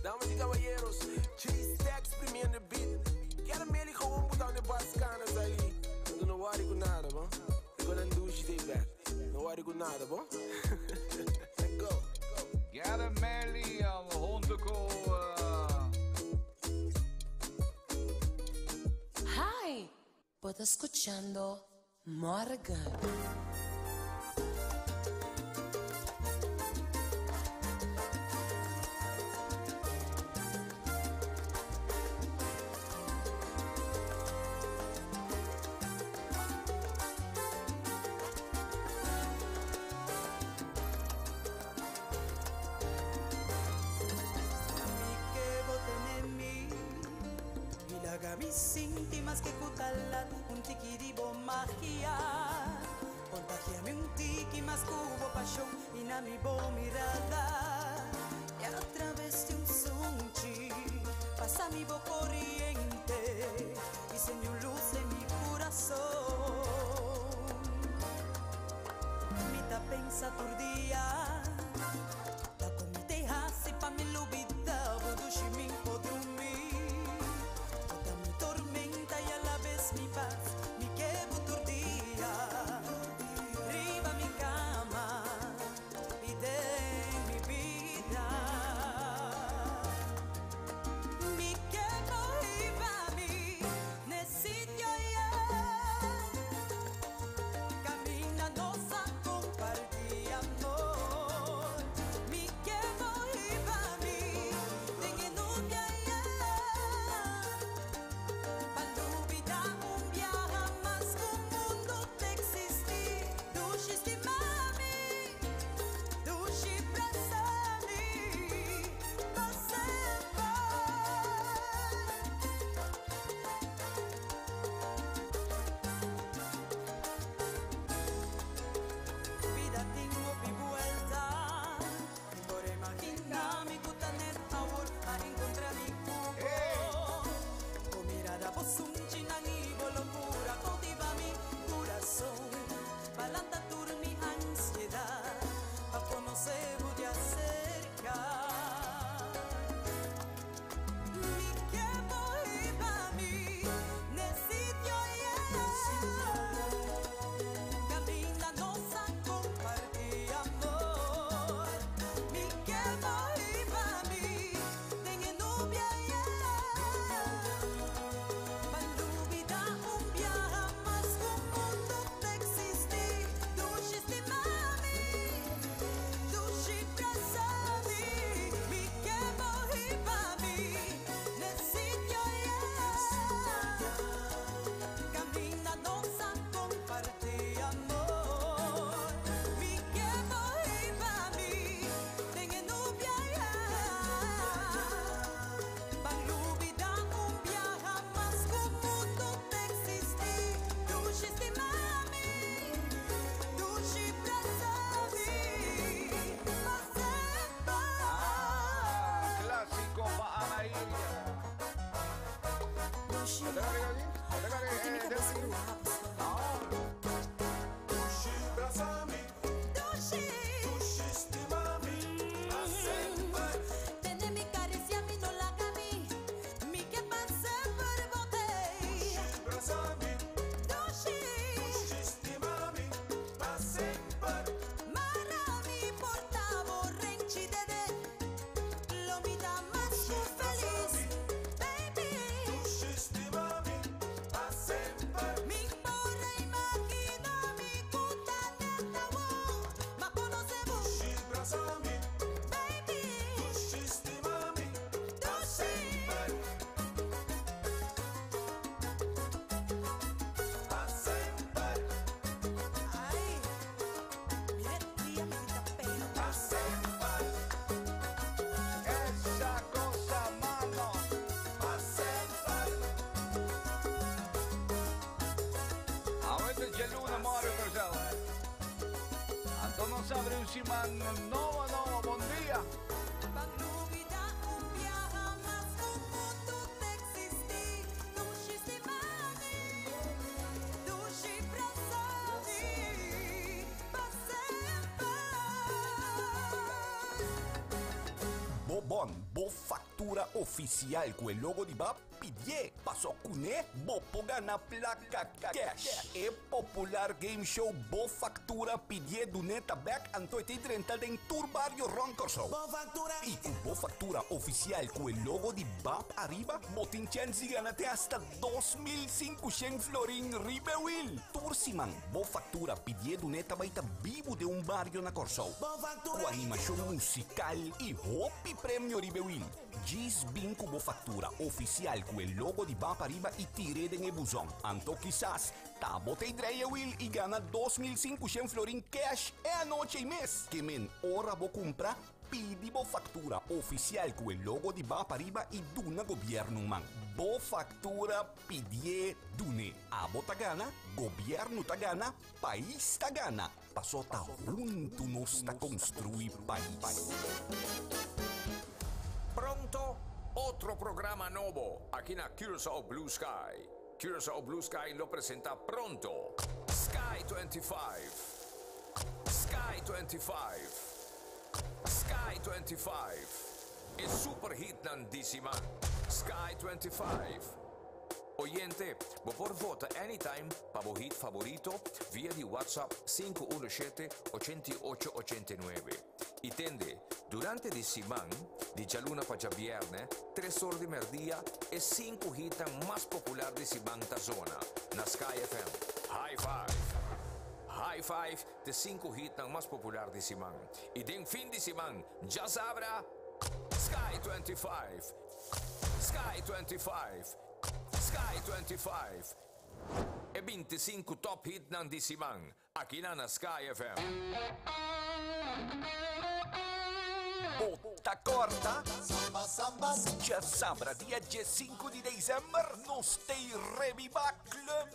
Damas y caballeros, G-Stacks exprimiendo el beat. Quero me ele gewoon botar de bascanas ali. Não worry com nada, bom? Eu não douche de back. Não worry com nada, bom? Let's go. Garamelli, junto com Hi, bo ta escuchando Morgan. Mi que boten en mi Y la mi sinti más que cutalat un tiki dibo magia Contagiame un tiki más cubo pasión y na mi bo mirada Y a través de un sunchi pasa mi bo corriente Y se un luz en mi corazón Mi ta pensa tur dia Ta con mi te hasi pa mi lubida Budushi min podrumi Toda mi tormenta y a la vez mi paz Mi quebo tur dia Riba mi cama Y de mi vida Mi quebo iba mi Necesito ya Camina nos a compartir amor Mi quebo iba mi Tengenubia ya Palubida un viaja más que un mundo te existi Dushi estimami Dushi brasami Pa sempre. Vida tengo mi vuelta Por imaginarme kutanet awor a encontrar mi cubo Con mirada posunchi ibo locura cautiva mi corazón Balanta tur mi ansiedad Pa conocer de acerca Mi quebo iba mi Necesito ya Camina nos a compartir amor Mi quebo iba mi Tengenubia ya Palubida un viaja más que un mundo te existi Dushi estimami Dushi brasami Mi quebo iba mi Necesito ya Camina nos a compartir amor Mi quebo iba mi Tengenubia ya Palubida un viaja más que un mundo te existi Dushi estimami Dushi brasami Pa sempre. Clásico pa Amarillo. Dushi. Tem mi cabeça Dushi brasami, Dushi. Dushi estimami, pa sempre. Tene mi caricia mi no la mi Mi que pase por bote abre un siman nobo nobo. Bon dia. Bo bon, bo factura oficial cu e logo di BAP pidié, paso cuné bo por gana placa cash. E popular game show Bo Factura Pidié Duné ta bek anto e ta drenta den tur bario rond Kòrsou. I ku bo factura oficial ku e logo di BAP ariba, bo tin chèns di gana te hasta 2500 florin riba e wil. Tur siman Bo Factura Pidié Duné ta bai ta bibu den un bario na Kòrsou. Ku animashon musikal i hopi premio riba e wil. Djis bin ku bo faktura ofisial ku e logo di Ba Pariba i tir'é den e buzon. Anto kisas ta bo ta e drei e wil i gana 2500 florin cash e anochi ei mes. Ke men ora bo kumpra, pidi bo faktura ofisial ku e logo di Ba Pariba i duna gobièrnu un man. Bo faktura pidié dun'é. Abo ta gana, gobièrnu ta gana, pais ta gana. Paso ta huntu nos ta konstruí pais. Pronto otro programa nobo aki na Curaçao Blue Sky. Curaçao Blue Sky lo presenta pronto Sky 25. Sky 25. Sky 25. E super hitnan di siman. Sky 25. Oyente, bo por vota anytime pa bo hit favorito via di WhatsApp 517 88 89. I tende, durante di siman, di djaluna pa djabièrnè, 3 or di mèrdia, e sinku hitnan mas popular di siman ta zona na Sky FM. High Five! High Five, e sinku hitnan mas popular di siman. I den fin di siman, djasabra, Sky 25. Sky 25. Sky 25. E 25 top hitnan di siman. Aki na Sky FM. Bo ta kòrda. Samba, samba. Djasabra dia 5 di desèmber, nos ta reviva Club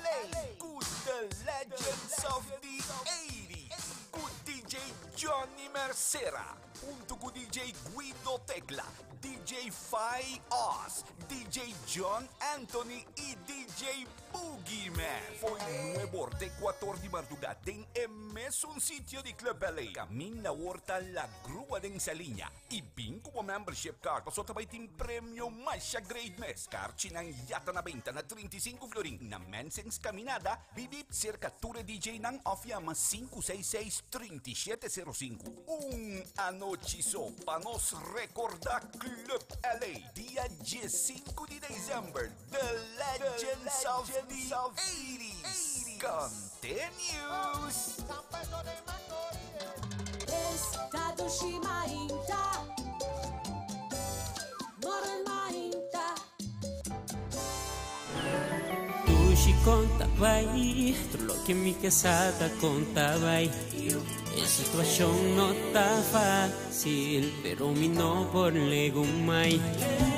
LA ku The Legends of the 80s ku DJ Johnny Mercera, huntu ku DJ Guido Tecla, DJ Fai Oz, DJ John Anthony i DJ Boogeyman. Fo'i 9 or te 4 di mardugá den e mesun sitio di Club LA. Kaminda Horta La Grua den Saliña. I bin ku membership card. Paso tambe tin premio masha great mes. Karchinan ya ta na benta na 35 florin. Na Mensings Caminada, Bibi serka tur DJ nan òf yama 566 3705. Un anochi so pa nos rekordá Club LA. Dia 5 di desèmber, The Legends of the 80s. Continues. Esta dushi mainta. Morning mainta. Dushi konta bai, tur loke mi ke sa ta konta bai. E situashon no ta fásil, pero mi no por legumai.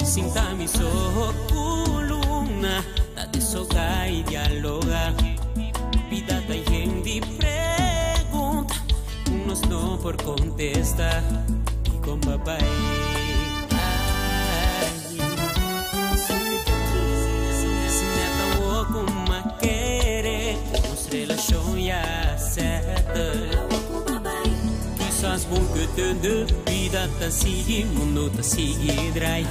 Sinta mi soho luna, ta deshogá i dialogá. Bida ta yen di pregunta, nos no por kontestá. I kon b'a bai. Ai. Si neta ku m'a kere, nos relashon ya settle. Kisas bo ke tende, bida ta sigui, mundu ta sigui drai.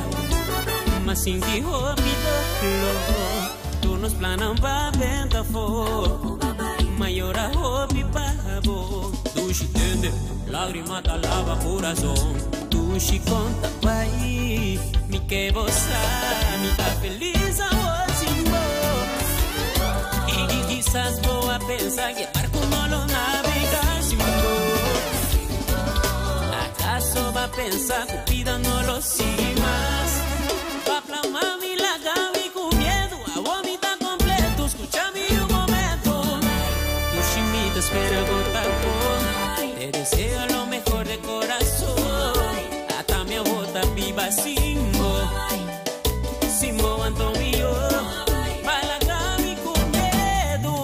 M'a sinti hopi doló, tur nos plannan a benta afó. M'a yora hopi pa bo, dushi tende, lágrima ta laba kurason. Dushi konta bai, mi ke bo sa, mi ta felis awor sin bo. I kisas bo a pensa ku barku no lo navegá sin bo. Akaso b'a pensa ku bida no lo sigui mas? Pa plama mi laga mi ku miedu, awor mi ta kompleto. Skucha mi un momento. Dushi mi ta spera bo ta bon. Te deseo lo mehor di kurason. Ata mi awor ta biba sin bo. Sin bo Antonio. B'a laga mi ku miedu.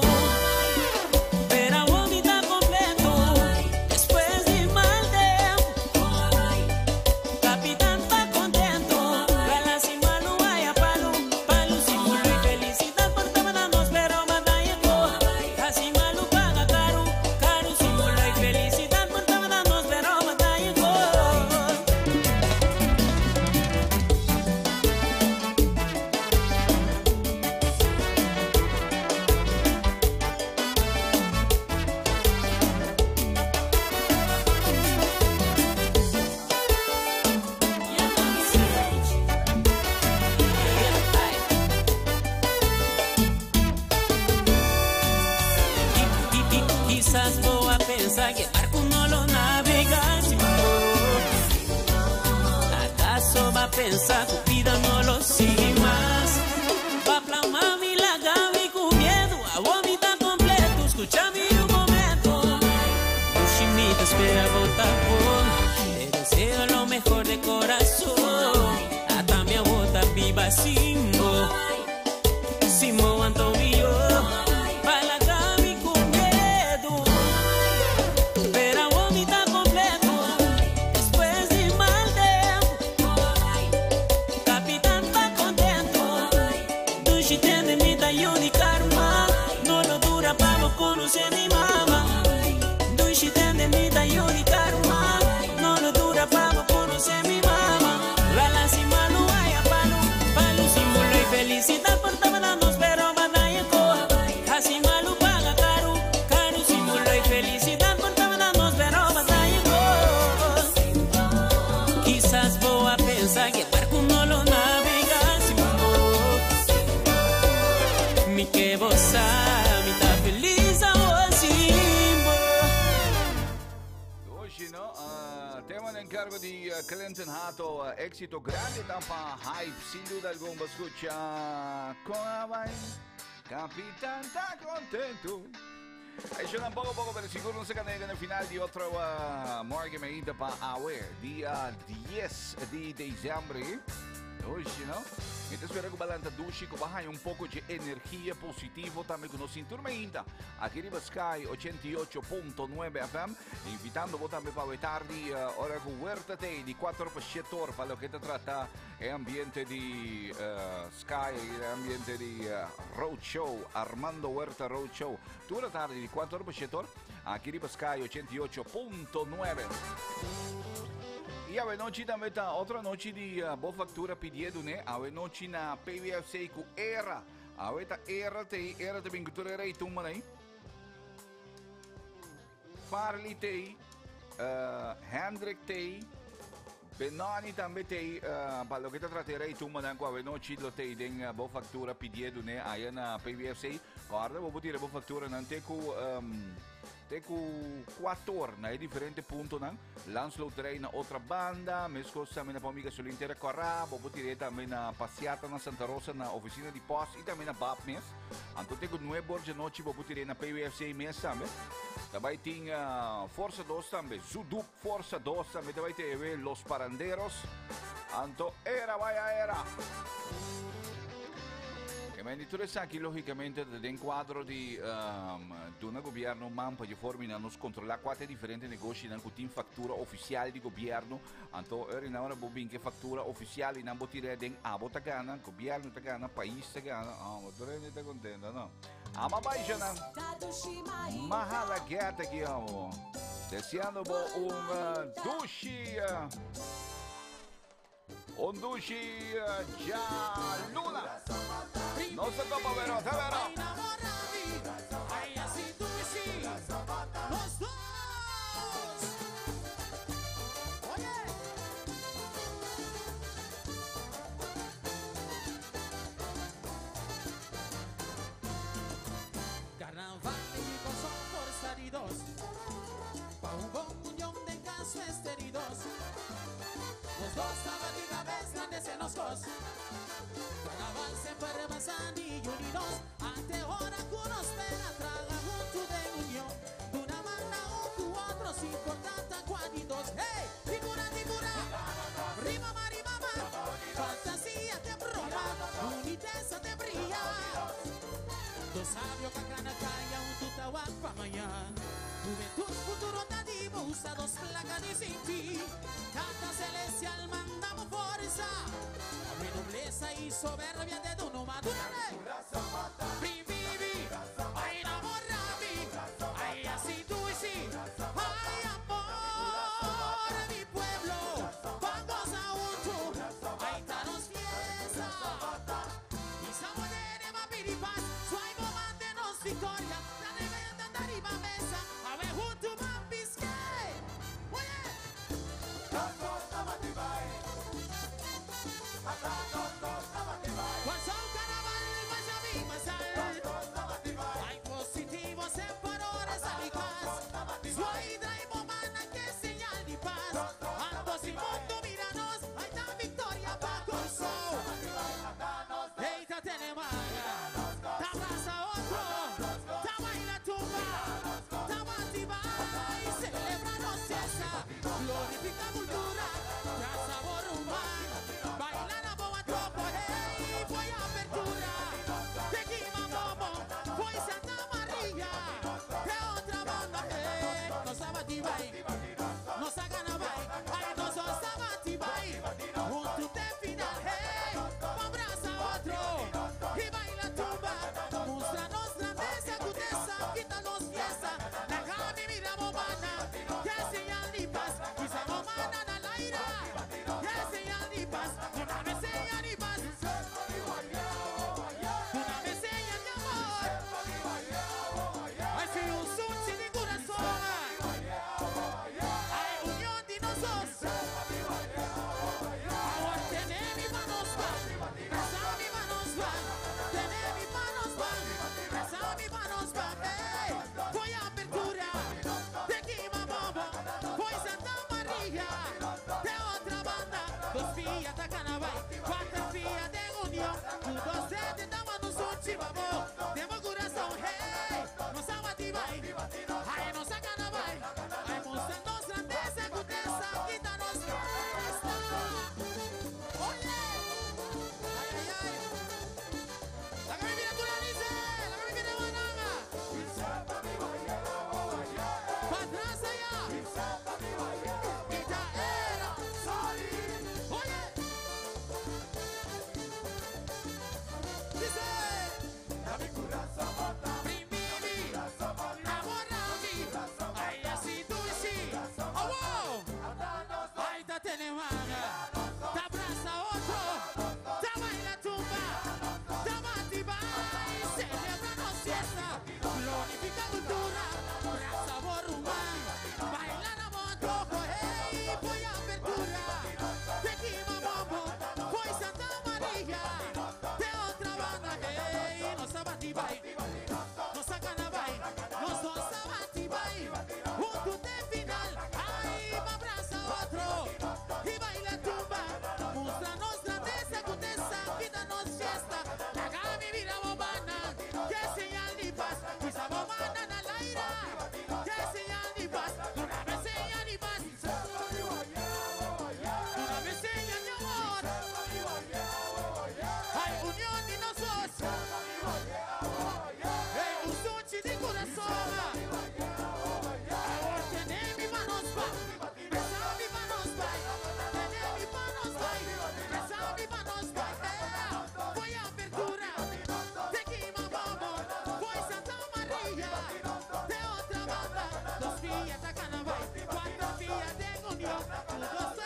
Pero awor mi ta kompleto. Despues pensa ku bida no lo sigui mas. Pa plama mi laga mi ku miedu, awor mi ta kompleto, skucha mi un momento. Dushi mi ta spera bo ta bon, te deseo lo mehor de corazon. Ata mi awor ta biba sin bo, sin bo anto mihó. Pa laga mi ku miedu, pero awor mi ta kompleto. Despues di mal tempu, kapitan ta kontentu. Dushi tende mi ta yu di karma, no lo dura pa bo konosé mi mama. Dushi tende mi ta yu di karma, no lo dura pa bo konosé mi mama. Lala si malu haya palu, palu símbolo y felicidad por tabananos, pero batalla ko. Hasi malu paga karu, karu símbolo y felicidad por tabananos, pero batalla ko. Quizás bo a pensa ku barku no lo navega sin bo. Mi ke bo sa, mi ta felis awor sin bo. Hoje, no? Tema na enkargo di Clinton Hato, éksito grandi tampa Hype, sin duda algun, bo a skucha kon a bai. Kapitan ta kontentu. Eshonan poko poko pero sigur nos a kanega na final di otro Morgen Mainta pa awe, dia 10 di december. Oshi, no? Mi ta spera ku bo a lanta dushi, ku bo a haña un poko dje energia positivo tambe ku nos sintur mainta aki riba Sky 88.9 FM. Invitando bo tambe pa awe tardi ora ku Huerta Day di 4 pa 7 or pa loke ta trata e ambiente di Sky, e ambiente di Road Show, Armando Huerta Road Show. Tur atardi di 4 or pa 7 or aki riba Sky 88.9. I awe nochi tambe ta otro anochi di Bo Factura Pidié Duné. Awe nochi na PWFC ku Era. Awe ta Era te Era te bin ku tur e rei tumba nai. Farley tei, Hendrik tei, Benoni tambe tei, pa loke ta trata e rei tumbanan ku awenochi lo tei den bo faktura pidié dun'é aya na PBFC. Kòrda bo por tira bo fakturanan te ku te ku kuator na e diferente puntonan. Landsloterij na otra banda, meskos tambe na Pòmpi Gasolin Tera Kòrá, bo por tir'é tambe na Pasiata na Santa Rosa na ofisina di pòst i tambe na bap mes. Anto te ku nuebe or djanochi bo por tir'é na PWFC mes tambe. Ta bai tin Forsa Dos tambe, Zudup Forsa Dos tambe ta bai te ewe Los Paranderos. Anto era bai a era! E men di tur esaki logicamente ta den cuadro di duna gobierno man pa dje forma nan nos controla cua ta e diferente negoshinan cu tin factura oficial di gobierno. Anto ora nan ora bo bin ke factura oficial y nan bo tira den abo ta gana, gobierno ta gana, pais ta gana. Ah, bo tur hende ta contento no. Ama baisha nan. Mahala geta aki amo. Deseando bo un dushi. Un dushi djaluna. Nos ta topa wero, ta wero. Carnaval son forza di dos. Pa un bon union den cas mester di dos. Nos dos tabatin cabes grandece nos cos. Carnaval semper pasando y unidos. Ante ora cu nos spera traha hunto den union. Duna man na un cu otro sin importa ta cua di dos. Hey! Figura, figura! Rimama, rimama! Fantasia te broma, unitesa te bria. Dos sabio cacana caya un tuta wak pa mañan. Juventud futuro ta di bo usa dos placa di sinti. Tata celestial manda bo forza. Awe nobleza y soberbia te duna madure. Vivi, ay enamorami, ay así tú y sí, ay amor, mi pueblo, vamos a junto, ay danos fiesta. Y saborearé ma piripas, suay momante nos victoria, la rebelde arriba mesa, a ver junto ma pisque. Oye. Pasó carnaval, pasa mi pasar. Ay positivo semper ora sali cas. Suay drai momana que señal di paz. Anto si mundo mira nos, ay ta victoria pa. bai, nos a gana bai. Ay, nos dos a bati bai, huntu te final, hey. Ban brasa otro i baila tumba. Mustra nos grandesa ku ta esaki ta nos fiesta. Laga mi mira bo mana, ke señal di pas. Hisa bo mana na laira, ke señal di pas. Dunami señal di pas, dunami señal di amor. Ay, si un sunchi di kurason. Ay, union di nos dos. Awor tene mi pa nos ban, brasa mi pa nos ban. Tene mi pa nos ban, brasa mi pa nos ban. Ey, fo'i apertura te Kima Bombo, fo'i Santa Maria te otra banda. Dos pia ta kana bai, kuater pia den union. Un, dos, tres, te ta manda un sunchi pa bo den bo kurason. Hey, nos a bati bai, ay nos a kana bai. Ay mustra nos grandesa ku ta esaki ta nos fiesta. Oye! Ay, ay, ay. Laga mi mira tur dice, laga mi mira banana. Patras allá. Ita era. Oye! Dice. Primimi, amorami, ay así dulce. Oh, wow. Ay, ta tene manga, ta brasa otro, ta baila tumba, ta bati bai, celebra nos fiesta, glorifica cultura, brasa bo ruman, baila na bo antoho, hey, fo'i apertura, te Kima Bombo, fo'i Santa Maria, te otra banda, hey, nos a bati bai, nos a gana bai, nos dos a bati bai, huntu te final, ay, ban brasa otro, i baila tumba, mustra nos grandesa ku ta esaki ta nos fiesta, laga mi mira bo mana, ke señal di pas, hisa bo mana na laira, ke señal di pas, dunami señal di pas, dunami señal di amor, ay, union di nos dos, hey, un sunchi di kurason. Awor tene mi pa nos bai, brasa mi pa nos bai, tene mi pa nos bai, brasa mi pa nos bai. Eh, fo'i apertura, te Kima Bombo, fo'i Santa Maria, te otra banda, dos pia ta kana bai, kuater pia den union, un, dos.